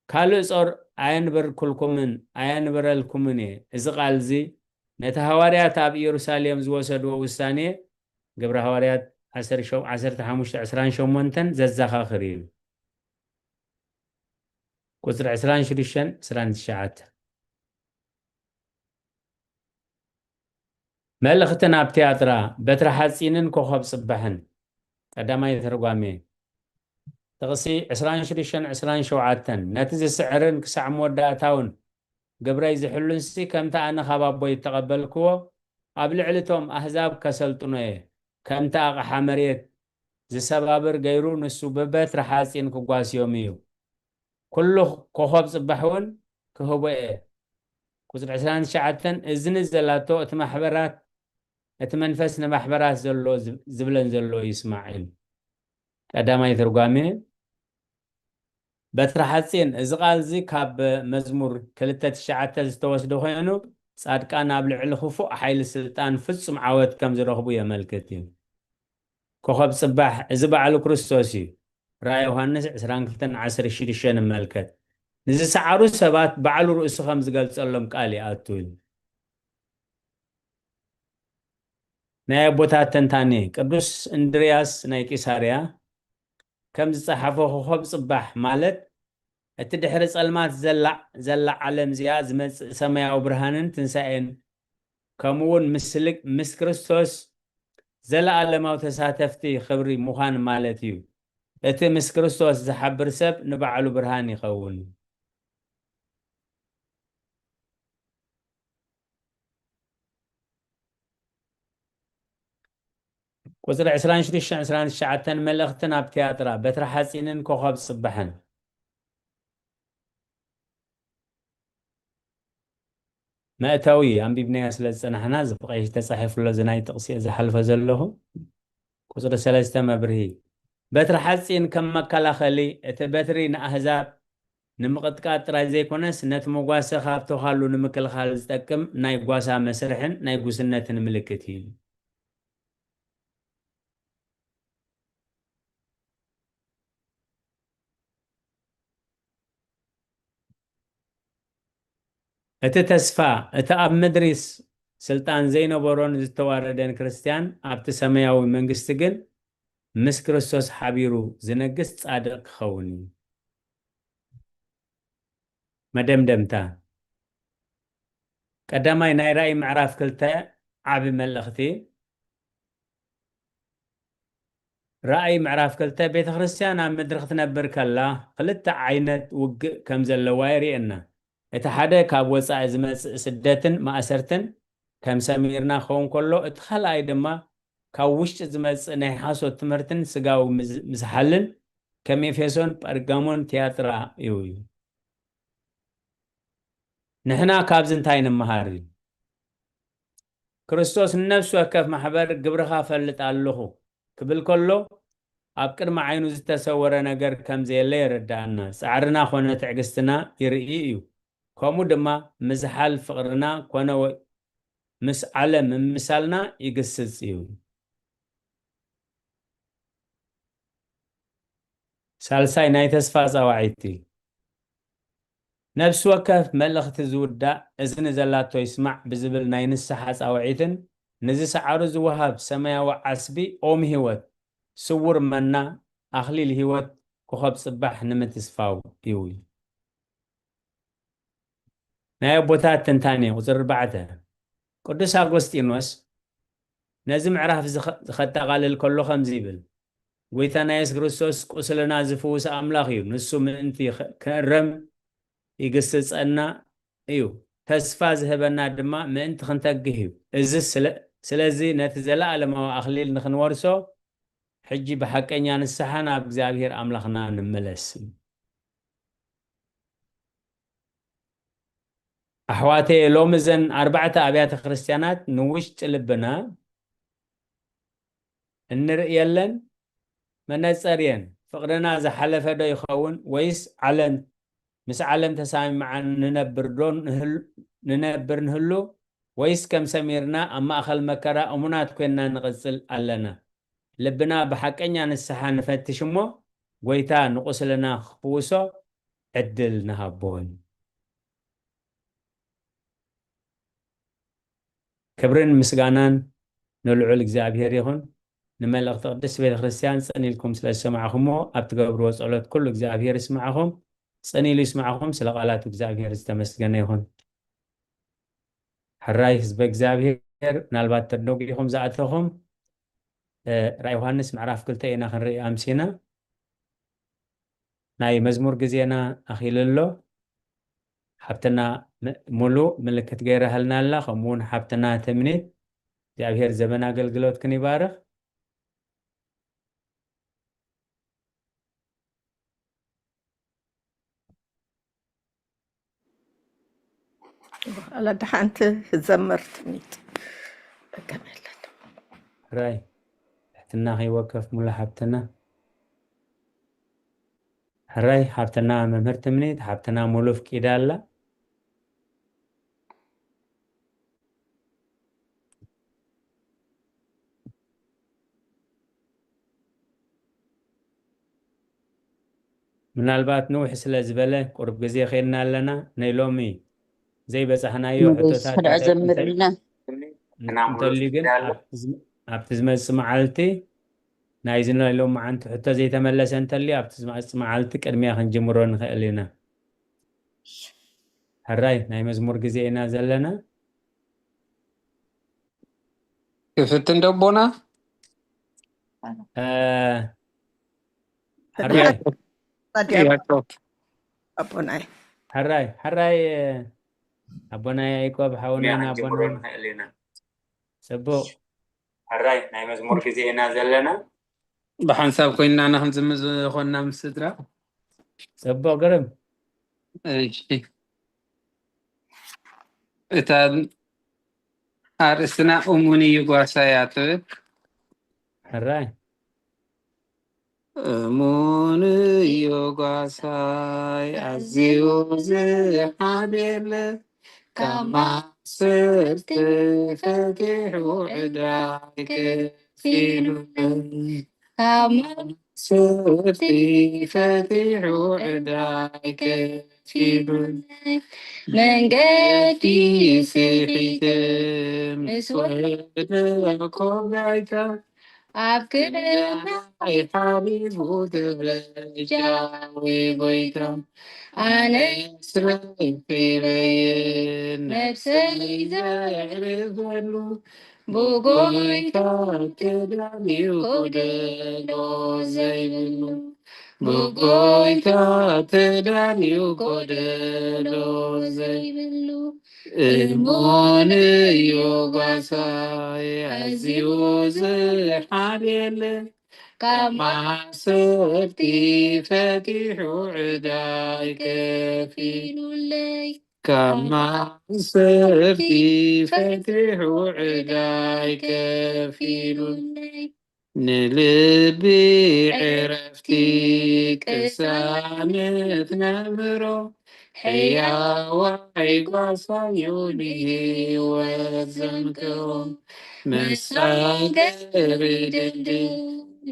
ካልእ ጾር ኣየንበርኩልኩምን ኣየንበረልኩምን እየ። እዚ ቃል እዚ ነቲ ሃዋርያት ኣብ ኢየሩሳሌም ዝወሰድዎ ውሳኔ፣ ግብረ ሃዋርያት ዓሰርተ ሸው-፣ ዓሰርተ ሓሙሽተ ዕስራን ሸሞንተን ዘዘኻኽር እዩ። ቁጽሪ ዕስራን ሽዱሽተን ዕስራን ትሽዓተን። መልእኽቲ ናብ ትያትራ፣ በትሪ ሓጺንን ኮኸብ ጽባሕን። ቀዳማይ ተርጓሜ። ጥቕሲ ዕስራን ሽዱሽተን ዕስራን ሸውዓተን። ነቲ ዝስዕርን ክሳዕ መወዳእታውን ግብረይ ዝሕሉንሲ፣ ከምቲ ኣነ ካብ ኣቦይ እተቐበልክዎ፣ ኣብ ልዕሊ እቶም ኣህዛብ ከሰልጥኖ እየ። ከምቲ ኣቕሓ መሬት ዝሰባብር ገይሩ፣ ንሱ ብበትሪ ሓጺን ክጓስዮም እዩ። ኩሉ ኮኸብ ጽባሕ እውን ክህቦ እየ። ቁጽሪ ዕስራን ትሽዓተን፣ እዝኒ ዘላቶ እቲ ማሕበራት፣ እቲ መንፈስ ንማሕበራት ዘሎ ዝብ-፣ ዝብለን ዘሎ ይስማዕ ኢሉ። ቀዳማይ ትርጓሜ፣ በትሪ ሓጺን። እዚ ቃል እዚ ካብ መዝሙር ክልተ ትሽዓተ ዝተወስደ ኮይኑ፣ ጻድቃን ኣብ ልዕሊ ክፉእ ሓይሊ ስልጣን ፍጹም ዓወት ከም ዝረኽቡ የመልክት እዩ። ኮኸብ ጽባሕ፣ እዚ ባዕሉ ክርስቶስ እዩ። ራእይ ዮሃንስ ዕስራን ክልተን ዓሰርተ ሽዱሽተ ንመልከት። ንዝሰዓሩ ሰባት ባዕሉ ርእሱ ከም ዝገልጸሎም ቃል ይኣቱ እዩ። ናይ ኣቦታት ተንታኔ፣ ቅዱስ እንድርያስ ናይ ቂሳርያ ከም ዝጸሓፎ፣ ኮኸብ ጽባሕ ማለት እቲ ድሕሪ ጸልማት ዘላ፣ ዘላ ዓለም እዚኣ ዝመጽእ ሰማያዊ ብርሃንን ትንሳኤን፣ ከምኡ እውን ምስልግ-፣ ምስ ክርስቶስ ዘለኣለማዊ ተሳተፍቲ ክብሪ ምዃን ማለት እዩ። እቲ ምስ ክርስቶስ ዝሓብር ሰብ ንባዕሉ ብርሃን ይኸውን። ቁጽሪ ዕስራን ሽዱሽተን ዕስራን ትሽዓተን፣ መልእኽቲ ናብ ትያትራ፣ በትሪ ሓጺንን ኮኸብ ጽባሕን። መእተዊ ኣንቢብናዮ ስለ ዝጸናሕና፣ እዚ ብቐይሕ ተጻሒፉ ኣሎ፣ እዚ ናይ ጥቕሲ እየ ዝሓልፎ ዘለኹ። ቁጽሪ ሰለስተ መብርሂ። በትሪ ሓጺን ከም መከላኸሊ፣ እቲ በትሪ ንኣህዛብ ንምቕጥቃጥ ጥራይ ዘይኮነስ፣ ነቲ መጓሰ ካብ ተዃሉ ንምክልኻል ዝጠቅም ናይ ጓሳ መስርሕን ናይ ጉስነትን ምልክት እዩ። እቲ ተስፋ፣ እቲ ኣብ ምድሪ ስ-፣ ስልጣን ዘይነበሮን ዝተዋረደን ክርስትያን፣ ኣብቲ ሰማያዊ መንግስቲ ግን ምስ ክርስቶስ ሓቢሩ ዝነግስ ጻድቕ ክኸውን እዩ። መደምደምታ። ቀዳማይ ናይ ራእይ ምዕራፍ ክልተ ዓቢ መልእኽቲ። ራእይ ምዕራፍ ክልተ፣ ቤተ ክርስቲያን ኣብ ምድሪ ክትነብር ከላ ክልተ ዓይነት ውግእ ከም ዘለዋ የርእየና። እቲ ሓደ ካብ ወጻኢ ዝመጽእ ስደትን ማእሰርትን ከም ሰሚርና ክኸውን ከሎ፣ እቲ ካልኣይ ድማ ካብ ውሽጢ ዝመጽእ ናይ ሓሶት ትምህርትን ስጋዊ ምዝ-፣ ምዝሓልን ከም ኤፌሶን፣ ጴርጋሞን፣ ትያጥራ እዩ። ንሕና ካብዚ እንታይ ንመሃር እዩ? ክርስቶስ ንነፍሲ ወከፍ ማሕበር ግብርኻ ፈልጥ ኣለኹ ክብል ከሎ፣ ኣብ ቅድሚ ዓይኑ ዝተሰወረ ነገር ከም ዘየለ የረድኣና። ጻዕርና ኮነ ትዕግስትና ይርኢ እዩ። ከምኡ ድማ ምዝሓል ፍቕርና ኮነ ወ-፣ ምስ ዓለም ምምሳልና ይግስጽ እዩ። ሳልሳይ ናይ ተስፋ ጻዋዒቲ። ነፍሲ ወከፍ መልእኽቲ ዝውዳእ እዝኒ ዘላቶ ይስማዕ ብዝብል ናይ ንስሓ ጻውዒትን ንዝሰዓሩ ዝወሃብ ሰማያዊ ዓስቢ ኦም ህይወት፣ ስውር መና፣ ኣኽሊል ህይወት፣ ኮኸብ ጽባሕ ንምትስፋው እዩ። ናይ ኣቦታት ትንታኔ ቁጽሪ ኣርባዕተ። ቅዱስ ኣጎስጢኖስ ነዚ ምዕራፍ ዝኸ-፣ ኸጠቓልል ከሎ ከምዚ ይብል፣ ጎይታና የሱስ ክርስቶስ ቁስልና ዝፍውስ ኣምላኽ እዩ። ንሱ ምእንቲ ኸ-፣ ክእረም ይግስጸና እዩ። ተስፋ ዝህበና ድማ ምእንቲ ክንተግህ እዩ። እዚ ስለ-፣ ስለዚ ነቲ ዘለኣለማዊ ኣኽሊል ንኽንወርሶ ሕጂ ብሓቀኛ ንስሓ ናብ እግዚኣብሔር ኣምላኽና ንምለስ። ኣሕዋተየ፣ ሎሚ እዘን ኣርባዕተ ኣብያተ ክርስቲያናት ንውሽጢ ልብና እንርእየለን መነጸር እየን። ፍቕርና ዝሓለፈ ዶ ይኸውን ወይስ ዓለም፣ ምስ ዓለም ተሰማሚዕና ንነብር ዶ ንህል-፣ ንነብር ንህሉ፣ ወይስ ከም ሰሚርና ኣብ ማእከል መከራ እሙናት ኮይንና ንቕጽል ኣለና? ልብና ብሓቀኛ ንስሓ ንፈትሽ እሞ፣ ጐይታ ንቑስልና ክፍውሶ ዕድል ንሃቦን። ክብርን ምስጋናን ንልዑል እግዚኣብሔር ይኹን። ንመልእኽቲ ቅድስት ቤተ ክርስቲያን ጽን ኢልኩም ስለ ዝሰማዕኹምዎ፣ ኣብ ትገብርዎ ጸሎት ኩሉ እግዚኣብሔር ይስማዕኹም። ጽን ኢሉ ይስማዕኹም። ስለ ቃላቱ እግዚኣብሔር ዝተመስገነ ይኹን። ሕራይ ህዝበ እግዚኣብሔር፣ ምናልባት ተደንጉኹም ዝኣተኹም፣ እ፣ ራእይ ዮሃንስ ምዕራፍ ክልተ ኢና ክንርኢ ኣምሲና። ናይ መዝሙር ግዜና ኣኺሉ ኣሎ። ሓብትና ም-፣ ሙሉ ምልክት ገይራህልና ኣላ፣ ከምኡ እውን ሓብትና ትምኒት። እግዚኣብሔር ዘበን ኣገልግሎትክን ይባርኽ። ኣላ ደሓንቲ ዘመር ትምኒት። ሕራይ ትሕትና ከይወከፍ ሙሉ ሓብትና። ሕራይ ሓብትና መምህር ትምኒት፣ ሓብትና ሙሉ ፍቂዳ ኣላ። ምናልባት ንውሕ ስለ ዝበለ ቁሩብ ግዜ ኸይድና ኣለና። ናይ ሎሚ ዘይበጻሕናዮ ሕቶታት እንተ-፣ እንተልዩ ግን ኣብቲ ዝመ-፣ ኣብቲ ዝመጽእ መዓልቲ ናይዚ ናይ ሎሚ መዓንቲ ሕቶ ዘይተመለሰ እንተልዩ ኣብቲ ዝመጽእ መዓልቲ ቅድሚያ ክንጅምሮ ንኽእል ኢና። ሕራይ ናይ መዝሙር ግዜ ኢና ዘለና። ክፍትን ደቦና እ፣ ሕራይ ዲያቆን ኣቦናይ ሕራይ ሕራይ ኣቦናይ ያዕቆብ ሓውናን ኣቦናን ጽቡቕ። ሕራይ ናይ መዝሙር ግዜ ኢና ዘለና። ብሓንሳብ ኮይንና ኢና ክንዝምዝ ዝኾንና ምስ ስድራ። ጽቡቕ ግርም። እሺ፣ እታ ኣርእስትና እሙን እዩ ጓሳ እያ ትብል። ሕራይ እሙን እዩ ጓሳይ ኣዝዩ ዝሓብየለ፣ ካብ ማእሰርቲ ፈቲሑ ዕዳይ ከፊሉለይ። ካብ ማእሰርቲ ፈቲሑ ዕዳይ ከፊሉለይ። መንገዲ ስሒተ ምስ ወደቅኩ ባይታ፣ ኣብ ክንዳይ ሓሊፉ ተበጃዊ ጎይታ። ኣነስ ረኺበየ ነብሰይ ዘዕርፈሉ፣ ብጎይታ ተዳልዩ ጎደሎ ዘይብሉ። ብጎይታ ተዳልዩ ጎደሎ ዘይብሉ። እሙን እዩ ጓሳይ ኣዝዩ ዝሓልየለይ፣ ካብ ማእሰርቲ ፈቲሑ ዕዳይ ከፊሉለይ። ካብ ማእሰርቲ ፈቲሑ ዕዳይ ከፊሉለይ። ንልቢ ዕረፍቲ ቅሳነት ነብሮ፣ ሕያዋይ ጓሳዩ ንህይወት ዘምክሮ። መሳገሪ ድልድል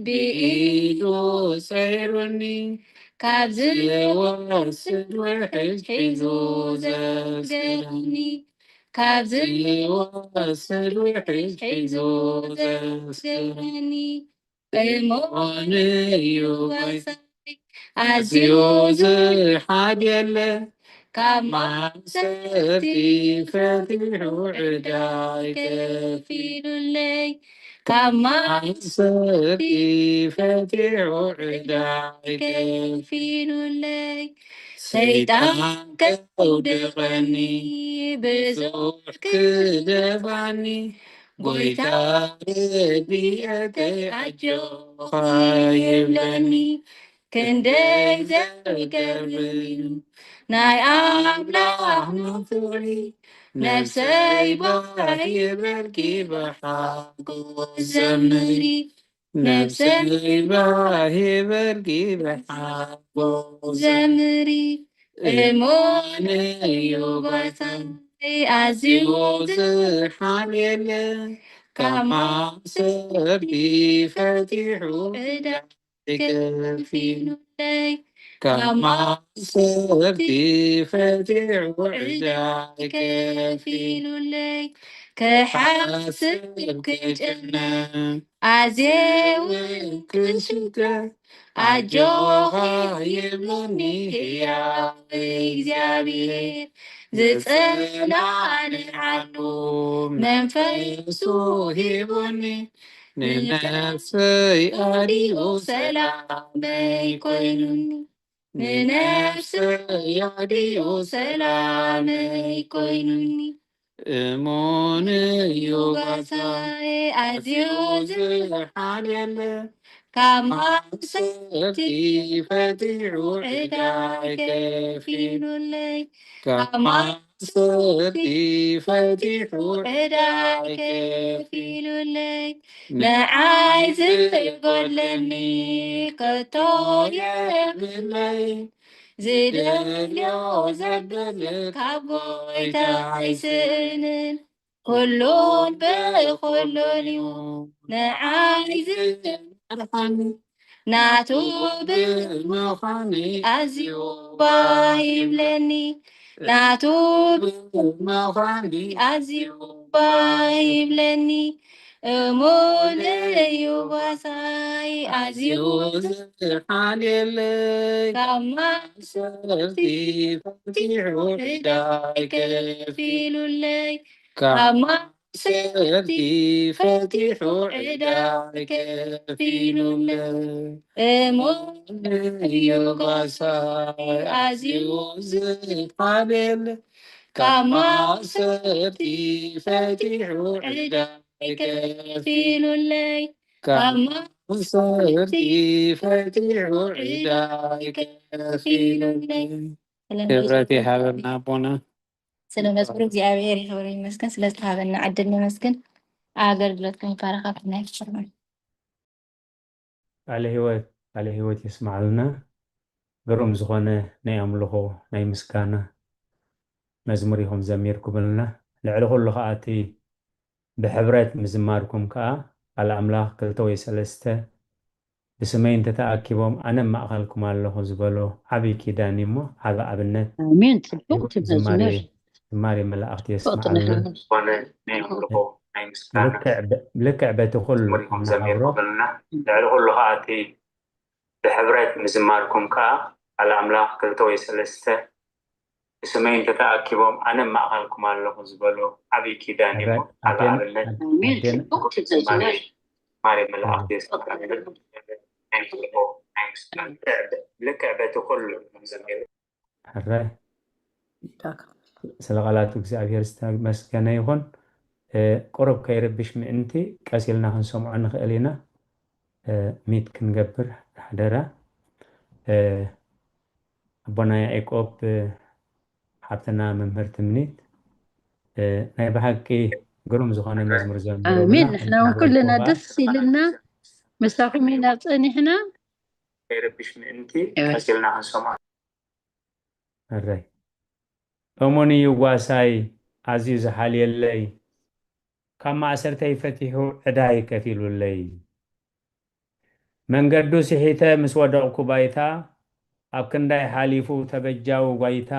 ብኢዱ ሰይሩኒ፣ ካብ ዝወስድ ውሕጅ ሒዙ ዘስግረኒ። ካብ ዝወስድ ውሕጅ ሒዙ ዘስግረኒ። እሙን እዩ ጓሳይ ኣዝዩ ዝሓልየለይ፣ ካብ ማእሰርቲ ፈቲሑ ዕዳይ ከፊሉለይ። ካብ ማእሰርቲ ፈቲሑ ዕዳይ ከፊሉለይ። ሰይጣን ከውድቐኒ ብዙሕ ክደፋኒ፣ ጎይታ ረድኤተይ ኣጆኻ ይብለኒ። ክንደይ ዘገርም እዩ ናይ ኣምላኽና ፍቕሪ፣ ነብሰይ ባህ ይበልኪ ብሓጎስ ዘምሪ። ነብሰይ ባህ ይበልኪ ብሓጎስ ዘምሪ። እሙን እዩ ጓሳ ኣዝዩ ዝሓልየለ ካብ ማእሰርቲ ፈቲሑ ዕዳ ከፊሉለይ ካብ ማእሰርቲ ፈቲሑ ዕዳ ከፊሉለይ ክሓስብ ክጭነቅ ኣዝየ እውን ክሽገር ኣጆኻ ይብለኒ ህያው እግዚኣብሔር ዝጸናንዓሉ መንፈሱ ሂቡኒ ንነፍሰይ ኣዲኡ ሰላመይ ኮይኑኒ ንነፍሰይ ኣዲኡ ሰላመይ ኮይኑኒ እሙን እዩ ጓሳይ ኣዝዩ ዝሓልየለ ካብ ማእሰርቲ ፈቲሑ ዕዳይ ከፊሉለይ ካብ ማእሰርቲ ፈቲሑ ዕዳይ ከፊሉለይ ንዓይ ዝጎድለኒ ከቶ የብለይ ዝደልዮ ዘብል ካብ ጎይታ ኣይስእንን ኩሉን ብኩሉን እዩ ንዓይ ዝመርሓኒ ናቱ ብምዃኒ ኣዝዩ ባህ ይብለኒ ናቱ ብምዃኒ ኣዝዩ ባህ ይብለኒ እሙን እዩ ጓሳይ ኣዝዩ ዝሓልየለይ ካብ ማእሰርቲ ፈቲሑ ዕዳይ ከፊሉለይ ካብ ማእሰርቲ ፈቲሑ ዕዳይ ከፊሉለይ እሙን እዩ ጓሳይ ኣዝዩ ዝሓልየለይ ካብ ማእሰርቲ ፈቲሑ ዕዳይ ከፊሉለይ ካብ ማእሰርቲ ፈቲሑ ዕዳይ ከፊሉለይ ክብረት ይሃበልና ኣቦና ስለ መዝሙር እግዚኣብሔር ይኽብር ይመስገን ስለ ዝተሃበና ዕድል ነመስግን ኣገልግሎትኩም ይባረኻኩም ናይ ፍቅርና ቃለ ህይወት ቃለ ህይወት የስማዓልና። ግሩም ዝኾነ ናይ ኣምልኾ ናይ ምስጋና መዝሙር ኢኹም ዘሚርኩምልና። ልዕሊ ኩሉ ከኣ እቲ ብሕብረት ምዝማርኩም ከኣ ቃል ኣምላኽ ክልተ ወይ ሰለስተ ብስመይ እንተተኣኪቦም ኣነ ኣብ ማእኸልኩም ኣለኹ ዝበሎ ዓብዪ ኪዳን እዩ እሞ ዓቢ ኣብነት ኣሜን። ጽቡቕ እዩ። ዝማሬ መዝሙር። ዝማሬ መላእኽቲ የስምዓልና። ዝኾነ ናይ ኣምልኾ ናይ ምስጋና ልክዕ በ- ልክዕ በቲ ኩሉ እምሪኹም ዘሚርኩምልና ልዕሊ ኩሉ ከዓ እቲ ብሕብረት ምዝማርኩም ከዓ ቃል ኣምላኽ ክልተ ወይ ሰለስተ ብስመይ እንተተኣኪቦም ኣነ ኣብ ማእኸልኩም ኣለኹ ዝበሎ ዓብዪ ኪዳን እዩ። ሕራይ፣ ኣብ ኣዴን- ኣብነት ኣዴን- ኣዴን- ዝማሬ ዝማሬ መላእኽቲ የስምዓልና። ናይ ኣምልኾ ናይ ምስጋና ልክዕ በቲ ኩሉ እምሪኹም ዘሚር ሕራይ ስለ ቃላቱ እግዚኣብሔር ዝተመስገነ ይኹን። ቁሩብ ከይርብሽ ምእንቲ ቀስ ኢልና ክንሰምዖ ንኽእል ኢና። ሚት ክንገብር ሓደራ። ኣቦና ያዕቆብ ሓብትና መምህር ትምኒት ናይ ብሓቂ ግሩም ዝኾነ መዝሙር ዘምሩ ኣሜን። ንሕና እውን ኩልና ደስ ኢልና ምሳኹም ኢና ጸኒሕና። ከይርብሽ ምእንቲ ቀስ ኢልና ክንሰምዖ ሕራይ እሙን እዩ ጓሳይ ኣዝዩ ዝሓልየለይ ካብ ማእሰርተይ ፈቲሑ ዕዳይ ከፊሉለይ መንገዱ ስሒተ ምስ ወደቕኩ ባይታ ኣብ ክንዳይ ሓሊፉ ተበጃዊ ጓይታ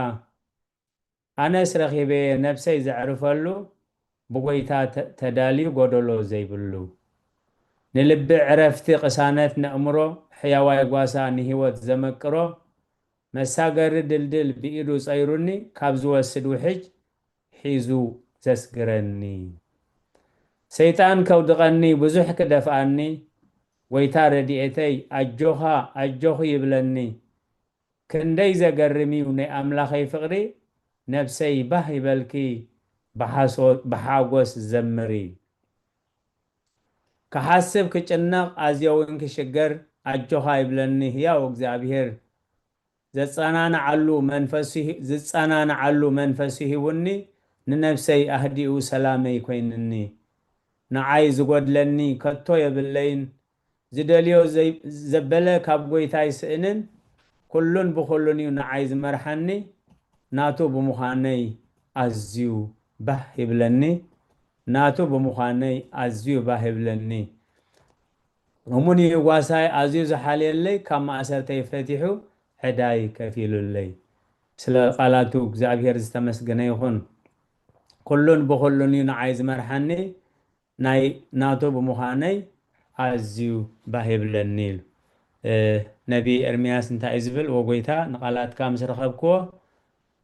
ኣነስ ረኺበየ ነብሰይ ዘዕርፈሉ ብጎይታ ተዳልዩ ጎደሎ ዘይብሉ ንልቢ ዕረፍቲ ቅሳነት ነእምሮ ሕያዋይ ጓሳ ንህይወት ዘመቅሮ መሳገሪ ድልድል ብኢዱ ጸይሩኒ ካብ ዝወስድ ውሕጅ ሒዙ ዘስግረኒ ሰይጣን ከውድቐኒ ብዙሕ ክደፍኣኒ ጎይታ ረድኤተይ ኣጆኻ ኣጆኺ ይብለኒ ክንደይ ዘገርም እዩ ናይ ኣምላኸይ ፍቕሪ ነብሰይ ባህ ይበልኪ ብሓጎስ ዘምሪ ክሓስብ ክጭነቕ ኣዝየ እውን ክሽገር ኣጆኻ ይብለኒ ህያው እግዚኣብሄር ዘጸናንዓሉ መንፈሱ ዝጸናንዓሉ መንፈሱ ሂቡኒ ንነብሰይ ኣህዲኡ ሰላመይ ኮይንኒ ንዓይ ዝጎድለኒ ከቶ የብለይን ዝደልዮ ዘበለ ካብ ጎይታ ይስእንን ኩሉን ብኹሉን እዩ ንዓይ ዝመርሓኒ ናቱ ብምዃነይ ኣዝዩ ባህ ይብለኒ፣ ናቱ ብምዃነይ ኣዝዩ ባህ ይብለኒ። እሙን እዩ ጓሳይ ኣዝዩ ዝሓልየለይ፣ ካብ ማእሰርተይ ፈቲሑ ዕዳይ ከፊሉለይ። ስለ ቃላቱ እግዚኣብሔር ዝተመስገነ ይኹን። ኩሉን ብኹሉን እዩ ንዓይ ዝመርሓኒ። ናይ ናቱ ብምዃነይ ኣዝዩ ባህ ይብለኒ ኢሉ። ነቢ ኤርምያስ እንታይ እዩ ዝብል? "ወጎይታ ንቓላትካ ምስ ረኸብክዎ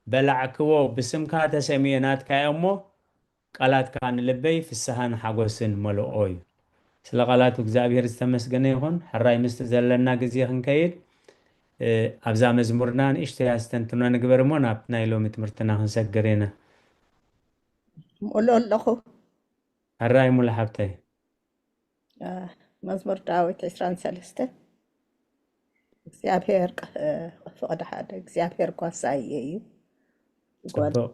በላዕክዎ፣ ብስምካ ተሰምየ ናትካ እየ እሞ ቃላትካ ንልበይ ፍስሃን ሓጎስን መልኦ" እዩ። ስለ ቃላቱ እግዚኣብሔር ዝተመስገነ ይኹን። ሕራይ ምስቲ ዘለና ግዜ ክንከይድ፣ ኣብዛ መዝሙርና ንእሽተይ ኣስተንትኖ ንግበር እሞ ናብ ናይ ሎሚ ትምህርትና ክንሰግር ኢና። ሙሉ ኣለኹ። ሕራይ ሙሉ ሓብተይ። መዝሙር ዳዊት ዕስራን ሰለስተ። እግዚኣብሔር ፍቕዲ ሓደ፣ እግዚኣብሔር ጓሳየ እዩ። ጽቡቕ።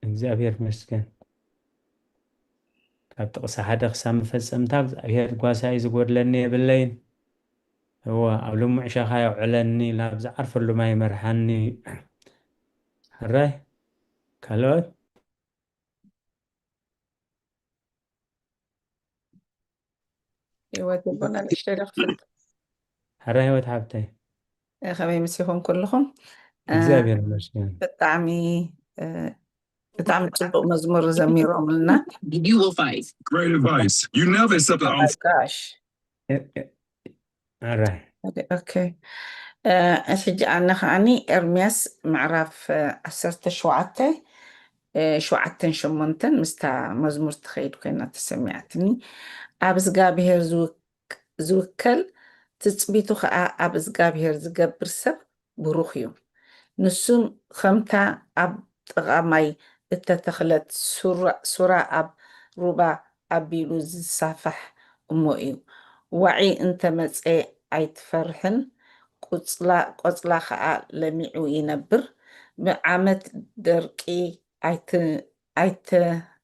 እግዚኣብሔር ይመስገን። ካብ ጥቕሲ ሓደ ክሳብ መፈጸምታ እግዚኣብሔር ጓሳይ፣ ዝጎድለኒ የብለይን። እወ፣ ኣብ ልሙዕ ሻኻ የውዕለኒ፣ ናብ ዝዓርፈሉ ማይ ይመርሓኒ። ሕራይ ካልኦት? ህይወት ይቦና ንእሽተይ ዶ ክፈልጥ? ሕራይ ህይወት ሓብተይ። ከመይ መሲኹም ኩልኹም? እግዚኣብሔር ይመስገን። ብጣዕሚ ብጣዕሚ ጽቡቕ መዝሙር ዘሚሮምልና። Great advice. You never accept the offer. Gosh. ሕራይ ኦኬ። ሕጂ ኣነ ከዓኒ ኤርምያስ ምዕራፍ ዓሰርተ ሸውዓተ ሸውዓተን ሸሞንተን ምስታ መዝሙር ትኸይድ ኮይና ተሰሚዓትኒ። ኣብ እግዚኣብሔር ዝውከል ትጽቢቱ ኸዓ ኣብ እግዚኣብሔር ዝገብር ሰብ ብሩኽ እዩ። ንሱ ኸምታ ኣብ ጥቓ ማይ እተተኽለት ሱራ ኣብ ሩባ ኣቢሉ ዝሳፋሕ እሞ እዩ። ዋዒ እንተ መጸ ኣይትፈርሕን፣ ቆጽላ ኸኣ ለሚዑ ይነብር። ብዓመት ደርቂ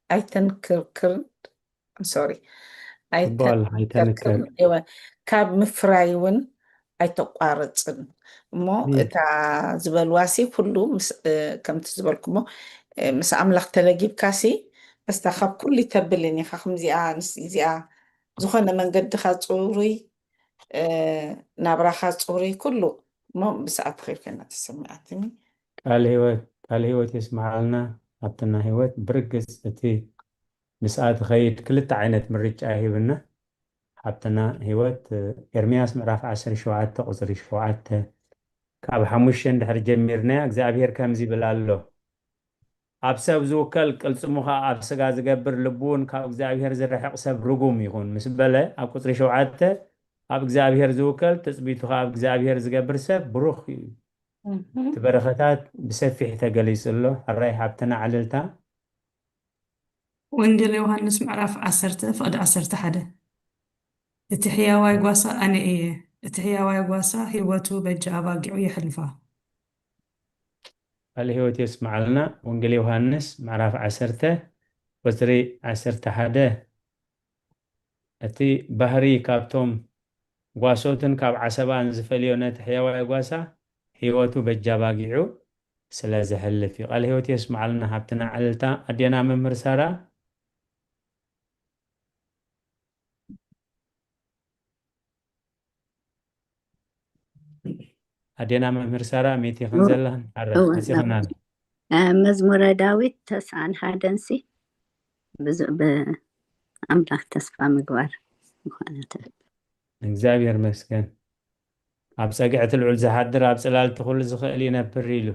ኣይተንክርክርን ሶሪ ትበሃል ኣይተንክር። ካብ ምፍራይ እውን ኣይተቋርፅን እሞ እታ ዝበልዋሲ ኩሉ ከምቲ ዝበልኩሞ ምስ ኣምላኽ ተለጊብካሲ በስታ ካብ ኩሉ ይተብልን ኢኻ። ከምዚኣ ንስ እዚኣ ዝኾነ መንገድኻ ፅሩይ ናብራኻ ፅሩይ ኩሉ እሞ ብሰዓት ኸይድ ኮይና ተሰሚዓትኒ። ቃል ህይወት ቃል ህይወት የስምዓልና። ኣብትና ህይወት ብርግፅ እቲ ምስኣ ትኸይድ ክልተ ዓይነት ምርጫ ሂብና። ሓብትና ህይወት ኤርምያስ ምዕራፍ ዓሰርተ ሸውዓተ ቁፅሪ ሸውዓተ ካብ ሓሙሽተ እንድሕር ጀሚርናያ እግዚኣብሔር ከምዚ ይብል ኣሎ። ኣብ ሰብ ዝውከል ቅልጽሙ ኸኣ ኣብ ስጋ ዝገብር ልቡ እውን ካብ እግዚኣብሔር ዝርሕቕ ሰብ ርጉም ይኹን ምስ በለ ኣብ ቁፅሪ ሸውዓተ ኣብ እግዚኣብሔር ዝውከል ትጽቢቱ ኸኣ ኣብ እግዚኣብሔር ዝገብር ሰብ ብሩኽ እዩ። እቲ በረኸታት ብሰፊሕ ተገሊጹ ኣሎ። ሕራይ ሓብትና ዕልልታ። ወንጌል ዮሃንስ ምዕራፍ ዓሰርተ ፍቕዲ ዓሰርተ ሓደ። እቲ ሕያዋይ ጓሳ ኣነ እየ፣ እቲ ሕያዋይ ጓሳ ህይወቱ በጃ ኣባጊዑ የሕልፋ። ቃለ ህይወት የስምዓልና። ወንጌል ዮሃንስ ምዕራፍ ዓሰርተ ቁፅሪ ዓሰርተ ሓደ። እቲ ባህሪ ካብቶም ጓሶትን ካብ ዓሰባን ዝፈልዮ ነቲ ሕያዋይ ጓሳ ህይወቱ በጃ ባጊዑ ስለ ዘሕልፍ እዩ። ቃለ ህይወት የስምዓልና። ሃብትና ዕልልታ። ኣዴና መምህር ሳራ። ኣዴና መምህር ሳራ ሚት ይኽን ዘለኽን ኣረ እወ፣ መሲኽና። እ፣ መዝሙረ ዳዊት ተስዓን ሓደን ሲ ብዙ ብኣምላኽ ተስፋ ምግባር ዝኾነ ትብል። እግዚኣብሔር መስገን። ኣብ ጸግዕቲ ልዑል ዝሓድር ኣብ ጽላልቲ ኩሉ ዝኽእል ይነብር ኢሉ።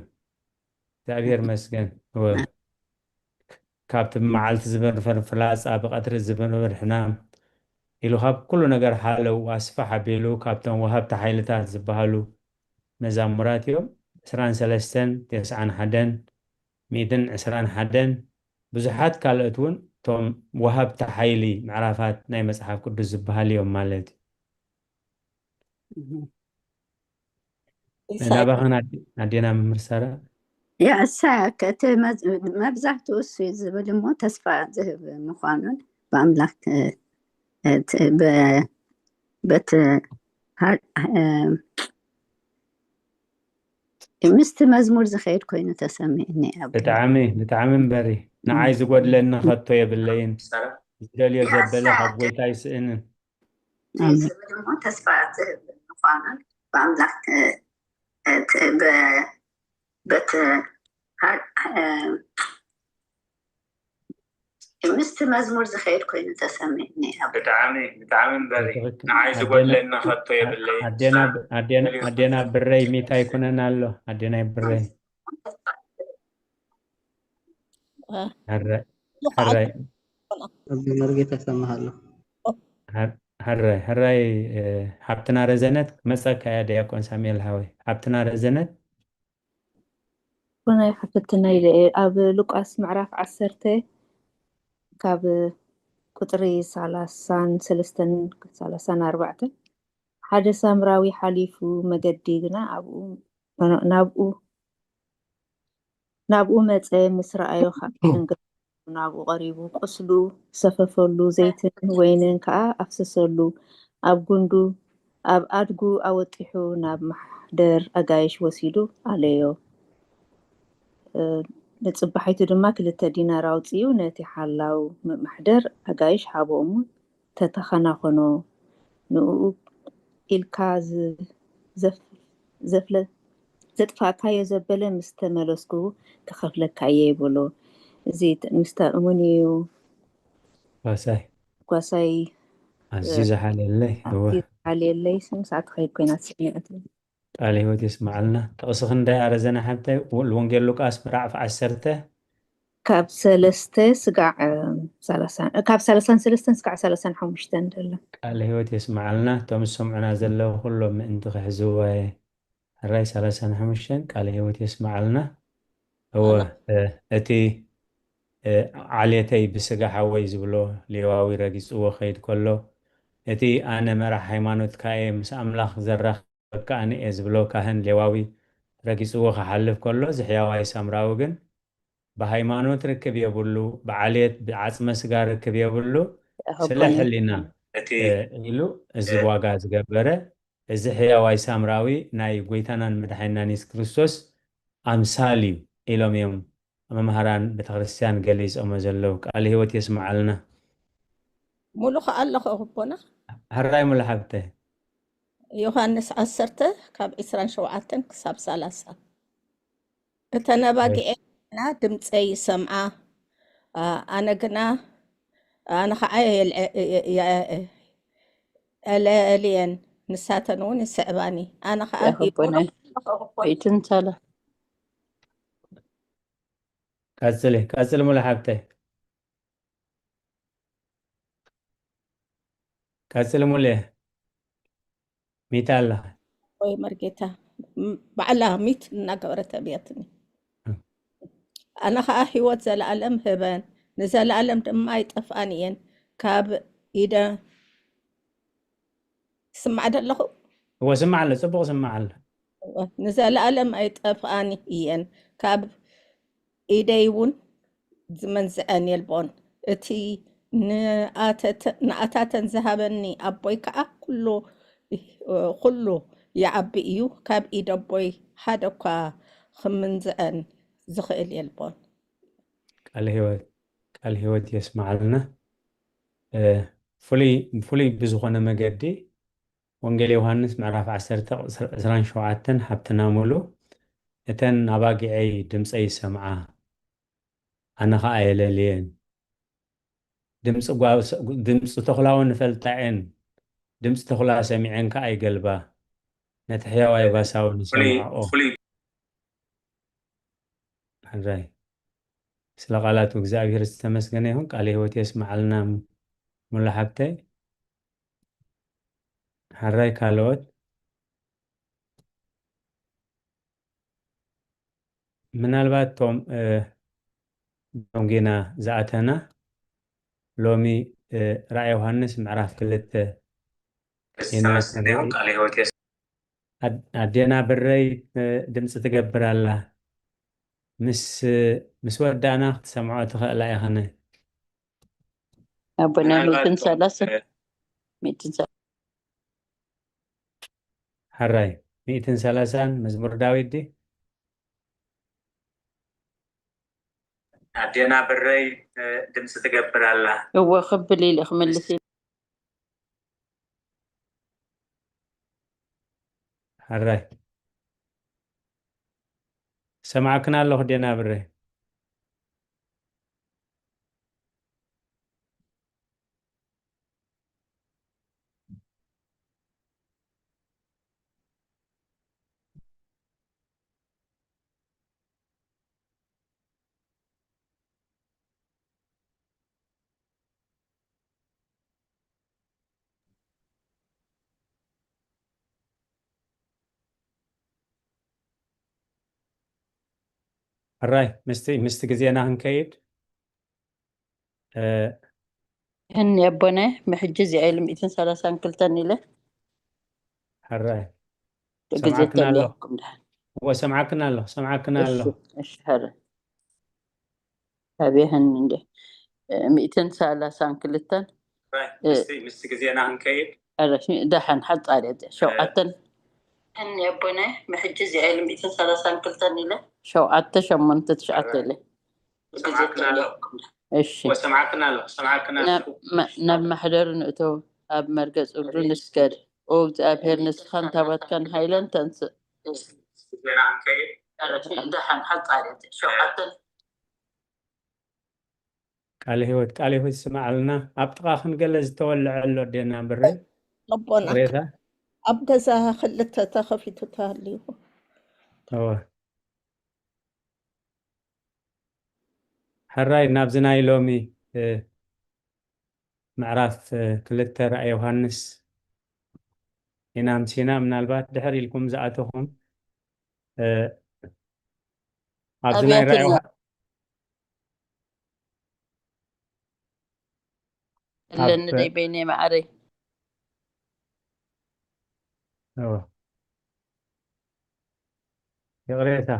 እግዚኣብሔር መስገን። እወ። ካብቲ ብመዓልቲ ዝበር ፍላጻ ብቐትሪ ዝበር ሕናም ኢሉ ካብ ኩሉ ነገር ሓለው ኣስፋሕ ኣቢሉ ካብቶም ወሃብቲ ሓይልታት ዝበሃሉ መዛሙራት እዮም። ዕስራን ሰለስተን፣ ተስዓን ሓደን፣ ሚእትን ዕስራን ሓደን ብዙሓት ካልኦት እውን እቶም ወሃብቲ ሓይሊ ምዕራፋት ናይ መጽሓፍ ቅዱስ ዝበሃል እዮም ማለት እዩ። ኢሳይ ናባኸን ኣዴ- ኣዴና መምህር ሳራ ያ እሳ እቲ መዝ- መብዛሕትኡ እሱ እዩ ዝብል እሞ ተስፋ ዝህብ ምዃኑን ብኣምላኽ እ፣ እ፣ ት- በ- በቲ ሀ- እ፣ ምስቲ መዝሙር ዝኸይድ ኮይኑ ተሰሚዕኒ። ኣቦ ብጣዕሚ ብጣዕሚ እምበሪ፣ ንዓይ ዝጎድለኒ ከቶ የብለይን። ዝደልዮ ዘበለ ካብ ጎይታ ይስእንን። ዝብል እሞ ተስፋ ትህብ ምኳና ብኣምላክ እ፣ እ፣ ት- በ- በት እ፣ ምስቲ መዝሙር ዝኸይድ ኮይኑ ተሰሚዕኒ። ኣቦ ብጣዕሚ ብጣዕሚ እምበሪ፣ ንዓይ ዝጎድለኒ ከቶ የብለይን። ኣዴና ኣዴና ኣዴና ብረይ ሚታይ ኩነን ኣሎ። ኣዴናይ ብረይ። ሕራይ ሕራይ መርጌታ ሰማሃለሁ። ሕራይ ሕራይ። ሓብትና ረዘነት መፀካ እያ። ዲያቆን ሳሙኤል ሃወይ፣ ሓብትና ረዘነት። ናይ ሓፍትና ኢለ እየ። ኣብ ሉቃስ ምዕራፍ ዓሰርተ ካብ ቁፅሪ ሰላሳን ሰለስተን ሰላሳን ኣርባዕተን፣ ሓደ ሳምራዊ ሓሊፉ መገዲ ግና ኣብኡ ናብኡ ናብኡ መጸ፣ ምስ ረኣዮ ኸኣ ደንገጸ። ናብኡ ቐሪቡ፣ ቁስሉ ሰፈፈሉ፣ ዘይትን ወይንን ከኣ ኣፍሰሰሉ። ኣብ ጉንዱ፣ ኣብ ኣድጉ ኣወጢሑ ናብ ማሕደር ኣጋይሽ ወሲዱ ኣለዮ። ንጽባሒቱ ድማ ክልተ ዲናር ኣውጺኡ ነቲ ሓላው ማሕደር ኣጋይሽ ሃቦ እሞ ተተኸናኸኖ። ንእኡ ኢልካ ዘጥፋእካዮ ዘበለ ምስ ተመለስኩ ክኸፍለካ እየ በሎ። እዚ ምስታ እሙን እዩ ጓሳይ። ጓሳይ። ኣዝዩ ዝሓልየለይ። እወ። ኣዝዩ ዝሓልየለይ፣ ምስኣ ትኸይድ ኮይና ተሰሚዓትኒ። ቃለ ህይወት የስምዓልና። ጥቕሲ ክንደይ ኣረዘና ሓብተይ? ወንጌል ሉቃስ ምዕራፍ ዓሰርተ። ካብ ሰለስተ ስጋዕ፣ እ፣ ሰላሳ፣ እ፣ ካብ ሰላሳን ሰለስተን ስጋዕ ሰላሳን ሓሙሽተን ዘሎ። ቃለ ህይወት የስምዓልና። እቶም ዝሰምዑና ዘለዉ ኩሎም ምእንቲ ክሕዝዎ እየ። ሕራይ ሰላሳን ሓሙሽተን ቃለ ህይወት የስምዓልና። እወ፣ ኣሜን። እ፣ እቲ፣ እ፣ ዓሌተይ ብስጋ ሓወይ ዝብሎ ሌዋዊ ረጊጽዎ ክኸይድ ከሎ፣ እቲ ኣነ መራሕ ሃይማኖትካ እየ፣ ምስ ኣምላኽ ዘራኽበካ ኣነ እየ ዝብሎ ካህን ሌዋዊ ረጊጽዎ ክሓልፍ ከሎ፣ እዚ ሕያዋይ ሳምራዊ ግን ብሃይማኖት ርክብ የብሉ፣ ብዓሌት ብዓጽመ ስጋ ርክብ የብሉ፣ ስለ ኣቦና። ሕሊና፣ እ፣ ኢሉ እዚ ዋጋ ዝገበረ፣ እዚ ሕያዋይ ሳምራዊ ናይ ጎይታናን መድሓኒናን የሱስ ክርስቶስ ኣምሳል እዩ ኢሎም እዮም መምሃራን ቤተክርስትያን ገሊጾሞ ዘለዉ። ቃለ ህይወት የስምዓልና። ሙሉ ከኣ ኣለኹ ኣቦና። ሕራይ ሙሉ ሓብተ። ዮሃንስ ዓሰርተ ካብ ዕስራን ሸውዓተን ክሳብ ሰላሳ። እተን ኣባጊዐይ ግና ድምፀይ ይሰምዓ፣ ኣ-፣ ኣነ ግና፣ ኣነ ኸዓ የልዐ-፣ የ-፣ የ-፣ የለዕልየን፣ ንሳተን እውን ይስዕባኒ። ኣነ ኸዓ ያኸቦነ ሂብሮ-፣ ኣይትንሳላ። ቀጽሊ፣ ቀጽሊ ሙሉ ሓብተይ። ቀጽሊ ሙሉየ። ሚታ ኣለኻ? ወይ መርጌታ፣ ም-፣ ባዕላ ሚት እናገበረት ኣብያትኒ። እ። ኣነ ኸዓ ህይወት ዘለኣለም ህበን፣ ንዘለኣለም ድማ ኣይጠፍኣን እየን። ካብ ኢደ፣ ይስማዕ ዶ ኣለኹ? እወ፣ ስማዕ ኣሎ፣ ጽቡቕ ስማዕ ኣሎ። እወ፣ ንዘለኣለም ኣይጠፍኣን እየን፣ ካብ ኢደይ እውን ዝመንዝዐን የልቦን። እቲ ንኣተተ-፣ ንኣታተን ዝሃበኒ ኣቦይ ከዓ ኩሉ፣ ኩሉ ይዓቢ እዩ፣ ካብ ኢድ ኣቦይ ሓደ እኳ ክምንዝዐን ዝኽእል የልቦን። ቃለ ህይወት፣ ቃለ ህይወት የስምዓልና። እ፣ ፍሉይ፣ ፍሉይ ብዝኾነ መገዲ ወንጌል ዮሃንስ ምዕራፍ ዓሰርተ ቁጽሪ ዕስራን ሸውዓተን ሓብትና ሙሉ፣ እተን ኣባጊዐይ ድምፀይ ይሰምዓ፣ ኣነ ኸዓ የለልየን። ድምፂ ጓ-፣ ድምፂ ተኹላ እውን ይፈልጣ እየን፣ ድምፂ ተኹላ ሰሚዐን ከኣ ይገልባ፣ ነቲ ሕያዋይ ባሳ እውን ይሰምዓኦ። ሕራይ። ስለ ቃላቱ እግዚኣብሔር ዝተመስገነ ይኹን። ቃለ ህይወት የስምዓልና ሙሉ ሓብተይ። ሕራይ ካልኦት። ምናልባት ቶም፣ እ፣ ቶም ጌና ዝኣተና ሎሚ፣ እ፣ ራእይ ዮሃንስ ምዕራፍ ክልተ ኢና ዝተመስገነ ይኹን። ክንርኢ። ቃለ ህይወት የስ- ኣድ-፣ ኣዴና ብረይ፣ እ፣ ድምፂ ትገብር ኣላ። ምስ፣ ምስ ወዳእና ክትሰምዖ ትኽእላ ኢኽን። ኣቦና ምናልባት ሚእትን ቶም፣ ሰላሳ፣ እ፣ ሚእትን ሰላሳ። ሕራይ፣ ሚእትን ሰላሳን መዝሙር ዳዊት ድዩ? ኣዴና ብረይ፣ እ፣ ድምፂ ትገብር ኣላ። እወ ክብል ኢለ ክምልስ ኢለ። ሕራይ ሰማዕክና ኣለኹ ኣዴና ብረይ። ሕራይ ምስቲ ምስቲ ግዜና ክንከይድ። እ፣ እኒ ኣቦነ ምሕጂ እዚኣ ኢሉ ሚእትን ሰላሳን ክልተን ኢለ ሕራይ ግዜ ሰምዓክና ኣለኹ። ተልያኩም ድሓን እወ ሰምዓክና ኣለኹ፣ ሰምዓክና እሺ ኣለኹ። እሺ ሕረ ኣብየህን እንደ ሚእትን ሰላሳን ክልተን ምስቲ ምስቲ ግዜና ክንከይድ ሕረ ደሓን ሓጻር እያ እዚኣ ሸውዓተን እኒ ኣቦነ ምሕጂ እዚኣ ኢሉ ሚእትን ሰላሳን ክልተን ኢለ ሸውዓተ ሸሞንተ ትሽዓተ ኢለ ግዜ ሰምዓክና ኣለኹ። ተልያኩም እሺ እወ ሰምዓክና ኣለኹ፣ ሰምዓክና ናብ ኣለኹ። መ- ናብ ማሕደር ንእቶ ኣብ መርገጽ እግሩ ንስገድ። ኦ እግዚኣብሔር ንስኻን ታባትካን ሓይለን ተንስእ። ምስቲ ግዜና ክንከይድ ደሓን ሓጻር እያ እዚኣ ሸውዓተን ቃለ ህይወት ቃለ ህይወት ይስማዓልና። ኣብ ጥቓ ክንገለ ዝተወልዐ ኣሎ ኣዴና ብረይ ኣቦና ቅሬታ ኣብ ገዛ ክልተ ተኸፊቱ ተሃልዩ እወ። ሕራይ ናብዚ ናይ ሎሚ እ፣ ምዕራፍ እ፣ ክልተ ራእይ ዮሃንስ ኢና ኣምሲና። ምናልባት ድሕር ኢልኩም ዝኣተኹም እ፣ ኣብዚ ናይ ራእይ ኣብያትና ዮሃ- ኣለኒ ኣብ- ደይ በይነይ ማዕረይ እወ። ይቕሬታ።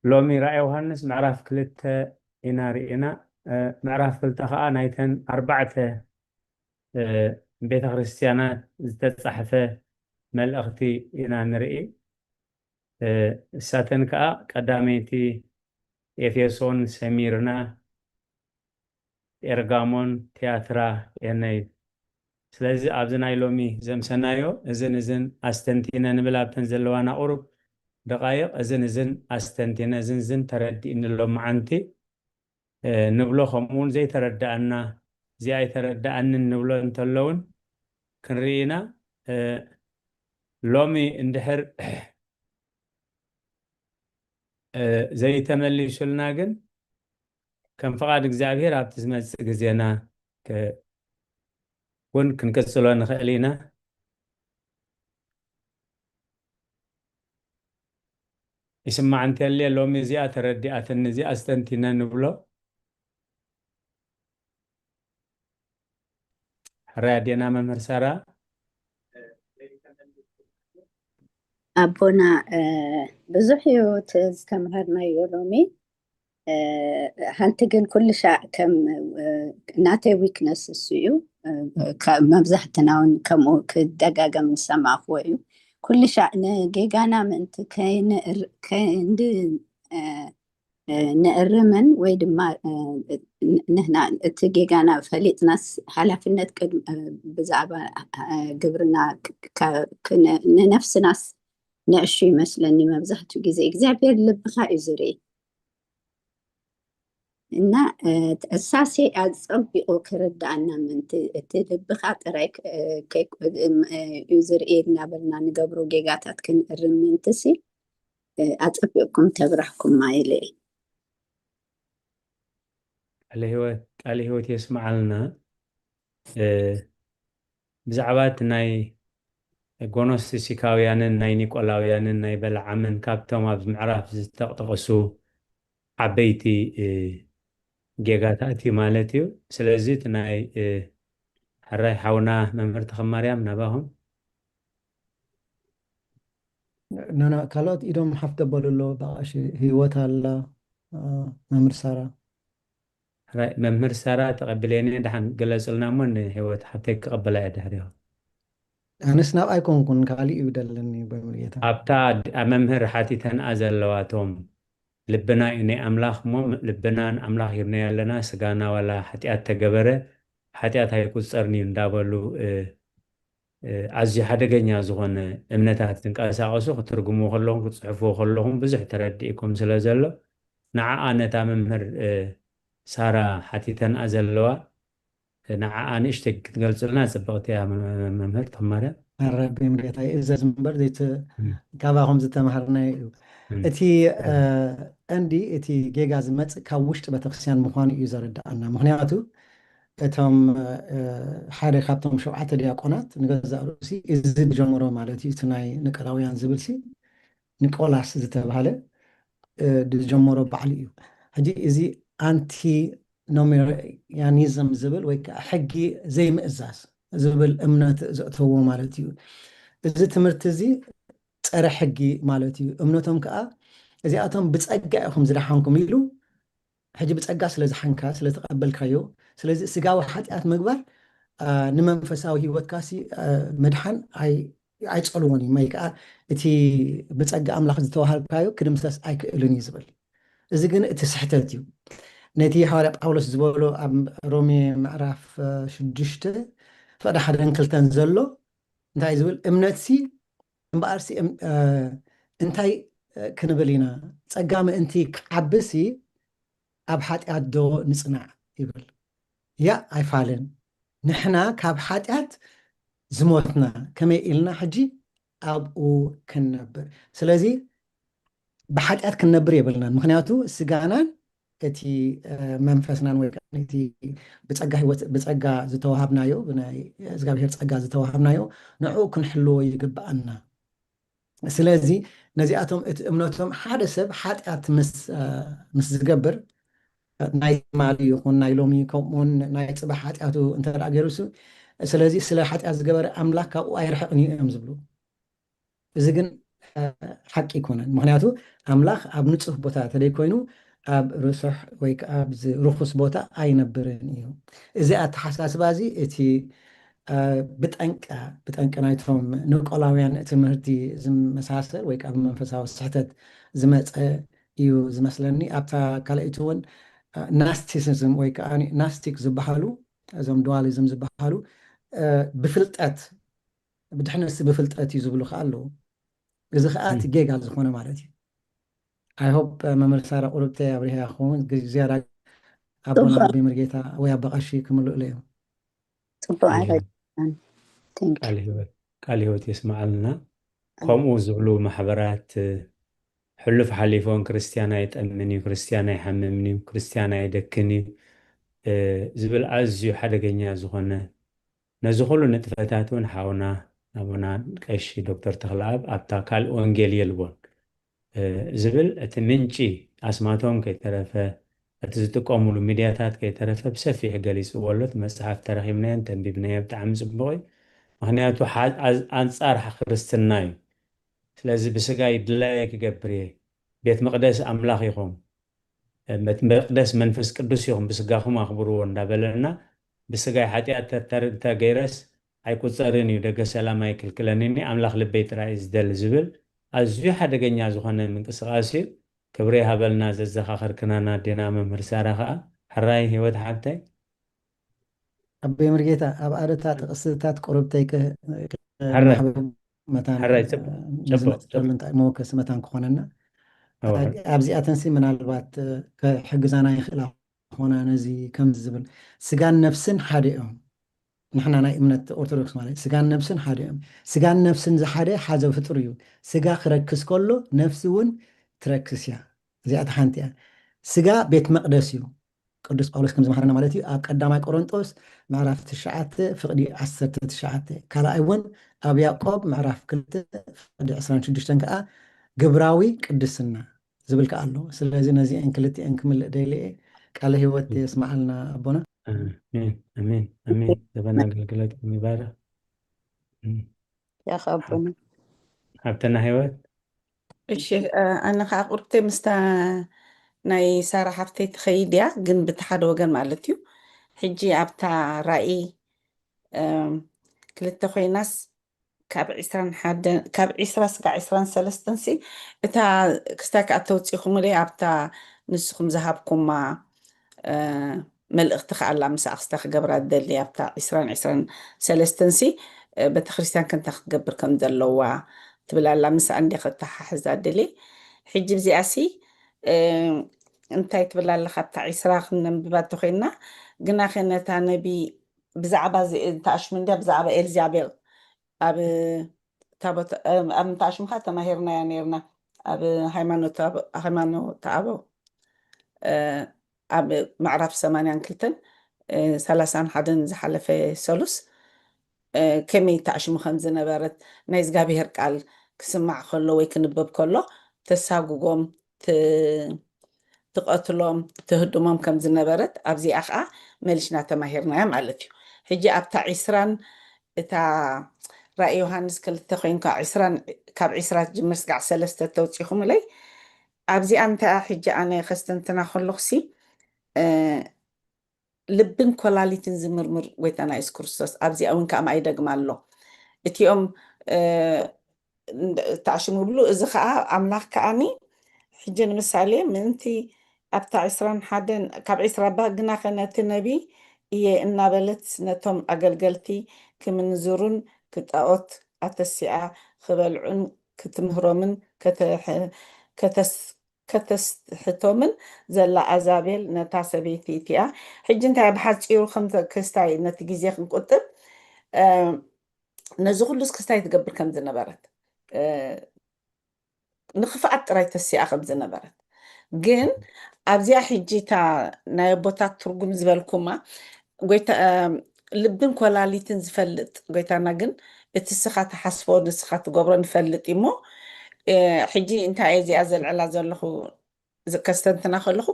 ሎሚ ራእይ ዮሃንስ ምዕራፍ ክልተ ኢና ርኢና። እ፣ ምዕራፍ ክልተ ከዓ ናይተን ኣርባዕተ እ፣ ቤተ ክርስቲያናት ዝተጻሕፈ መልእኽቲ ኢና ንርኢ። እ፣ እሳተን ከዓ ቀዳመይቲ ኤፌሶን፣ ሰሚርና፣ ጴርጋሞን፣ ቲያትራ የነይ። ስለዚ ኣብዚ ናይ ሎሚ ዘምሰናዮ እዝን እዝን ኣስተንቲነ ንብል ኣብተን ዘለዋና ቁሩብ ደቃይቕ እዝን እዝን ኣስተንቲነ እዝን እዝን ተረዲእኒ ሎመዓንቲ እ፣ ንብሎ ከምኡ እውን ዘይተረዳእና እዚኣ ኣይተረዳእንን ንብሎ እንተለውን ክንርኢ ኢና። እ፣ ሎሚ እንድሕር እ፣ ዘይተመሊሱልና ግን ከም ፍቓድ እግዚኣብሔር ኣብቲ ዝመጽእ ግዜና ክ- እውን ክንቅጽሎ ንኽእል ኢና። ይስማዕ እንተልየ ሎሚ እዚኣ ተረዲኣትኒ እዚኣ ኣስተንቲነ ንብሎ። ሕራይ ኣዴና መምህር ሳራ ኣቦና እ፣ ብዙሕ እዩ እቲ ዝተምሃርናዮ ሎሚ። እ፣ ሓንቲ ግን ኩሉ ሻዕ ከም እ፣ ናተይ ዊክነስ እሱ እዩ። እ፣ ከ- መብዛሕትና እውን ከምኡ ክደጋገም ዝሰማዕክዎ እዩ። ኩሉ ሻዕ ንጌጋና ምእንቲ ከይንእር- ከይንድ እ፣ እ፣ ንእርምን ወይ ድማ እ፣ ን- ንህና እቲ ጌጋና ፈሊጥናስ ሓላፍነት ቅድሚ እ፣ ብዛዕባ እ፣ ግብርና ክ- ካ- ክነ- ንነፍስናስ ንእሹ ይመስለኒ መብዛሕትኡ ግዜ እግዚኣብሔር ልብኻ እዩ ዝርኢ እና እ፣ እሳሴ ኣጸቢቑ ክርድኣና ምእንቲ እቲ ልብኻ ጥራይ ክ- እ፣ ከይ- እ፣ እዩ ዝርኢ እናበልና ንገብሮ ጌጋታት ክንእርም ምእንትሲ እ፣ ኣጸቢቕኩም ተብራህኩማ ኢለ እየ። ቃለ ህይወት ቃለ ህይወት የስምዓልና። እ፣ ብዛዕባ እቲ ናይ ጎኖስቲሲካውያንን ናይ ኒቆላውያንን ናይ በለዓምን ካብቶም ኣብ ምዕራፍ ዝተጠቐሱ ዓበይቲ እ፣ ጌጋታት እዩ ማለት እዩ። ስለዚ እቲ ናይ እ፣ ሕራይ ሓውና መምህር ተኸማርያም ናባኹም። ናና ካልኦት ኢዶም ሓፍ ዘበሉ ኣለዉ። ብኣሽ ህይወት ኣላ፣ እ፣ መምህር ሳራ። ሕራይ መምህር ሳራ ተቐብለኒ ድሓን ግለጽልና እሞ ንህይወት ሓብተይ ክቐበላ እየ ድሕሪኹ። ኣነስ ናብ ኣይኮንኩን፣ ካልእ እዩ ደለኒ በሙሉጌታ። ኣብታ ድ- ኣብ መምህር ሓቲተንኣ ዘለዋቶም ልብና እዩ ናይ ኣምላኽ እሞ፣ ልብና ንኣምላኽ ሂብናዮ ኣለና፣ ስጋና ዋላ ሓጢኣት ተገበረ፣ ሓጢኣት ኣይቁጸርን እዩ እንዳበሉ፣ እ፣ እ፣ ኣዝዩ ሓደገኛ ዝኾነ እምነታት ዝንቀሳቐሱ ክትርጉምዎ ከለኹም፣ ክትጽሕፍዎ ከለኹም ብዙሕ ተረዲእኩም ስለ ዘሎ፣ ንዓኣ ነታ መምህር፣ እ፣ ሳራ ሓቲተንኣ ዘለዋ፣ ንዓኣ ንእሽተይ ክትገልጹልና ጽብቕቲ እያ፣ መ-፣ መ-፣ መምህር ተኽማርያም። ኣረቢ ምሬታ ይእዘዝ እምበር ዘይት-፣ እም። ካባኹም ዝተምሃርናዮ እዩ። እም። እቲ፣ እ፣ ቀንዲ እቲ ጌጋ ዝመጽእ ካብ ውሽጢ ቤተክርስትያን ምዃኑ እዩ ዘረድኣና። ምኽንያቱ እቶም፣ እ፣ ሓደ ካብቶም ሸውዓተ ዲያቆናት ንገዛእ ርእሲ እዚ ዝጀመሮ ማለት እዩ፣ እቲ ናይ ንቀላውያን ዝብልሲ ኒቆላስ ዝተባህለ፣ እ፣ ዝጀመሮ ባዕሉ እዩ። ሕጂ እዚ ኣንቲ ኖሚያኒዝም ዝብል ወይ ከዓ ሕጊ ዘይምእዛዝ ዝብል እምነት ዘእተዎ ማለት እዩ። እዚ ትምህርቲ እዚ ጸረ ሕጊ ማለት እዩ። እምነቶም ከዓ እዚኣቶም ብጸጋ ኢኹም ዝደሓንኩም ኢሉ፣ ሕጂ ብጸጋ ስለ ዝሓንካ፣ ስለ ተቐበልካዮ፣ ስለዚ ስጋዊ ሓጢኣት ምግባር፣ አ፣ ንመንፈሳዊ ህይወትካሲ፣ አ፣ ምድሓን ኣይ-፣ ኣይጸልዎን እዩ፣ ወይ ከዓ እቲ ብጸጋ ኣምላኽ ዝተዋሃብካዮ ክድምሰስ ኣይክእልን እዩ ዝብል። እዚ ግን እቲ ስሕተት እዩ። ነቲ ሃዋርያ ጳውሎስ ዝበሎ ኣብ ሮሜ ምዕራፍ፣ አ፣ ሽዱሽተ ፍቕዲ ሓደን ክልተን ዘሎ እንታይ እዩ ዝብል? እምነትሲ እምበኣርሲ እም-፣ አ፣ እንታይ፣ አ፣ ክንብል ኢና? ጸጋ ምእንቲ ክዓብሲ ኣብ ሓጢኣት ዶ ንጽናዕ? ይብል። ያ ኣይፋልን። ንሕና ካብ ሓጢኣት ዝሞትና ከመይ ኢልና ሕጂ ኣብኡ ክንነብር? ስለዚ ብሓጢኣት ክንነብር የብልናን። ምኽንያቱ ስጋናን እቲ፣ እ፣ መንፈስናን ወይ ከዓ እቲ ብጸጋ ህይወት፣ ብጸጋ ዝተዋሃብናዮ፣ ብናይ እግዚኣብሔር ጸጋ ዝተዋሃብናዮ ንዕኡ ክንሕልዎ ይግብኣና። ስለዚ ነዚኣቶም እቲ እምነቶም ሓደ ሰብ ሓጢኣት ምስ፣ እ፣ ምስ ዝገብር ናይ ትማሊ ይኹን ናይ ሎሚ ከምኡውን ናይ ጽባሕ ሓጢኣቱ እንተ ደኣ ገይሩሱ፣ ስለዚ ስለ ሓጢኣት ዝገበረ ኣምላኽ ካብኡ ኣይርሕቕን እዩ እዮም ዝብሉ። እዚ ግን፣ እ፣ ሓቂ ኣይኮነን። ምኽንያቱ ኣምላኽ ኣብ ንጹህ ቦታ ተደይ ኮይኑ ኣብ ርሱሕ ወይ ከዓ ኣብዚ ርኹስ ቦታ ኣይነብርን እዩ። እዚ ኣተሓሳስባ እዚ እቲ፣ እ፣ ብጠንቀ-፣ ብጠንቂ ናይቶም ኒቆላውያን ትምህርቲ ዝመሳሰል ወይ ከዓ ብመንፈሳዊ ስሕተት ዝመጸ እዩ ዝመስለኒ። ኣብታ ካልኣይቲ እውን፣ እ፣ ናስቲሲዝም ወይ ከዓ ናስቲክ ዝበሃሉ፣ እዞም ዱዋሊዝም ዝበሃሉ፣ እ፣ ብፍልጠት ብድሕነትሲ ብፍልጠት እዩ ዝብሉ ከኣ ኣለዉ። እዚ ከኣ እቲ ም። ጌጋ ዝኾነ ማለት እዩ። I hope፣ እ፣ መምህር ሳራ ቁርብተይ ኣብሪሃ ክኸውን፣ ግ-፣ ዝያዳ ኣቦና ጽቡቕ። ኣቢ መርጌታ ወይ ኣባ ቀሺ ክምልኡለ እዮም። ጽቡቕ ቃል ኣረጋግጸን። Thank you። ቃል ህይወት፣ ቃል ህይወት የስምዓልና። ኣሜን። ከምኡ ዝብሉ ማሕበራት፣ እ፣ ሕሉፍ ሓሊፎም ክርስትያን ኣይጠምን እዩ፣ ክርስትያን ኣይሓምምን እዩ፣ ክርስትያን ኣይደክን እዩ፣ እ፣ ዝብል ኣዝዩ ሓደገኛ ዝኾነ፣ ነዚ ኩሉ ንጥፈታት እውን ሓውና ኣቦና ቀሺ ዶክተር ተኽለኣብ ኣብታ ካልእ ወንጌል የልቦን፣ እ፣ ዝብል እቲ ምንጪ ኣስማቶም ከይተረፈ፣ እቲ ዝጥቀሙሉ ሚድያታት ከይተረፈ ብሰፊሕ ገሊጽዎ ኣሎ። እቲ መጽሓፍ ተረኺብናዮን ተንቢብናዮ ብጣዕሚ ጽቡቕ እዩ። ምኽንያቱ ሓ-፣ ኣዝ-፣ ኣንጻር ክርስትና እዩ። ስለዚ ብስጋይ ድላየ ክገብር እየ፣ ቤት መቕደስ ኣምላኽ ኢኹም፣ ቤት መቕደስ መንፈስ ቅዱስ ኢኹም፣ ብስጋኹም ኣኽብርዎ እንዳበለና፣ ብስጋይ ሓጢኣት ተተር-፣ እንተገይረስ ኣይቁጸርን እዩ፣ ደገ ሰላም ኣይክልክለንን እዩ፣ ኣምላኽ ልበይ ጥራይ እዩ ዝደሊ ዝብል ኣዝዩ ሓደገኛ ዝኾነ ምንቅስቓስ እዩ። ክብሪ ይሃበልና ዘዘኻኸርክናና ኣዴና መምህር ሳራ ኸኣ። ሕራይ ህይወት ሓብተይ። ኣቦይ መርጌታ፣ ኣብ ኣደታ ጥቕስታት ቁርብተይ ክ-፣ ክ-፣ ሕራይ። መታን፣ ሕራይ፣ ጽቡቕ፣ እ፣ ጽቡቕ፣ ንዝመጽእ ጽቡቕ። እንታይ መወከሲ መታን ክኾነና። እወ። እ፣ ኣብዚኣተንሲ ምናልባት፣ እ፣ ክሕግዛና ይኽእላ ኾና ነዚ ከምዚ ዝብል፣ ስጋን ነፍስን ሓደ እዮም። ንሕና ናይ እምነት ኦርቶዶክስ ማለት ስጋን ነፍስን ሓደ እዮም። ስጋን ነፍስን ዝሓደ ሓዘ ፍጡር እዩ። ስጋ ክረክስ ከሎ ነፍሲ እውን ትረክስ እያ። እዚኣ እታ ሓንቲ እያ። ስጋ ቤት መቕደስ እዩ። ቅዱስ ጳውሎስ ከም ዝመሃረና ማለት እዩ። ኣብ ቀዳማይ ቆሮንጦስ ምዕራፍ ትሽዓተ ፍቕዲ ዓሰርተ ትሽዓተ፣ ካልኣይ እውን ኣብ ያዕቆብ ምዕራፍ ክልተ ፍቕዲ ዕስራን ሽዱሽተን ከዓ ግብራዊ ቅድስና ዝብል ከዓ ኣሎ። ስለዚ ነዚአን ክልቲአን ክምልእ ደይለ እየ። ቃለ ህይወት የስምዓልና ኣቦና። ኣሜን፣ ኣሜን፣ ኣሜን። ዘበን ኣገልግሎትኩም ይባረክ። እም። ያኸ ኣቦና። ሓብትና ህይወት። እሺ፣ እ፣ ኣነ ኸዓ ቁርብተይ ምስታ ናይ ሳራ ሓፍተይ ትኸይድ እያ፣ ግን ብቲ ሓደ ወገን ማለት እዩ። ሕጂ ኣብታ ራእይ፣ እም፣ ክልተ ኮይናስ ካብ ዒስራን ሓደን ካብ ዒስራ ስጋዕ ዒስራን ሰለስተን ሲ እታ ክስታይ ከኣ ተውፂኹምለይ ኣብታ ንስኹም ዝሃብኩማ መልእኽቲ ከኣላ ምስኣ ክስታ ክገብራ ደሊ ኣብታ ዒስራን ዒስራን ሰለስተን ሲ ቤተክርስትያን ክንታ ክትገብር ከም ዘለዋ ትብል ኣላ። ምስኣ እንዲ ከተሓሕዛ ደሊ። ሕጂ እዚኣ ሲ እንታይ ትብል ኣላ? ካብታ ዒስራ ክነንብባ ተኮይና ግና ከነታ ነቢ ብዛዕባ ተኣሽሙ እንዲያ ብዛዕባ ኤልዛቤል ኣብ ታቦት ኣብ ምንታይ ሽምካ ተማሂርናያ ነርና ኣብ ሃይማኖት ኣበው ኣብ ምዕራፍ ሰማንያን ክልተን ሰላሳን ሓደን ዝሓለፈ ሰሉስ ከመይ ተኣሽሙ ከም ዝነበረት ናይ እግዚኣብሔር ቃል ክስማዕ ከሎ ወይ ክንበብ ከሎ ተሳጉጎም ትቐትሎም ትህድሞም ከም ዝነበረት ኣብዚኣ ከዓ መሊስና ተማሂርናያ ማለት እዩ። ሕጂ ኣብታ ዒስራን እታ ራእይ ዮሃንስ ክልተ ኮይንካ ካብ ዒስራ ጅምር ስጋዕ ሰለስተ ተውፂኹምለይ ኣብዚኣ እንታይ ሕጂ ኣነ ከስተንትና ከለኹሲ ልብን ኮላሊትን ዝምርምር ጎይታና የሱስ ክርስቶስ ኣብዚኣ እውን ከዓ ማይ ደግማ ኣሎ። እቲኦም ተኣሽሙ ብሉ እዚ ከዓ ኣምላኽ ከዓኒ ሕጂ ንምሳሌ ምእንቲ ኣብታ ዕስራን ሓደን ካብ ዕስራ ባ ግናኸ ነቲ ነቢ እየ እናበለት ነቶም ኣገልገልቲ ክምንዝሩን ክጣኦት ኣተሲኣ ክበልዑን ክትምህሮምን ከተስተሕቶምን ዘላ ኣዛቤል ነታ ሰበይቲ እቲኣ ሕጂ እንታይ ብሓፂሩ ክስታይ ነቲ ግዜ ክንቁጥብ ነዚ ኩሉስ ክስታይ ትገብር ከም ዝነበረት ንክፍኣት ጥራይ ተሲኣ ከም ዝነበረት ግን ኣብዚኣ ሕጂ እታ ናይ ኣቦታት ትርጉም ዝበልኩማ ጎይታ ልብን ኮላሊትን ዝፈልጥ ጎይታና ግን እቲ ስኻ ትሓስቦ ንስኻ ትገብሮ ንፈልጥ እሞ ሕጂ እንታይ እየ እዚኣ ዘልዕላ ዘለኹ ከስተንትና ከለኹ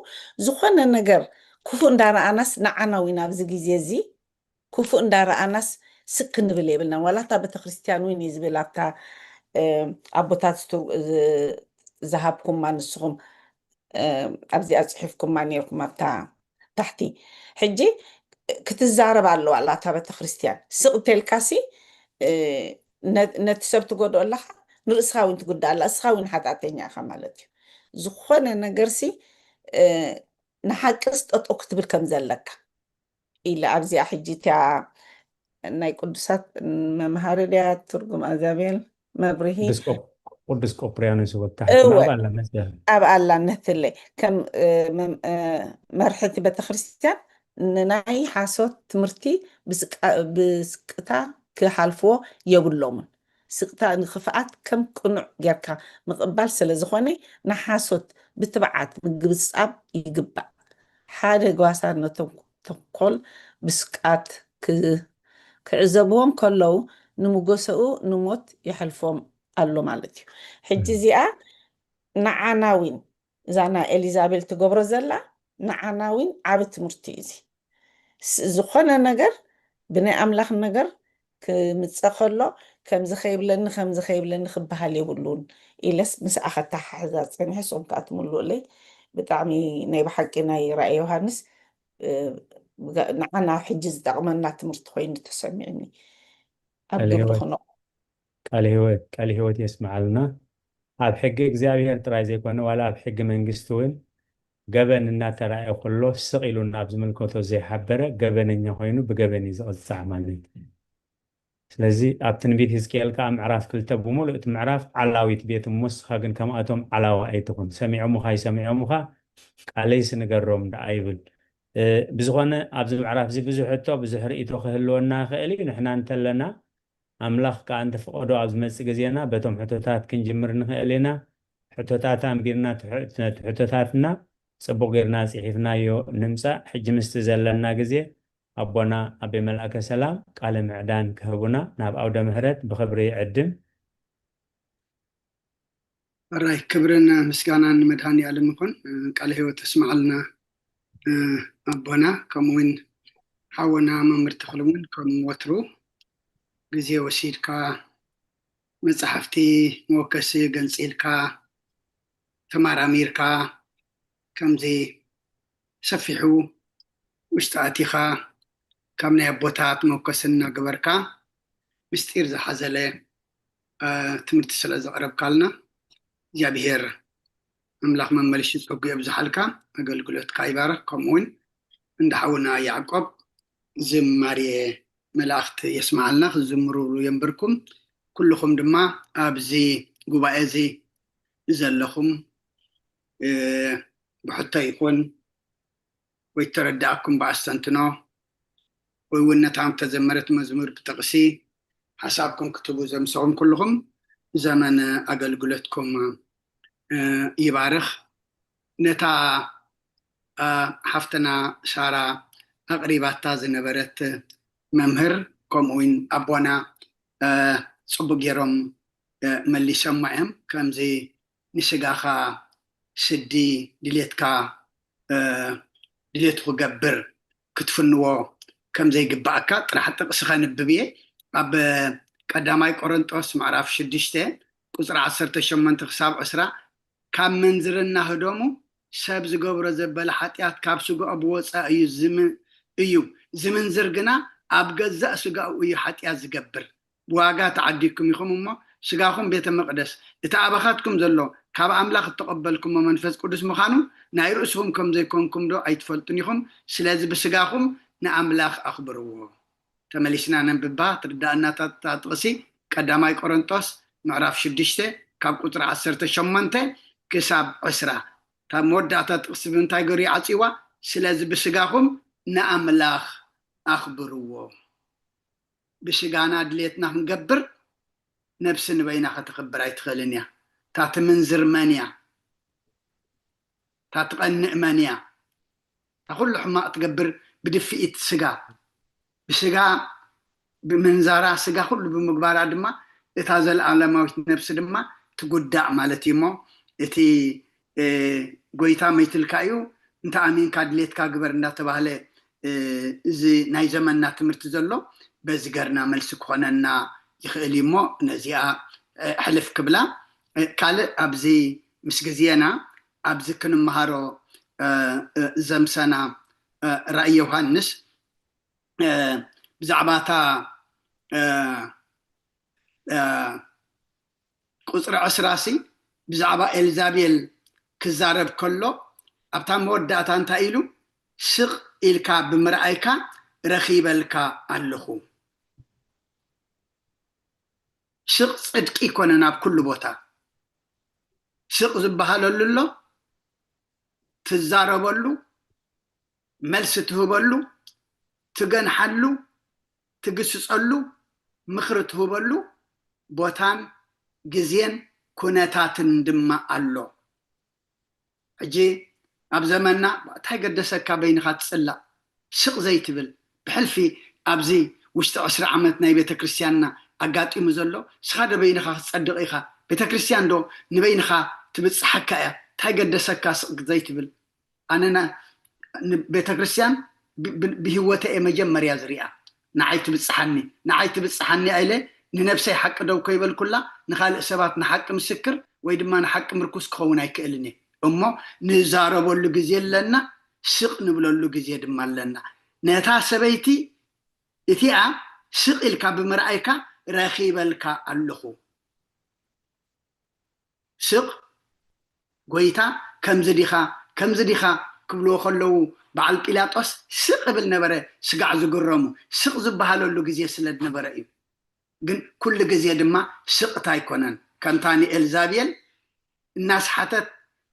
ዝኾነ ነገር ክፉእ እንዳረኣናስ ንዓና እውን ኣብዚ ግዜ እዚ ክፉእ እንዳረኣናስ ስክ ክንብል የብልናን። ዋላ እታ ቤተክርስትያን እውን እዩ ዝብል ኣብታ ኣቦታት ዝሃብኩማ ንስኹም ኣብዚኣ ፅሒፍኩማ ነርኩም ኣብታ ታሕቲ። ሕጂ ክትዛረብ ኣለዋ ኣላ እታ ቤተክርስትያን ስቕ ተልካሲ ነቲ ሰብ ትጎድኦ ኣለካ ንርእስኻ እውን ትጉዳእ ኣላ እስኻ እውን ሓጢኣተኛ ኢኻ ማለት እዩ። ዝኾነ ነገርሲ ንሓቅስ ጠጠው ክትብል ከም ዘለካ ኢለ ኣብዚኣ ሕጂ እቲያ ናይ ቅዱሳት መምሃሪ ድያ ትርጉም ኣዛቤል መብርሂ ቅዱስ ቆፕርያኖስ ወታ ኣብ ኣላ ነትለ ከም መርሕቲ ቤተክርስትያን ንናይ ሓሶት ትምህርቲ ብስቅታ ክሓልፍዎ የብሎምን። ስቅታ ንክፍኣት ከም ቅኑዕ ጌርካ ምቕባል ስለ ዝኾነ ንሓሶት ብትብዓት ምግብጻብ ይግባእ። ሓደ ጓሳ ነቶም ተንኮል ብስቃት ክዕዘብዎም ከለዉ ንሙጎሰኡ ንሞት የሕልፎም ኣሎ ማለት እዩ። ሕጂ እዚኣ ንዓናዊን እዛ ናይ ኤሊዛቤል ትገብሮ ዘላ ንዓናዊን ዓብ ትምህርቲ እዩ እዚ። ዝኾነ ነገር ብናይ ኣምላኽ ነገር ክምፀ ከሎ ከምዚ ከይብለኒ ከምዚ ከይብለኒ ክበሃል የብሉን ኢለስ ምስኣ ከተሓሕዛ ፀኒሐ ስኹም ከዓ ትምልኡለይ። ብጣዕሚ ናይ ብሓቂ ናይ ራእይ ዮሃንስ ንዓና ሕጂ ዝጠቕመና ትምህርቲ ኮይኑ ተሰሚዕኒ ኣብ ግብሪ ክነው ቃለ ህይወት ቃለ ህይወት የስምዓልና። ኣብ ሕጊ እግዚኣብሔር ጥራይ ዘይኮነ ዋላ ኣብ ሕጊ መንግስቲ እውን ገበን እናተራእየ ከሎ ስቕ ኢሉ ናብ ዝምልከቶ ዘይሓበረ ገበነኛ ኮይኑ ብገበን እዩ ዝቕፃዕ ማለት እዩ። ስለዚ ኣብ ትንቢት ህዝቅኤል ከዓ ምዕራፍ ክልተ ብምሉእ እቲ ምዕራፍ ዓላዊት ቤት እሞ ንስኻ ግን ከምኣቶም ዓላዊ ኣይትኹን። ሰሚዖሙኻ ኣይሰሚዖሙኻ ቃለይስ ንገሮም ደኣ ይብል። ብዝኾነ ኣብዚ ምዕራፍ እዚ ብዙሕ ሕቶ ብዙሕ ርእይቶ ክህልወና ይኽእል እዩ። ንሕና እንተለና ኣምላኽ ከኣ እንተፈቐዶ ኣብ ዝመጽእ ግዜና በቶም ሕቶታት ክንጅምር ንኽእል ኢና። ሕቶታት ኣንቢርና ነቲ ሕቶታትና ጽቡቕ ጌርና ጽሒፍናዮ ንምጻእ ሕጂ ምስቲ ዘለና ግዜ ኣቦና ኣቤ መልኣከ ሰላም ቃለ ምዕዳን ክህቡና ናብ ኣውደ ምህረት ብኽብሪ ይዕድም። ሕራይ ክብርን ምስጋናን ንመድሃኒ ኣለም ይኹን። ቃለ ህይወት ተስምዓልና ኣቦና፣ ከምኡ እውን ሓወና መምህር ተኽሉ እውን ከም ወትሩ ግዜ ወሲድካ መፅሓፍቲ መወከሲ ገንፂልካ ተማራሚርካ ከምዚ ሰፊሑ ውሽጢ ኣቲኻ ካብ ናይ ኣቦታት መወከሲ እናገበርካ ምስጢር ዝሓዘለ ትምህርቲ ስለ ዘቕረብካልና እግዚኣብሔር ኣምላኽ መመልሺ ጸጉ የብዝሓልካ፣ ኣገልግሎትካ ይባረኽ። ከምኡ እውን እንዳ ሓውና ያዕቆብ ዝማሬ መላእኽቲ የስምዓልና፣ ክዝምሩሉ የንብርኩም። ኩልኹም ድማ ኣብዚ ጉባኤ እዚ ዘለኹም ብሕቶ ይኹን ወይ ተረዳእኩም ብኣስተንትኖ ወይ እውን ነታ ተዘመረት መዝሙር ብጥቕሲ ሓሳብኩም ክትቡ ዘምሰኹም ኩልኹም ዘመን ኣገልግሎትኩም ይባርኽ። ነታ ሓፍትና ሳራ ኣቕሪባታ ዝነበረት መምህር ከምኡውን ኣቦና ጽቡቅ ገይሮም መሊሶማ እዮም። ከምዚ ንስጋኻ ስዲ ድሌትካ ድሌቱ ክገብር ክትፍንዎ ከም ዘይግባኣካ ጥራሕ ጥቕሲ ከንብብ እየ። ኣብ ቀዳማይ ቆሮንጦስ ምዕራፍ ሽዱሽተ ቁፅሪ ዓሰርተ ሸሞንተ ክሳብ ዕስራ ካብ ምንዝርና ህደሙ፣ ሰብ ዝገብሮ ዘበለ ሓጢኣት ካብ ስግኦ ብወፃእ እዩ ዝም- እዩ ዝምንዝር ግና ኣብ ገዛእ ስጋኡ እዩ ሓጢኣት ዝገብር። ብዋጋ ተዓዲግኩም ኢኹም እሞ ስጋኹም ቤተ መቕደስ እቲ ኣባኻትኩም ዘሎ ካብ ኣምላኽ እተቐበልኩሞ መንፈስ ቅዱስ ምዃኑ ናይ ርእስኹም ከም ዘይኮንኩም ዶ ኣይትፈልጡን ኢኹም? ስለዚ ብስጋኹም ንኣምላኽ ኣኽብርዎ። ተመሊስና ነንብባ ትርዳእናታት ጥቕሲ ቀዳማይ ቆሮንጦስ ምዕራፍ ሽዱሽተ ካብ ቁፅሪ ዓሰርተ ሸሞንተ ክሳብ ዕስራ ካብ መወዳእታ ጥቕሲ ብምንታይ ገሩ ይዓፅዋ? ስለዚ ብስጋኹም ንኣምላኽ ኣኽብርዎ። ብስጋና ድሌትና ክንገብር ነብሲ ንበይና ከተኽብር ኣይትኽእልን እያ። እታ ትምንዝር መን እያ? እታ ትቐንእ መን እያ? እታ ኩሉ ሕማቕ ትገብር ብድፍኢት ስጋ፣ ብስጋ ብምንዛራ ስጋ ኩሉ ብምግባራ ድማ እታ ዘለኣለማዊት ነብሲ ድማ ትጉዳእ ማለት እዩ። እሞ እቲ ጎይታ መይትልካ እዩ፣ እንተ ኣሚንካ ድሌትካ ግበር እንዳተባህለ እዚ ናይ ዘመንና ትምህርቲ ዘሎ በዚ ገርና መልሲ ክኾነና ይኽእል እዩ። እሞ ነዚኣ ሕልፍ ክብላ ካልእ ኣብዚ ምስ ግዜና ኣብዚ ክንመሃሮ ዘምሰና ራእይ ዮሃንስ ብዛዕባታ ቁፅሪ ዕስራ ሲ ብዛዕባ ኤልዛቤል ክዛረብ ከሎ ኣብታ መወዳእታ እንታይ ኢሉ? ስቕ ኢልካ ብምርኣይካ ረኺበልካ ኣለኹ። ስቕ ፅድቂ ይኮነን ኣብ ኩሉ ቦታ ስቕ ዝበሃለሉ ኣሎ። ትዛረበሉ፣ መልሲ ትህበሉ፣ ትገንሓሉ፣ ትግስፀሉ፣ ምኽሪ ትህበሉ ቦታን ግዜን ኩነታትን ድማ ኣሎ። ሕጂ ኣብ ዘመንና እንታይ ገደሰካ በይንኻ ትፅላእ ስቕ ዘይትብል ብሕልፊ ኣብዚ ውሽጢ ዕስራ ዓመት ናይ ቤተ ክርስቲያንና ኣጋጢሙ ዘሎ ስኻ ዶ በይንኻ ክትፀድቕ ኢኻ? ቤተ ክርስቲያን ዶ ንበይንኻ ትብፅሓካ እያ? እንታይ ገደሰካ ስቕ ዘይትብል? ኣነ ቤተ ክርስቲያን ብህይወተ እየ መጀመርያ ዝሪኣ። ንዓይ ትብፅሓኒ ንዓይ ትብፅሓኒ ኣይለ ንነብሰይ ሓቂ ደው ኮይበልኩላ ንካልእ ሰባት ንሓቂ ምስክር ወይ ድማ ንሓቂ ምርኩስ ክኸውን ኣይክእልን እየ። እሞ ንዛረበሉ ግዜ ኣለና፣ ስቕ ንብለሉ ግዜ ድማ ኣለና። ነታ ሰበይቲ እቲኣ ስቕ ኢልካ ብምርኣይካ ረኺበልካ ኣለኹ። ስቕ ጎይታ ከምዚ ዲኻ ከምዚ ዲኻ ክብልዎ ከለዉ በዓል ጲላጦስ ስቕ እብል ነበረ። ስጋዕ ዝግረሙ ስቕ ዝበሃለሉ ግዜ ስለ ዝነበረ እዩ። ግን ኩሉ ግዜ ድማ ስቕታ ኣይኮነን። ከምታ ንኤልዛቤል እናስሓተት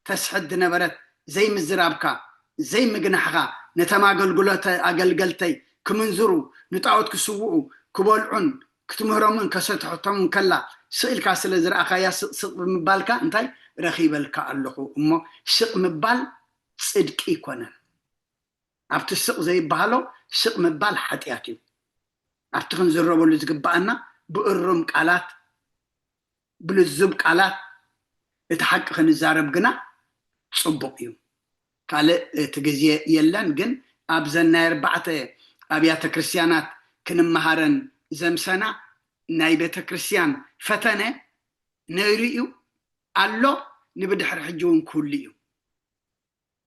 ተስሕት ዝነበረት ዘይምዝራብካ ዘይምግናሕካ ነተም ኣገልግሎተ ኣገልገልተይ ክምንዝሩ ንጣዖት ክስውኡ ክበልዑን ክትምህሮምን ከሰትሕቶምን ከላ ስቕ ኢልካ ስለ ዝረኣኻያ ስቕ ስቕ ብምባልካ እንታይ ረኺበልካ ኣለኹ። እሞ ስቕ ምባል ፅድቂ ይኮነን። ኣብቲ ስቕ ዘይበሃሎ ስቕ ምባል ሓጢኣት እዩ። ኣብቲ ክንዝረበሉ ዝግባኣና ብእሩም ቃላት ብልዙብ ቃላት እቲ ሓቂ ክንዛረብ ግና ፅቡቕ እዩ። ካልእ እቲ ግዜ የለን ግን ኣብዘን ናይ ኣርባዕተ ኣብያተ ክርስቲያናት ክንመሃረን ዘምሰና ናይ ቤተ ክርስቲያን ፈተነ ነይሩ እዩ ኣሎ። ንብድሕሪ ሕጂ እውን ክህሉ እዩ።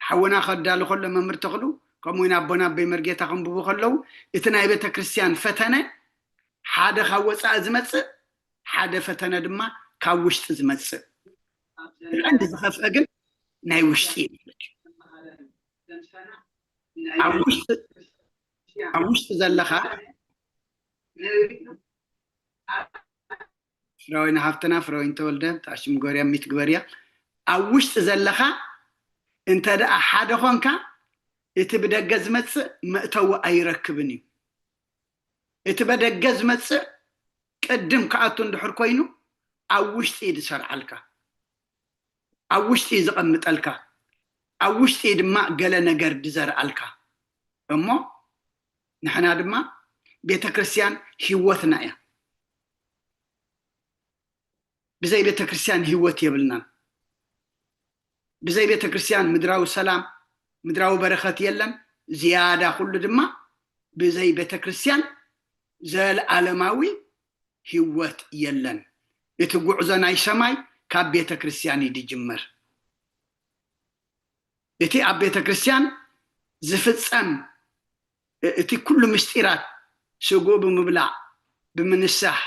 ሓውና ከዳሉ ከሎ መምህር ተኽሉ ከምኡ እውን ኣቦና ኣቦይ መርጌታ ከንብቡ ከለዉ እቲ ናይ ቤተ ክርስቲያን ፈተነ ሓደ ካብ ወፃኢ ዝመፅእ ሓደ ፈተነ ድማ ካብ ውሽጢ ዝመፅእ። እቲ ቀንዲ ዝኸፍአ ግን ናይ ውሽጢ እዩ ማለት እዩ። ኣብ ውሽጢ ኣብ ውሽጢ ዘለኻ ፍረወይኒ ሃፍትና፣ ፍረወይኒ ተወልደ፣ ታሽም ጎርያ ሚት ግበርያ። ኣብ ውሽጢ ዘለኻ እንተ ደኣ ሓደ ኾንካ፣ እቲ ብደገ ዝመጽእ መእተዊ ኣይረክብን እዩ። እቲ በደገ ዝመጽእ ቅድም ክኣቱ እንድሕር ኮይኑ፣ ኣብ ውሽጢ እዩ ዝሰርዓልካ፣ ኣብ ውሽጢ እዩ ዝቐምጠልካ፣ ኣብ ውሽጢ እዩ ድማ ገለ ነገር ዝዘርኣልካ። እሞ ንሕና ድማ ቤተ ክርስቲያን ህይወትና እያ። ብዘይ ቤተ ክርስቲያን ህይወት የብልናን። ብዘይ ቤተ ክርስቲያን ምድራዊ ሰላም፣ ምድራዊ በረኸት የለን። ዝያዳ ኩሉ ድማ ብዘይ ቤተ ክርስቲያን ዘለዓለማዊ ህይወት የለን። እቲ ጉዕዞ ናይ ሰማይ ካብ ቤተ ክርስቲያን እዩ ዝጅመር። እቲ ኣብ ቤተ ክርስቲያን ዝፍጸም፣ እ-፣ እቲ ኩሉ ምስጢራት፣ ስግኡ ብምብላዕ፣ ብምንሳሕ፣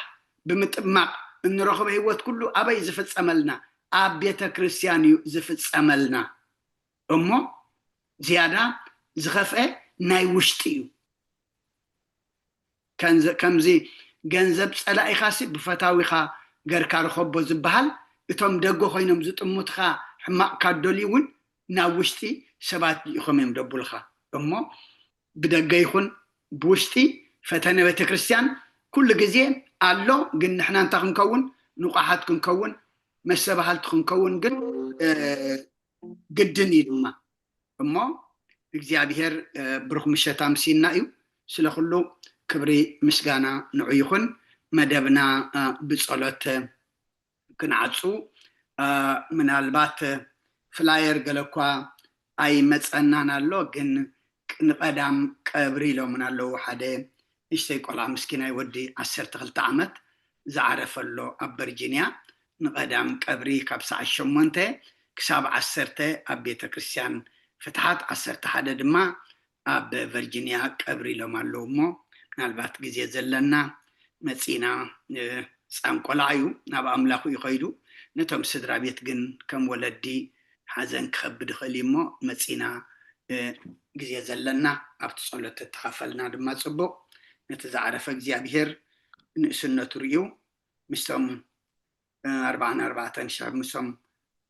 ብምጥማቕ እንረኽቦ ህይወት ኩሉ ኣበይ ዝፍጸመልና? ኣብ ቤተ ክርስቲያን እዩ ዝፍጸመልና። እሞ ዝያዳ ዝኸፍአ ናይ ውሽጢ እዩ። ከንዘ-፣ ከምዚ ገንዘብ ጸላኢኻሲ ብፈታዊኻ ገርካ ርኸቦ ዝበሃል፣ እቶም ደገ ኮይኖም ዝጥምቱኻ ሕማቕካ ደልዩ እውን ናብ ውሽጢ ሰባት ልኢኾም እዮም ደብሉኻ። እሞ ብደገ ይኹን ብውሽጢ ፈተነ ቤተ ክርስቲያን ኩሉ ግዜ ኣሎ። ግን ንሕና እንታይ ክንከውን፣ ንቑሓት ክንከውን፣ መሰባሃልቲ ክንከውን ግን፣ እ፣ ግድን እዩ ድማ። እሞ እግዚኣብሔር፣ እ፣ ብሩኽ ምሸት ኣምሲና እዩ። ስለ ኩሉ ክብሪ ምስጋና ንዑ ይኹን። መደብና፣ እ፣ ብጸሎት ክንዓጹ፣ እ፣ ምናልባት ፍላየር ገለ እኳ ኣይመጸናን ኣሎ፣ ግን ንቐዳም ቀብሪ ኢሎምን ኣለዉ። ሓደ ንእሽተይ ቆልዓ ምስኪናይ ወዲ ዓሰርተ ክልተ ዓመት ዝዓረፈ ኣሎ ኣብ ቨርጂንያ። ንቐዳም ቀብሪ ካብ ሰዓት ሸሞንተ ክሳብ ዓሰርተ ኣብ ቤተ ክርስቲያን ፍትሓት፣ ዓሰርተ ሓደ ድማ ኣብ ቨርጂንያ ቀብሪ ኢሎም ኣለዉ። እሞ ምናልባት ግዜ ዘለና መጺና፣ እ፣ ህፃን ቆልዓ እዩ፣ ናብ ኣምላኹ እዩ ከይዱ። ነቶም ስድራ ቤት ግን ከም ወለዲ ሓዘን ክኸብድ ይኽእል እዩ። እሞ መጺና፣ እ፣ ግዜ ዘለና ኣብቲ ጸሎት ተተኻፈልና ድማ ጽቡቕ። ነቲ ዝዓረፈ እግዚኣብሔር ንእስነቱ ርእዩ ምስቶም፣ እ፣ ኣርባዓን ኣርባዕተን ሻብ ምስኦም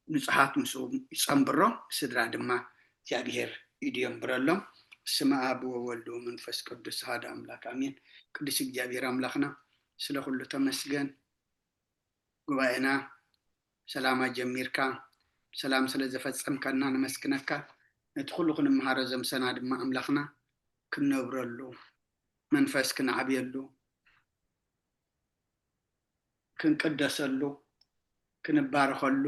ንጹሃት ምስኡ ይጸንብሮ። ስድራ ድማ እግዚኣብሔር ኢዱ የንብረሎም። ስመ ኣብ ወወልድ ወመንፈስ ቅዱስ ኣሐዱ ኣምላክ ኣሜን። ቅዱስ እግዚኣብሔር ኣምላኽና ስለ ኩሉ ተመስገን። ጉባኤና ሰላማ ጀሚርካ ሰላም ስለ ዘፈጸምካና ነመስግነካ። ነቲ ኩሉ ክንምሃሮ ዘምሰና ድማ ኣምላኽና ክንነብረሉ፣ መንፈስ ክንዓብየሉ፣ ክንቅደሰሉ፣ ክንባረኸሉ፣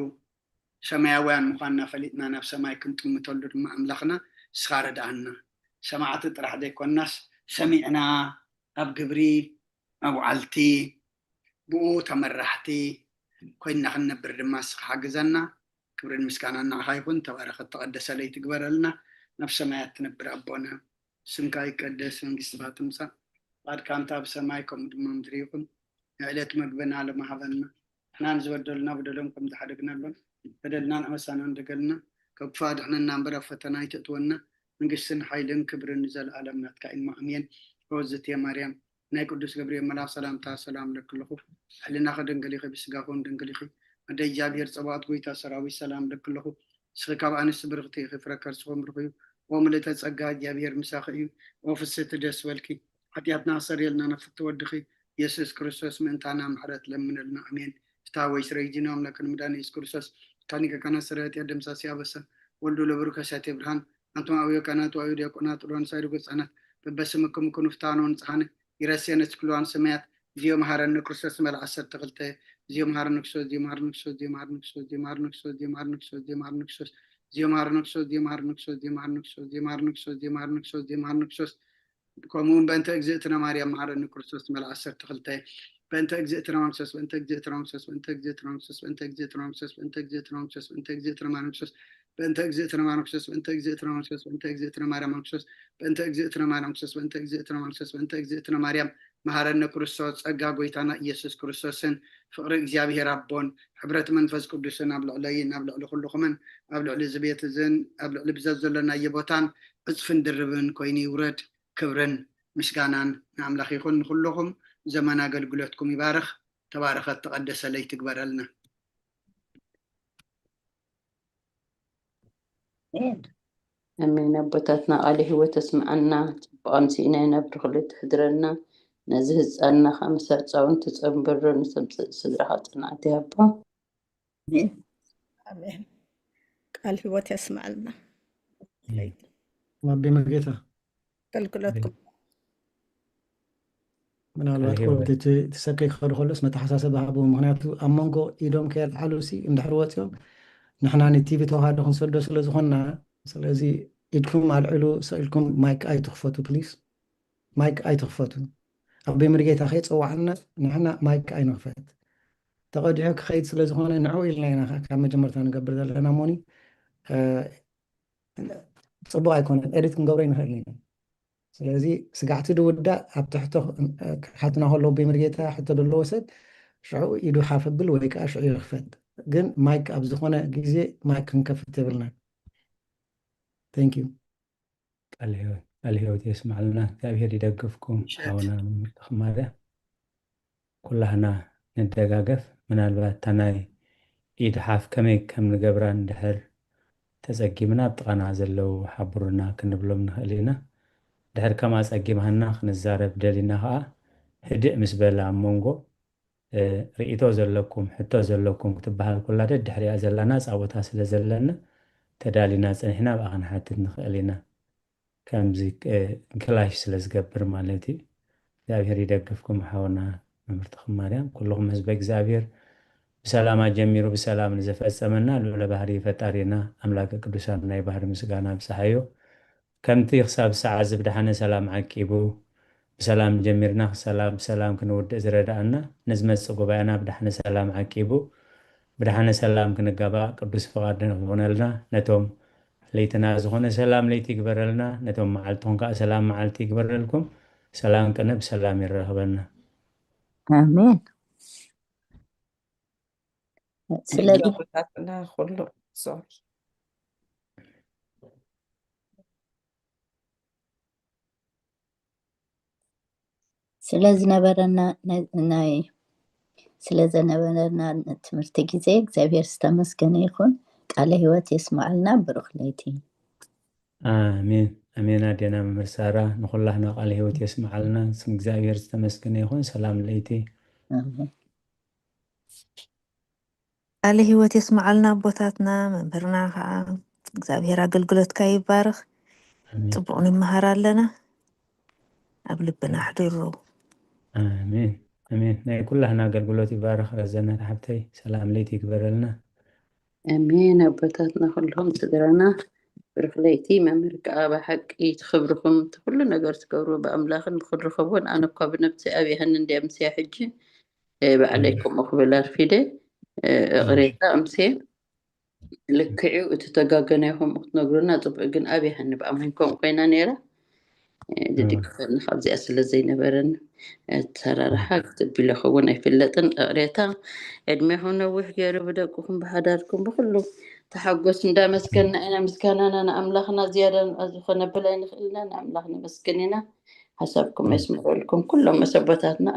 ሰማያውያን ምዃንና ፈሊጥና ናብ ሰማይ ክንጥምተሉ ድማ ኣምላኽና ንስኻ ርድኣና። ሰማዕቲ ጥራሕ ዘይኮንናስ ሰሚዕና ኣብ ግብሪ፣ ኣብ ውዓልቲ፣ ብኡ ተመራሕቲ ኮይንና ክንነብር ድማ ንስኻ ሓግዘና። ክብርን ምስጋናን ንዓኻ ይኹን። ተባረኸት ተቐደሰ ለይቲ ግበረልና። ናብ ሰማያት ትነብር ኣቦና፣ ስምካ ይቀደስ፣ መንግስትኻ ትምጻእ፣ ፍቓድካ እንተ ኣብ ሰማይ ከምኡ ድማ ምድሪ ይኹን። ንዕለት መግብና ሎሚ ሃበና። ንሕና ንዝበደሉና በደሎም ከም ዝሓደግናሎም በደልናን ኣበሳናን ደገልና፣ ካብ ክፉእ ኣድሕነና እምበር ኣብ ፈተና ኣይተእትወና። መንግስትን ሓይልን ክብርን ንዘለኣለም ናትካ እዩ እሞ ኣሜን። ኦ ዝእቲ ማርያም፣ ናይ ቅዱስ ገብርኤል መልኣኽ ሰላምታ ሰላም እለኪ ኣለኹ። ሕልናኺ ድንግል ኢኺ፣ ብስጋኺ እውን ድንግል ኢኺ። ኣደ እግዚኣብሔር ጸባኦት፣ ጎይታ ሰራዊት፣ ሰላም እለኪ ኣለኹ። ንስኺ ካብ ኣንስቲ ብርኽቲ ኢኺ፣ ፍረ ከርስኺ እውን ብሩኽ እዩ። ኦ ምልእተ ጸጋ፣ እግዚኣብሔር ምሳኺ እዩ። ኦ ፍስሕቲ ደስ በልኪ፣ ሓጢኣትና ክሰርየልና ናብ ፍትው ወድኺ ኢየሱስ ክርስቶስ ምእንታና ምሕረት ለምነልና። ኣሜን። ፍትሐ ወይ ስረይ ዚኖ ኣምላክን መድኃኒነ ኢየሱስ ክርስቶስ፣ ካኒከ ካና ስረ ኃጢአት ደምሳሲ አበሳ፣ ወልዱ ለብሩክ ከሳቴ ብርሃን፣ አንቱም አብዮ ካህናት ወአብዮ ዲያቆናት፣ ሮን ሳይዱ ገጻናት፣ በበስምክም ኩኑ ፍትሐነ ወንጽሐነ፣ ይረሴነ ስክልዋን ሰማያት፣ ዚዮ መሐረነ ክርስቶስ መልአ ዓሰርተ ክልተ፣ ዚዮ መሐረነ ክርስቶስ፣ ዚዮ መሐረነ ክርስቶስ፣ ዚዮ መሐረነ ክርስቶስ፣ ዚዮ መሐረነ ክርስቶስ፣ ዚዮ መሐረነ ክርስቶስ፣ ዚዮ መሐረነ ክርስቶስ፣ ዚዮ መሐረነ ክርስቶስ፣ ዚዮ መሐረነ ክርስቶስ፣ ዚዮ መሐረነ ክርስቶስ፣ ዚዮ መሐረነ ክርስቶስ፣ ዚዮ መሐረነ ክርስቶስ፣ ከምኡ እውን በእንተ እግዝእትነ ማርያም መሐረኒ ክርስቶስ መልአ ዓሰርተ ክልተ፣ በእንተ እግዝእትነ ማርያም ክርስቶስ፣ በእንተ እግዝእትነ ማርያም ክርስቶስ፣ በእንተ እግዝእትነ ማርያም ክርስቶስ፣ በእንተ እግዝእትነ ማርያም ክርስቶስ፣ በእንተ እግዝእትነ ማርያም ክርስቶስ፣ በእንተ እግዝእትነ ማርያም ክርስቶስ፣ በእንተ እግዝእትነ ማርያም ክርስቶስ፣ በእንተ እግዝእትነ ማርያም ክርስቶስ፣ በእንተ እግዝእትነ ማርያም ክርስቶስ፣ በእንተ እግዝእትነ ማርያም መሃረነ ክርስቶስ። ጸጋ ጎይታና ኢየሱስ ክርስቶስን ፍቕሪ እግዚኣብሔር ኣቦን ሕብረት መንፈስ ቅዱስን ኣብ ልዕለይን ኣብ ልዕሊ ኩልኹምን ኣብ ልዕሊ እዚ ቤት እዝን ኣብ ልዕሊ ብዘት ዘለናዮ ቦታን ዕጽፍን ድርብን ኮይኑ ይውረድ። ክብርን ምስጋናን ንኣምላኽ ይኹን። ንኹለኹም ዘመን ኣገልግሎትኩም ይባርኽ። ተባረኸት ተቐደሰ ለይቲ ግበረልና። ኣሜን። ኣቦታትና ቃለ ህይወት ኣስምዓና፣ ጽቡቕ ኣምሲእና ኢና ብርኽሊ ትሕድረና። ነዚ ህፃንና ከዓ ምስ ህፃውንቲ ፀንበሮ ንሰብ ስድራኻ ፅንዓት ይሃቦ። ኣሜን። ቃል ህይወት ያስምዓልና። ኣቢ መርጌታ ኣገልግሎትኩም ምናልባት ሄወ። ኮቪድ እቲ እቲ ሰብ ከይክኸዱ ከሎስ መተሓሳሰቢ ሃቡ። ምክንያቱ ኣብ መንጎ ኢዶም ከየልዓሉ ሲ እንድሕር ወፂኦም ንሕና ንቲቪ ተዋህዶ ክንሰዶ ስለ ዝኾንና፣ ስለዚ ኢድኩም ኣልዕሉ፣ ስኢልኩም ማይክ ኣይትኽፈቱ ፕሊስ። ማይክ ኣይትኽፈቱ። ኣቢ መርጌታ ከይፀዋዕና ንሕና ማይክ ኣይንኽፈት። ተቐዲሑ ክኸይድ ስለ ዝኾነ ንዕኡ ኢልና ኢና ካብ መጀመርታ ንገብር ዘለና። ሞኒ እ፣ ፅቡቅ ኣይኮነን፣ ኤዲት ክንገብሮ ይንኽእል ኢና። ስለዚ ስጋዕቲ ድውዳእ ኣብ ትሕቶ ክሓትና ከለዉ ብመርጌታ ሕቶ ዘለዎ ሰብ ሽዑ ኢዱ ሓፍ ብል ወይ ከዓ ሽዑ ይኽፈት። ግን ማይክ ኣብ ዝኾነ ግዜ ማይክ ክንከፍት የብልና። Thank you። ቃል ህይወት ቃል ህይወት የስማዕልና። እግዚኣብሔር ይደግፍኩም። ምሸት። ሓውና መምህር ተኽማርያ ኩላህና ንደጋገፍ። ምናልባት እታ ናይ ኢድ ሓፍ ከመይ ከም ንገብራ እንድሕር ተጸጊምና ኣብ ጥቓና ዘለዉ ሓብሩና ክንብሎም ንኽእል ኢና። ድሕር ከም ኣጸጊምሃና ክንዛረብ ደሊና ኸኣ ህድእ ምስ በለ ኣብ መንጎ እ፣ ርእይቶ ዘለኩም ሕቶ ዘለኩም ክትበሃል ኩላ ደድሕሪኣ ዘላ ናጻ ቦታ ስለ ዘለና ተዳሊና ጸኒሕና ኣብኣ ክንሓትት ንኽእል ኢና። ከምዚ እ፣ እንክላሽ ስለ ዝገብር ማለት እዩ። እግዚኣብሔር ይደግፍኩም ሓውና መምህር ተኽማርያም። ኩልኹም ህዝበ እግዚኣብሔር ብሰላም ኣጀሚሩ ብሰላም ንዘፈጸመና ልዑለ ባህሪ ፈጣሪና ኣምላከ ቅዱሳን ናይ ባህሪ ምስጋና ብጽሓዮ። ከምቲ ክሳብ ሰዓት እዚ ብደሓነ ሰላም ዓቂቡ ብሰላም ጀሚርና ክሰላም ብሰላም ክንውድእ ዝረዳእና ንዝመጽእ ጉባኤና ብደሓነ ሰላም ዓቂቡ ብደሓነ ሰላም ክንጋባእ ቅዱስ ፍቓድ ንክኾነልና ነቶም ለይትና ዝኾነ ሰላም ለይቲ ይግበረልና። ነቶም መዓልትኹም ከዓ ሰላም መዓልቲ ይግበረልኩም። ሰላም ቅነ ብሰላም ይራኽበና። ኣሜን። ስለዚ ኣቦታትና ኩሉ ሶሪ ስለ ዝነበረና ናይ- ናይ ስለ ዘነበረና ትምህርቲ ግዜ እግዚኣብሔር ዝተመስገነ ይኹን። ቃለ ህይወት የስማዓልና። ብሩኽ ለይቲ። ኣሜን ኣሜን። ኣዴና መምህር ሳራ ንኹላህና ቃለ ህይወት የስማዓልና። ስም እግዚኣብሔር ዝተመስገነ ይኹን። ሰላም ለይቲ። ኣሜን። ቃለ ህይወት የስማዓልና ኣቦታትና መምህርና ከዓ እግዚኣብሔር ኣገልግሎትካ ይባርኽ። ኣሜን ጽቡቕ ንመሃር ኣለና። ኣብ ልብና ኣሕድሩ። ኣሜን ኣሜን። ናይ ኩላህና ኣገልግሎት ይባርኽ። ረዘነት ሓብተይ ሰላም ለይቲ ይግበረልና። ኣሜን። ኣቦታትና ኩልኹም ስድራና ብሩኽ ለይቲ። መምህር ከዓ ብሓቂ ትኽብርኹም እቲ ኩሉ ነገር ትገብሩ ብኣምላኽን ብክድርኸቦን ኣነ እኳ ብነብሲ ኣብያህን እንዲያ ምስያ ሕጂ እ፣ ባዕለይ ከምኡ ክብል ኣርፊደ እ፣ እቕሬታ ኣምሴ ልክዕዩ እቲ ተጋገናይ ከምኡ ክትነግሩና ፅቡቅ ግን ኣብያህኒ ብኣማን ከምኡ ኮይና ነይራ እ፣ ዝድግፈኒ ካብዚኣ ስለ ዘይነበረኒ ኣሰራርሓ ክትብሎ ክውን ኣይፍለጥን። እቕሬታ ዕድሜኹም ነዊሕ ገይሩ ብደቅኹም ብሓዳርኩም ብኩሉ ተሓጎስ እንዳመስገንና ኢና። ምስጋናና ንኣምላኽና ዝያዳ ዝኾነ በላይ ንኽእልና ንኣምላኽ ነመስግን ኢና። ሓሳብኩም የስምረልኩም ኩሎም መሰቦታትና።